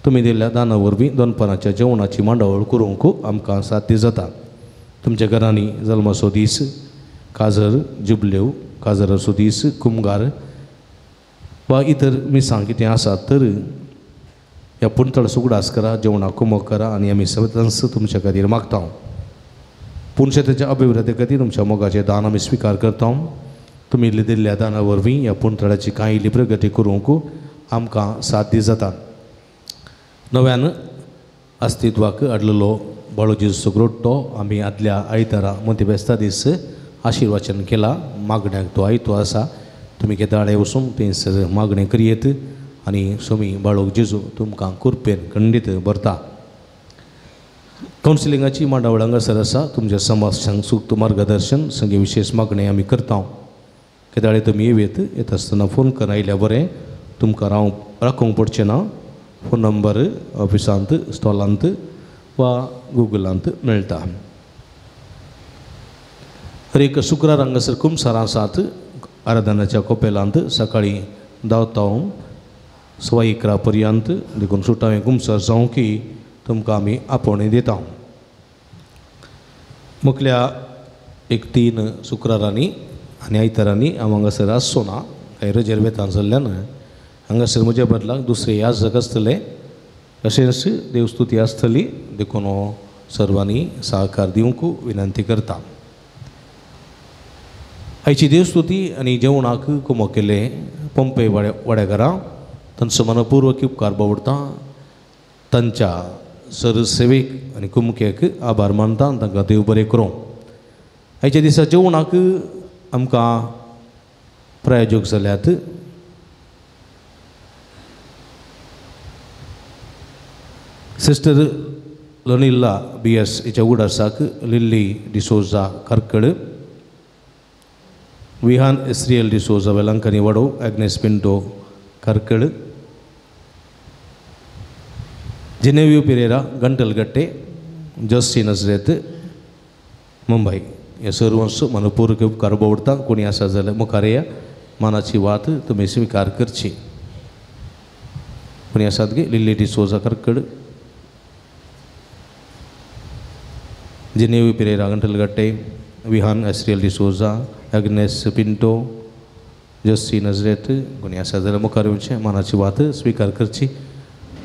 तुमी दिल्ल्या दाना वरवीं दनपारांच्या जेवणाची मांडावळ करूंक आमकां साध्य जाता. तुमच्या घरांनी जल्माचो दीस, काजर, जुबलेव, काजराचो दीस, कुमगार वा इतर मिसां कितें आसा तर ह्या पुणतळ उगडास करा, जेवणाक कुमक करा आनी आमी सदांच तुमच्या खातीर मागता. पूण शेताच्या अभिवृद्धी खातीर तुमच्या मोगाचें दान आमी स्विकार करता. तुमी दिल्ल्या दाना वरवीं ह्या पुणतळाची कांय इल्ली प्रगती करूंक आमकां साध्य जाता. नव्यान अस्तित्वाक हाडलेलो बाळो जेजूचो ग्रोट्टो आमी आदल्या आयतारा मोती बेस्ता दीस आशिर्वाचन केला. मागण्याक तो आयतो आसा. तुमी केदाळे वचून थंयसर मागणें करयेत आनी सोमी बाळोक जेजू तुमकां कृपेन खंडीत भरता. कावन्सिलिंगाची मांडावळ हांगासर आसा. तुमच्या समाज सूक्त मार्गदर्शन संगे विशेष मागणें आमी करता. केदाळे तुमी येत येता आसतना फोन कर आयल्यार बरें, तुमकां राव राखूंक पडचें ना. फोन नंबर ऑफिसांत, स्टॉलांत वा गुगलांत मेळटा. हर एक शुक्रार हांगासर कुमसारां आसात आराधनाच्या कोपेलांत सकाळीं 10 तावन 11:15 पर्यंत देखून सुटावें कुमसार जावं की तुमकां आमी आपोवणें दिता. मुखल्या एक 3 शुक्रारांनी आनी आयतारांनी हांव हांगासर आसचो ना, कांय रजेर वेतान जाल्ल्यान हांगासर म्हज्या बदलाक दुसरे याजक आसतले, तशेंच देवस्तुती आसतली देखून हो सर्वांनी सहकार दिवंक विनंती करता. आयची देवस्तुती आनी जेवणाक कुमो केले पंपे वाड्याघरां तांचो मनपूर्वक उपकार बावडटा, तांच्या सरसेवेक आनी कुमकेक आभार मानता, तांकां देव बरें करूं. आयच्या दिसा जेवणाक आमकां प्रायोजक जाल्यात सिस्टर लोनिल्ला बी एस हिच्या उडासाक लिल्ली डिसोजा कर्कड, विहान इस्रियल डिसोजा वेलांकनी वाडो, Agnes Pinto Karkal, Genevieve Pereira Gantalgatte, Jossy Nazareth Mumbai. हे सर्वांचो मनपूर्वक उपकार बावडटा. कोणी आसा जाल्यार मुखार या, मानाची वात तुमी स्विकार करची. कोणी आसात गे Lily D'Souza Karkal, Genevieve Pereira Gantalgatte, Vihan Asriel D'Souza, Agnes Pinto, Jossy Nazareth. कोणी आसा जाल्यार मुखार येवचें, मानाची वात स्विकार करची.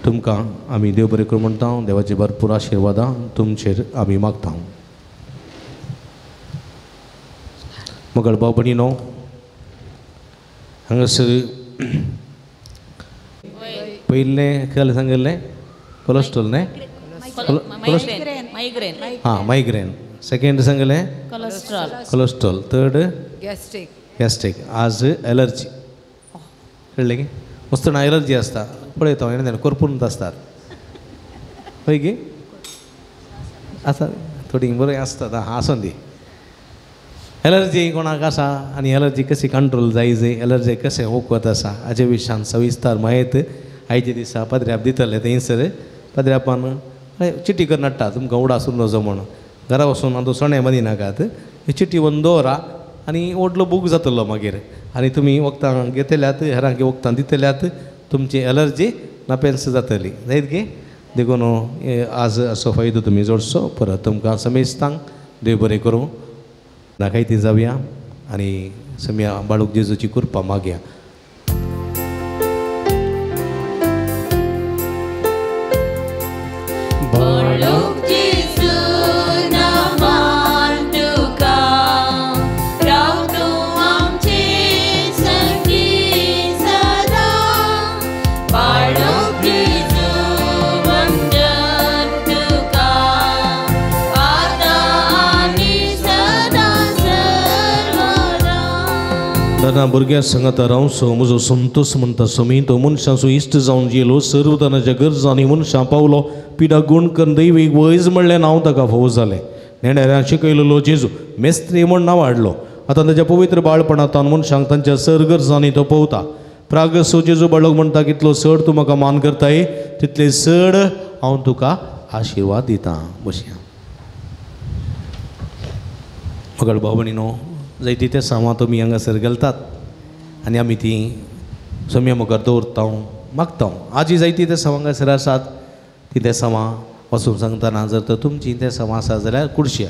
तुमकां आमी देव बरें करूं म्हणटा, देवाची भरपूर आशिर्वादां तुमचेर आमी मागता. मगळ भाव भयणीनो, हांगासर पयलें कितें सांगिल्लें कोलेस्ट्रॉल न्ही, हां मायग्रेन, सेकेंड सांगिल्लें कोलेस्ट्रॉल, थर्ड गॅस्ट्रीक, आज एलर्जी. कळ्ळें की मस्त ना एलर्जी आसता पळयता हांव करपून आसतात हय गे आसा थोडी बरें आसतात. हां आसूं दी. एलर्जी कोणाक आसा आनी एलर्जी कशी कंट्रोल जाय जाय, एलर्जी कशें वखद आसा हाजे विशयान सविस्तर म्हायत आयच्या दिसा पाद्र्याप दितले थंयसर. पाद्र्यापान चिटी करून हाडटा तुमकां उडास नजो म्हूण, घरा वचून आतां सणें मदीं नाकात, ही चिटी व्हरून दवरा आनी व्हडलो बूक जातलो मागीर आनी तुमी वखदां घेतल्यात हेरांक वखदां दितल्यात तुमची एलर्जी नापेन्स जातली जायत गे. देखून आज असो फायदो तुमी जोडचो. परत तुमकां समेस्तांक देव बरें करूं. नाकाय ती जावया आनी सम्या बाळूक जेजूची कृपा मागया. दादा भुरग्या सांगाता रावचो म्हजो संतोष म्हणटा समी तो मनशांचो इश्ट जावन जियेलो, सर्व तांच्या गरजांनी मनशां पावलो, पिडा गुण करून दैवीक वैज म्हणलें नांव ताका फोव जालें. नेणाऱ्यां शिकयलेलो जेजू मेस्त्री म्हण नांव हाडलो. आतां ताच्या पवित्र बाळपणांत मनशांक तांच्या सर गरजांनी तो पवता. प्रागसो जेजू बाळक म्हणटा कितलो चड तूं म्हाका मान करताय तितले चड हांव तुका आशिर्वाद दितां. बसया मगळ भाव भयणीनो, जायती ते सामां तुमी हांगासर घालतात आनी आमी ती सम्या मुखार दवरता मागता. आजी जायती ते सामां हांगासर आसात ती ते सामां वचून सांगतना जर तर तुमची ते सामां आसा जाल्यार कुडशया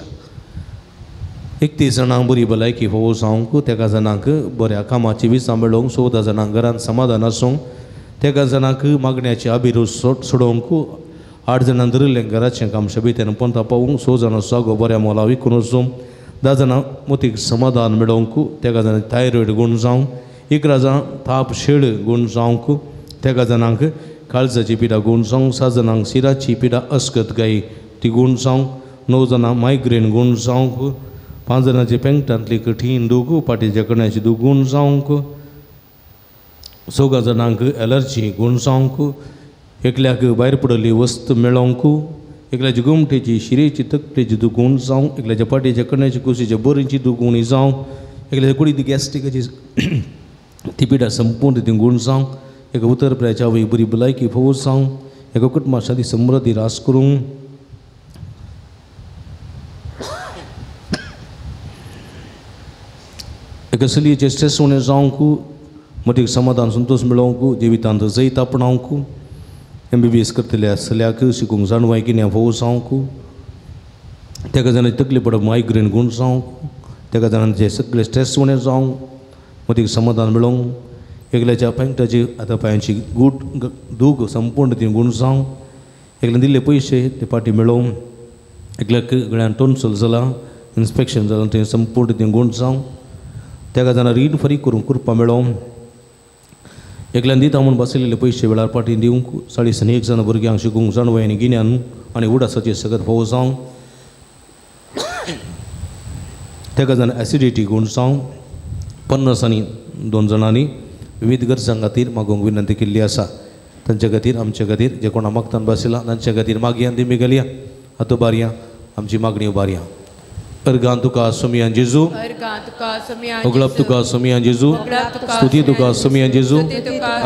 31 जाणांक बरी भलायकी फोव जावंक, तेका जाणांक बऱ्या कामाची विसां मेळोवंक, 14 जाणांक घरांत समाधान आसूंक, तेका जाणांक मागण्याची अभिरूच सोडोवंक, 8 जाणांक धरिल्लें घराचें काम शबितेन पंता पावूंक, 6 जाणां जागो बऱ्या मोला विकून वचूंक, 10 जाणां मोतीक समाधान मेळोवंक, तेका जाणांक थायरॉयड गूण जावंक, 11 जाणां ताप शेळ गूण जावंक, तेका जाणांक काळजाची पिडा गूण जावंक, 7 जाणांक शिराची पिडा अस्कत गाय ती गूण जावंक, 9 जाणां मायग्रेन गूण जावंक, 5 जाणांची पेंगटांतली कठीण दूख पाटीच्या कण्याची दूख गूण जावंक, 4 जाणांक एलर्जी गूण जावंक, एकल्याक भायर पडली वस्त मेळोवंक, एकल्याची गोमटेची शिरेची तकलेची दुखून जावं, एकल्याच्या पाटीच्या कण्याची कुशीच्या बोरीची दुखवणी जावं, एकल्याच्या कुडीची गॅस्ट्रिकाची ती पिडा संपूर्ण ती गूण जावं, एका उतर प्रायच्या आवय बरी भलायकी फोव जावं, एका कुटुंबा शादी समृद्धी रास करूंक, एका चलयेचे स्ट्रेस उणें जावंक, मतीक समाधान संतोश मेळोवंक, जिवितांत जैत आपणावंक, MBBS करतल्या चल्याक शिकूंक जाणवाय किन्या फोव जावंक, तेका जाणांची तकली पडप मायग्रेन गूण जावंक, तेका जाणांचे सगळे स्ट्रेस उणें जावंक, मतीक समाधान मेळोवंक, एकल्याच्या पेंटाची आतां पांयांची गूट दूख संपूर्ण ती गूण जावंक, एकल्यान दिल्ले पयशे ते फाटी मेळोवंक, एकल्याक गळ्यान टोन्सल जालां इन्स्पेक्शन जालां तें संपूर्ण तें गूण जावंक, तेका जाणां रीण फारीक करूंक कृपा मेळोवंक, एकल्यान दिता म्हूण बसयलेले पयशे वेळार फाटीं दिवंक, 41 जाणां भुरग्यांक शिकूंक जाणवाय आनी गिन्यान आनी उडासाचें सगळें फावो जावंक, तेका जाणां एसिडिटी गूण जावंक, 52 जाणांनी विविध गरजां खातीर मागूंक विनंती केल्ली आसा. तांच्या खातीर आमच्या खातीर जे कोणा मागतान बसला तांच्या खातीर मागया दिमी घालया, हात उबारया, आमची मागणी उबारया. अर्गान तुका सोमियान जेजू, उगळप तुका सोमियान जेजू, स्तुती तुका सोमियान जेजू,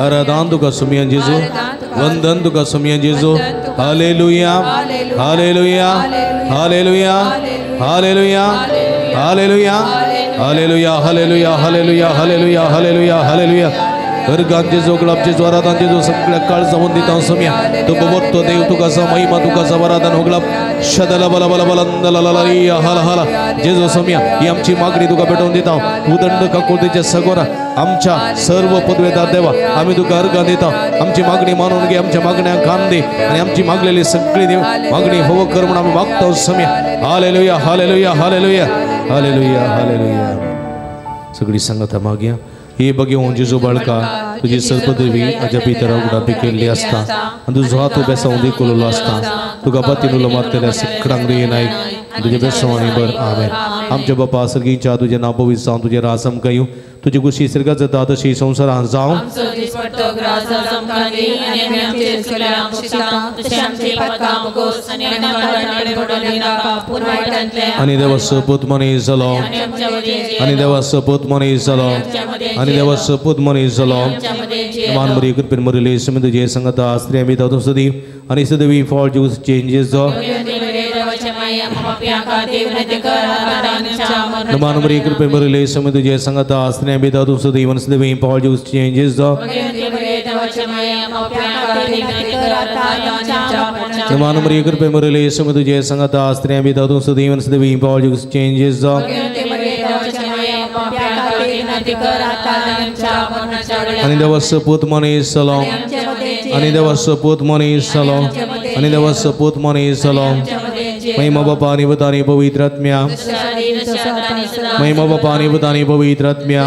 आराधन तुका सोमियान जेजू, वंदन तुका सोमियान जेजू. Hallelujah, hallelujah, hallelujah, hallelujah, hallelujah, hallelujah, hallelujah, hallelujah, hallelujah, hallelujah, hallelujah. अर्गान जेजू, उगळप जेजू, आराधन जेजू, सगळ्या काळ जावन दिता सोमिया. तूं बवरतो देव, तुका महिमा, तुका आराधन, उगळप शदला बला बला बला हाला हाला जेजू सोमिया. ही आमची मागणी तुका भेटोवन दिता. उदंड काकुळतेच्या सगोरा आमच्या सर्व पदवेदार देवा, आमी तुका अर्गां दिता. आमची मागणी मानून घे, आमच्या मागण्यांक कान दे आनी आमची मागलेली सगळी देव मागणी होवो कर म्हूण आमी मागता सोमिया. Hallelujah, hallelujah, hallelujah, hallelujah, hallelujah. सगळी सांगता मागया. हे बघेवन जेजू बाळका, तुजी सर्पदेवी अजापी तर उगडापी केल्ली आसता आनी तुजो हात बेसांव देखुलो आसता. तुका बातीन उलो मारतल्या सगळ्यांक रे नायक तुजे बेसांव बर. आमेन. आमच्या बापा सर्गीच्या, तुजें नांव पवित्र जावं, तुजें राज आमकां येवं, तुजी खुशी स्वर्गात जाता तशी संवसारांत जावं. आनी देवा सपूत मनीस जालो, आनी देवा सपूत मनीस जालो, आनी देवा सपूत मनीस जालो. मान मरी कृपेन मरिले समी तुजे संगता स्त्री आमी तातूंत सदी आनी सदवी फॉल ज्यूस चेंजीस जो मान मरी कृपेन मरिले समी तुजे संगता स्त्री आमी तातूंत सदी आनी सदवी फॉल ज्यूस चेंजीस जो मान मरी कृपेन मरिले समी तुजे संगता स्त्री आमी तातूंत सदी आनी सदवी फॉल ज्यूस चेंजीस जो आनी देवा सपूत मनीस जालो, आनी देवा सपूत मनीस जालो, आनी देवा सपूत मनीस जालो. महिमा बापा आनी पुता आनी पवित्र आत्म्या, महिमा बापा आनी पुता आनी पवित्र आत्म्या,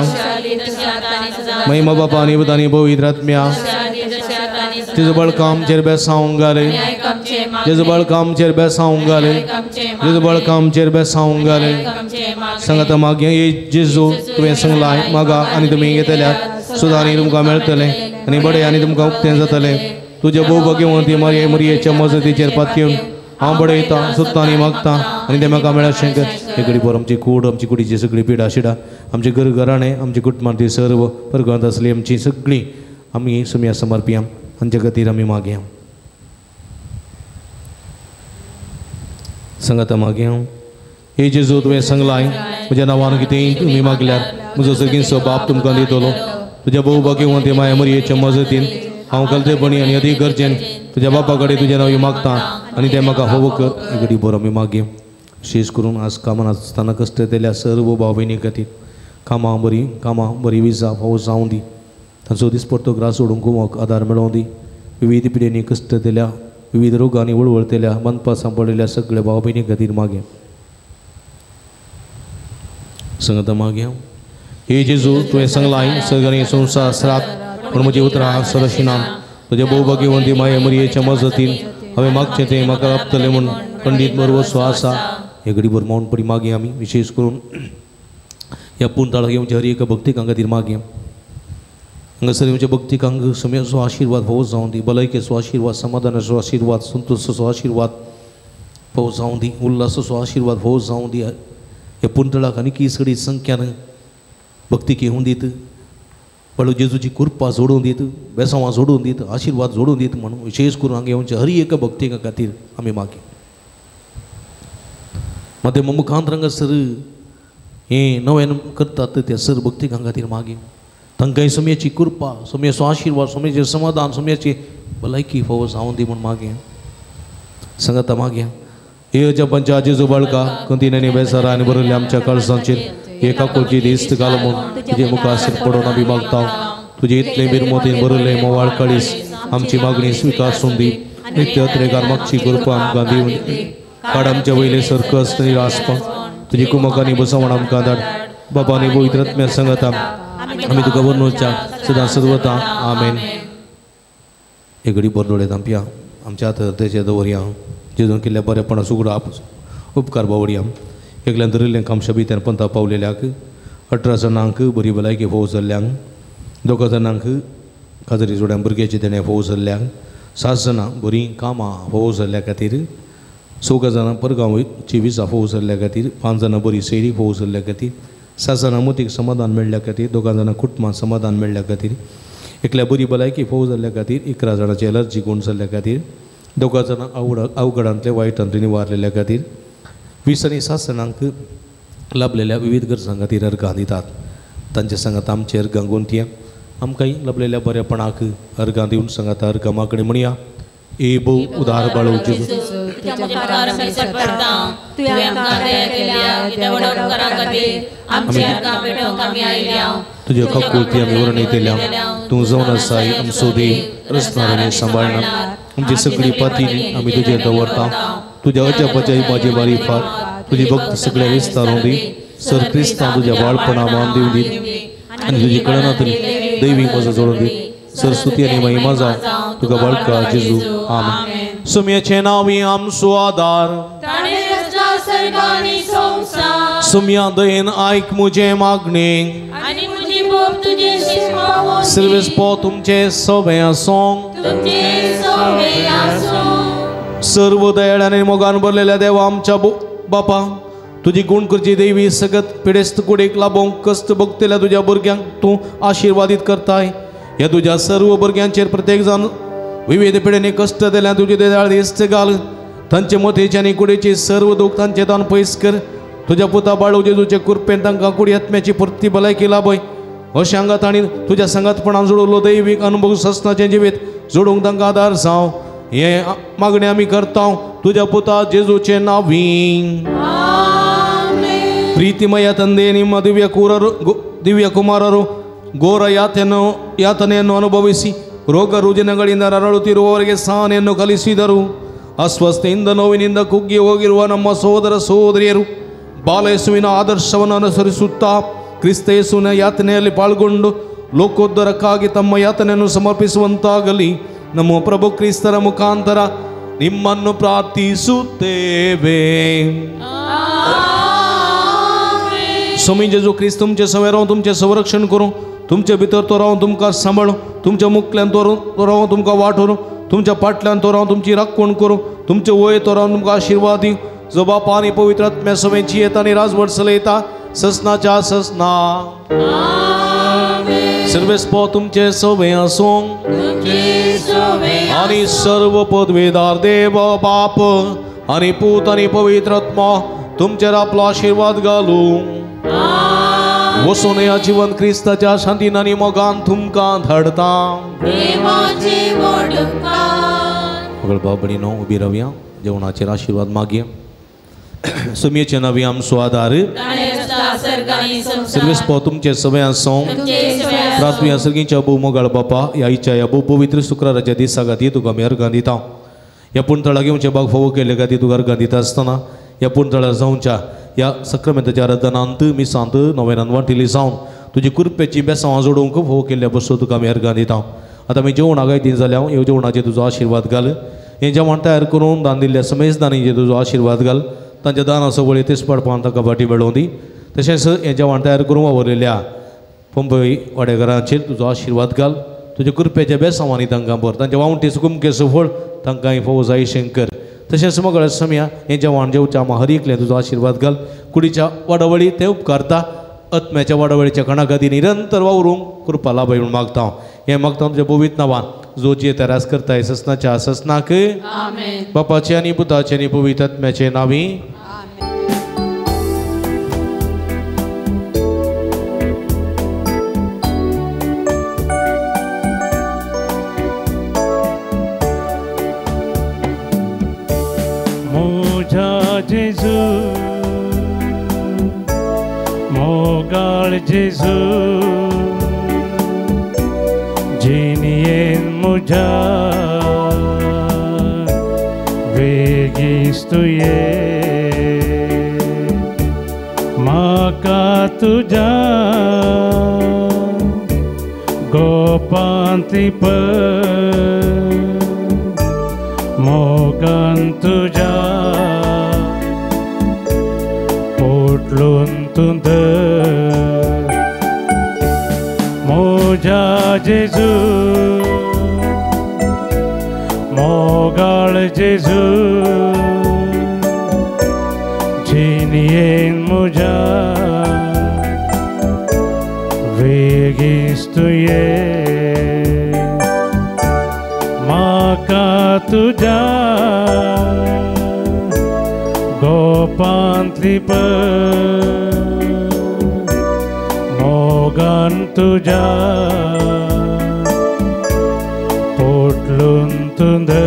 महिमा बापा आनी पुता आनी पवित्र आत्म्या. तुजो बळका आमचेर बेसावंक घाले, जेजू बळका आमचेर बेसावंक घाले, जेजू बळका आमचेर बेसावंक घाले. सांगता मागीर हे जेजू तुवें सांगलां मागा आनी तुमी घेतल्या सुद्दां आनी तुमकां मेळटलें आनी बडें आनी तुमकां उक्तें जातलें. तुज्या भोव भगवंती मरये मरयेच्या मजतीचेर पातयेवन हांव बडयतां, सोदतां आनी मागतां आनी तें म्हाका मेळशें कर. हे घडी भर आमची कूड, आमची कुडीची सगळी पिडा शिडा, आमचे घर घराणें, आमची कुटुंबां ती सर्व परगांत आसली आमची सगळी आमी सुमया समर्पया. आमच्या खातीर आमी मागया. सांगाता मागया. हे जेजू तुवें सांगलां म्हज्या नांवान कितेंय तुमी मागल्यार म्हजो सगळींचो बाप तुमकां दितलो. तुज्या भोव भाग्यवंती माया मरयेच्या मजतीन हांव गलतेपणी आनी अदी गरजेन तुज्या बापा कडेन तुजें नांव मागता आनी तें म्हाका होवो कर. हे घडी बरो आमी मागया. विशेश करून आज कामान आसतना कश्ट दिल्या सर्व भाव भयणी खातीर कामां बरी विजा फावो जावं दी, तांचो दिसपडतो ग्रास सोडूंक कुमक आदार मेळोवं दी. विविध पिडेनी कश्ट दिल्या, विविध रोगांनी वळवळतेल्या, मनपा सांपडलेल्या सगळ्या भाव भयणी खातीर मागया. संगता मागया. हे जेजू तुवें सांगलां सगळीं संवसार श्राप पूण म्हजी उतरां सरशिना. तुज्या भोव भाग्यवंती माये मरयेच्या मजतीन हांवें मागचें तें म्हाका लाबतलें म्हूण खंडीत बरवसो आसा. हे घडीभर मौनपणी मागया आमी. विशेश करून ह्या पुणताळाक येवच्या हर एका भक्तिकां खातीर मागया. हांगासर येवच्या भक्तिकांक समयाचो आशिर्वाद फावो जावं दी, भलायकेचो आशिर्वाद, समाधानाचो आशिर्वाद, संतोषाचो आशिर्वाद फावो जावं दी, उल्हासाचो आशिर्वाद फावो जावं दी. ह्या पुणतळाक आनी सगळी संख्यान भक्ती घेवन दीत, बाळू जेजूची कृपा जोडून दीत, बेसांवां जोडून दीत, आशिर्वाद जोडून दीत म्हणून विशेश करून हांगा येवच्या हर एका भक्तिका खातीर आमी मागया. माध्यम मुखांत हांगासर हें नव्यान करतात त्या सर भक्तिकां खातीर मागया. तांकां सोमयाची कृपा, सोमयाचो आशिर्वाद, सोमयाचें समाधान, सोमयाची भलायकी फावो जावन दी म्हूण मागया. सांगाता मागया. हे अजपांच्या जेजू बाळका कंतिन्यांनी बेसारा आनी बरयल्ल्या आमच्या काळजांचेर हे काकुळची दिस्त घाल म्हूण तुजे मुखार पडोवन आमी मागता. तुजे इतले बिरमोतीन बरयल्ले मोवाळ काळीस आमची मागणी स्विकारून दी. नित्य अत्रेकार मागची कृपा आमकां दिवन काड आमच्या वयले सर्कस निरासपण तुजी कुमकांनी बसवण आमकां धाड. बाबांनी पवित्र आत्म्या सांगता आमी तुका वर्णोच्या सदां सर्वता. आमेन. एक घडी बरो दोळे धांपया, आमच्या हात हृदयाचेर दवरया. जेजून केल्ल्या बरेपणा सुगडा उपकार बावडया. एकल्यान धरिल्लें काम शबित्यान पंथा पावलेल्याक 18 जाणांक बरी भलायकी फोव जाल्ल्यांक, 2 जाणांक काजरी जोड्यां भुरग्याची देणें फोव जाल्ल्यांक, 7 जाणां बरीं कामां फोव जाल्ल्या खातीर, 4 जाणां परगांवची विजा फोव जाल्ल्या खातीर, 5 जाणां बरी सैरी फोव जाल्ल्या खातीर, 7 जाणां मोतीक समाधान मेळ्ळ्या खातीर, 2 जाणां कुटुंबान समाधान मेळ्ळ्या खातीर, एकल्या बरी भलायकी फोव जाल्ल्या खातीर, 11 जाणांची एलर्जी गुण जाल्ल्या खातीर, 2 जाणां अवघडांतले वायटांतले निवारलेल्या खातीर, 20 आनी 7 जाणांक लाभलेल्या विविध गरजां खातीर अर्गां दितात. तांच्या सांगात आमचे अर्गां गोंतया. आमकांय लाभलेल्या बरेपणाक अर्गां दिवन सांगात अर्गां मागणी म्हणया. ए भोव उदार बाळो जेजू, तुज्या काकुळती आमी वर्णयतल्या. तूं जावन आसाय आमचो देव, रचणार आनी सांबाळणार. आमची सगळी पाती आमी तुजेर दवरता. तुज्या अजापाच्या इबाजी बारी फार तुजी भक्त सगळ्या विस्तारून दी. सर क्रिस्तांव तुज्या बाळपणा मान दिवन दी आनी तुजी कळनातली दैवी मजा जोडून दी. सरस्वती आनी महिमा जावं तुका बाळका जेजू. आमेन. सुम्याचें नांव आमचो आदार, सुम्या दयेन आयक म्हजें मागणें. सर्वेस पो तुमचे सवे आसूं. सर्व दयाळान मोगान भरलेल्या देवा आमच्या बापा, तुजी गुण करची देवी सगत पिडेस्त कुडीक लाभोवंक कश्ट भोगतल्या तुज्या भुरग्यांक तूं आशिर्वादीत करताय. ह्या तुज्या सर्व भुरग्यांचेर प्रत्येक जाण विविध पिडेनी कश्ट दिल्यान तुजी दयाळ दिस्त घाल. तांचे मोतेचे आनी कुडीची सर्व दूख तांचे तान पयस कर. तुज्या पुता बाळू जेजूचे कृपेन तांकां कुडी आत्म्याची पुर्ती भलायकी लाभय. अशें हांगा तांणी तुज्या सांगातपणान जोडलो दैवीक अनुभव ससनाचें जिवीत जोडूंक तांकां आदार जावं. हें मागणें आमी करता तुज्या पुता जेजूचे नांवी. ಪ್ರೀತಿಮಯ ತಂದೆ, ನಿಮ್ಮ ದಿವ್ಯ ಕುಮಾರರು ಘೋರ ಯಾತನೆಯನ್ನು ಅನುಭವಿಸಿ ರೋಗ ರುಜಿನಗಳಿಂದ ನರಳುತ್ತಿರುವವರಿಗೆ ಸಹನೆಯನ್ನು ಕಲಿಸಿದರು. ಅಸ್ವಸ್ಥೆಯಿಂದ ನೋವಿನಿಂದ ಕುಗ್ಗಿ ಹೋಗಿರುವ ನಮ್ಮ ಸಹೋದರ ಸಹೋದರಿಯರು ಬಾಲಯೇಸುವಿನ ಆದರ್ಶವನ್ನು ಅನುಸರಿಸುತ್ತಾ ಕ್ರಿಸ್ತ ಯೇಸುವಿನ ಯಾತನೆಯಲ್ಲಿ ಪಾಲ್ಗೊಂಡು ಲೋಕೋದ್ಧರಕ್ಕಾಗಿ ತಮ್ಮ ಯಾತನೆಯನ್ನು ಸಮರ್ಪಿಸುವಂತಾಗಲಿ. ನಮ್ಮ ಪ್ರಭು ಕ್ರಿಸ್ತರ ಮುಖಾಂತರ ನಿಮ್ಮನ್ನು ಪ್ರಾರ್ಥಿಸುತ್ತೇವೆ. स्वामी जेजू क्रिस्त तुमचे सवें रावन तुमचें संरक्षण करूं, तुमचे भितर तो रावन तुमकां सांबाळूं, तुमच्या मुखल्यान तो रावन तुमकां वाट व्हरूं, तुमच्या फाटल्यान तो रावन तुमची राखण करूं, तुमचे वय तो रावन तुमकां आशिर्वाद दिवं. जो बापा आनी पवित्र आत्म्या सवें जियेता आनी राजवट चलयता ससनाच्या ससना. सर्वेस्पो तुमचे सवें आसूं आनी सर्व पदवेदार देव बाप आनी पूत आनी पवित्र आत्मा तुमचेर आपलो आशिर्वाद घालूं. वसोन ह्या जिवन क्रिस्ताच्या शांतीन आनी मोगान तुमकां धाडता. सगळे भाव भयणीनो उबी रावया, जेवणाचेर आशिर्वाद मागया. सुमयेचे नवी आमचो आदार सर्वेस्पो तुमचे सगळे आसूं. प्रार्थना सर्गीच्या भोव मोगाळ बापा, ह्या इच्छा ह्या भोव पवित्र शुक्राराच्या दिसा खातीर तुका आमी अर्घां दिता. ह्या पुणतळा घेवचे बाग फावो केल्ले खातीर तुका अर्घां दिता आसतना ह्या पुणतळा जावच्या ह्या सक्रमेंताच्या आराधनांत मिसांत नव्यान वांटिल्ली जावन तुजी कृपेची बेसांवां जोडूंक फावो केल्ल्या बसून तुका आमी अर्घां दिता. आतां आमी जेवणाक आयतीन जाल्या ह्या जेवणाचेर तुजो आशिर्वाद घाल. हें जेवण तयार करून दान दिल्ल्या समेजदानीचेर तुजो आशिर्वाद घाल. तांच्या दानाचो वळी तेच पडपान ताका फाटी मेळोवं दी. तशेंच हें जेवण तयार करून वावरलेल्या पंपय वाडेकारांचेर तुजो आशिर्वाद घाल. तुज्या कृपेच्या बेसांवांनी तांकां भर. तांच्या वावंटी सुकुमकेचो फळ तांकां फावो जाय शंकर. तशेंच मगळ समया हें जेवण जेवच्या आमा हर एकलें तुजो आशिर्वाद घाल. कुडीच्या वाडावळी ते उपकारता आत्म्याच्या वाडावळीच्या कणा खातीर निरंतर वावरूंक कृपा लाभय म्हूण मागता हांव. हें मागता तुज्या पवित्र नांवान जो जे तरास करताय ससनाच्या ससनाक बापाचे आनी पुताचे आनी पवित्र आत्म्याचे नांवी. जेजू मोगाळ जेजू जिणयेन म्हज्या वेगीच तुवें म्हाका तुज्या गोपांती मोगान तुज्या पोटलून तूं धर म्हज्या जेजू मोगाळ जेजू जिणयेन म्हज्या वेगीच तुवें म्हाका तुज्या गोपांतली मोगान तुज्या पोटलून तूं धर.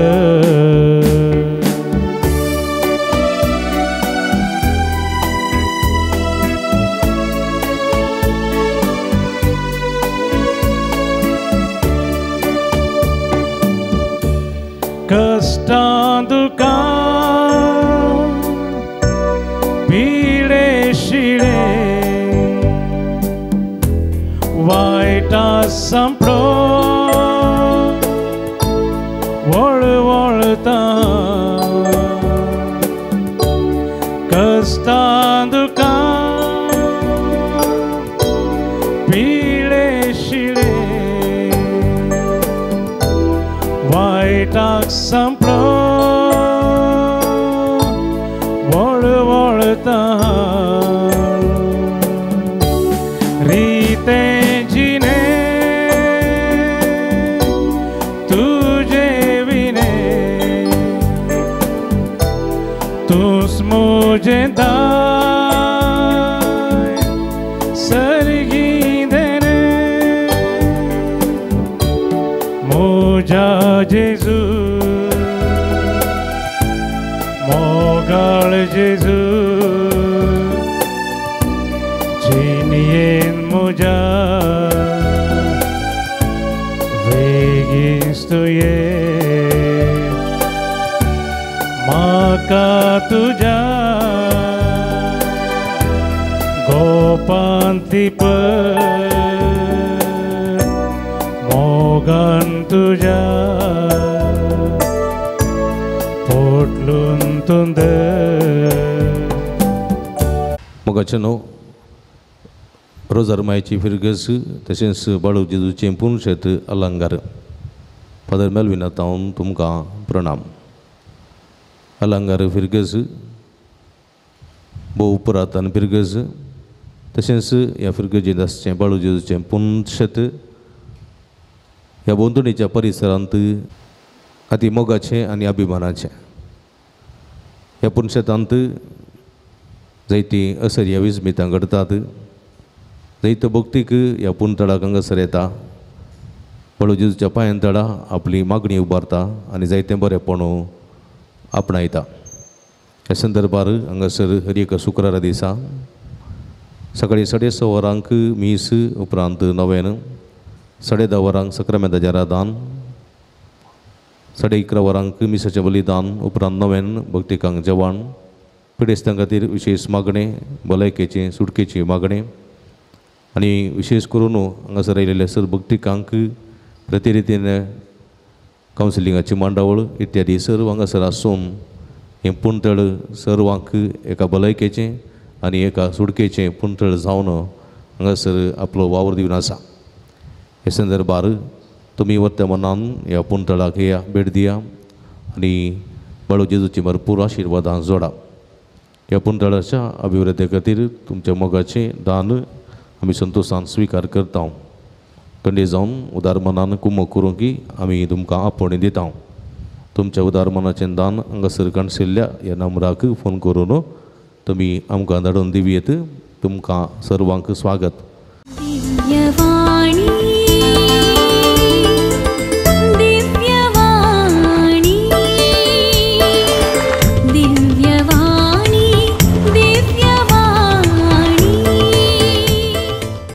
कष्टां दुकां पिडे शिळे वायटा सांपडो वळवळता कष्टां दुकां पिडे शिळे वायटाक सांपडो वळवळता रिते जिणे तुजे विणे तूंच म्हजें दाय सर्गी देणे म्हज्या जेजू मोगाळ जेजू जिणयेन म्हज्या वेगीच तुवें म्हाका तुज्या गोपांती मोगान तुज्या पोटलून तूं धर. मोगाचें न्हू रोजार मायची फिरगस तशेंच बाळू जेजूचें पुनशेत अलंकार फादर मेलविना तावन तुमकां प्रणाम. अलंकार फिरगस भोव पुरातन फिरगस तशेंच ह्या फिरगजेंत आसचें बाळू जेजूचें पुनशेत ह्या भोंवतणीच्या परिसरांत अती मोगाचें आनी अभिमानाचें. ह्या पुनशेतांत जायतीं असर्या विस्मितां घडटात जायतो भक्तीक ह्या पुनतळाक हांगासर येता बाळू जेजूच्या पांयान तळा आपली मागणी उबारता आनी जायतें बरेंपण आपणायता. ह्या संदर्भार हांगासर हर एका शुक्रारा दिसा सकाळीं 6:30 वरांक मीस उपरांत नवेन 10:30 वरांक सक्रामेंताचें आराधन 11:30 वरांक मिसाचें बलिदान उपरांत नवेन भक्तिकांक जेवण पिडेस्तां खातीर विशेश मागणें भलायकेचें सुटकेचें मागणें आनी विशेश करून हांगासर आयिल्ले सर भक्तिकांक प्रतिरितीन कावन्सिलिंगाची मांडावळ इत्यादी सर्व हांगासर आसून हें पुणतळ सर्वांक एका भलायकेचें आनी एका सुटकेचें पुणतळ जावन हांगासर आपलो वावर दिवन आसा. हे संदर्भार तुमी वर्त्या मनान ह्या पुणतळाक या भेट दिया आनी बाळू जेजूची भरपूर आशिर्वादां जोडा. ह्या पुणतळाच्या अभिवृद्धी खातीर तुमच्या मोगाचें दान आमी संतोशान स्विकार करता. कंडे जावन उदार मनान कुमक करूंक की आमी तुमकां आपोवणें दिता. तुमच्या उदार मनाचें दान हांगासर काणशिल्ल्या ह्या नंबराक फोन करून तुमी आमकां धाडून दिवयेत. तुमकां सर्वांक स्वागत.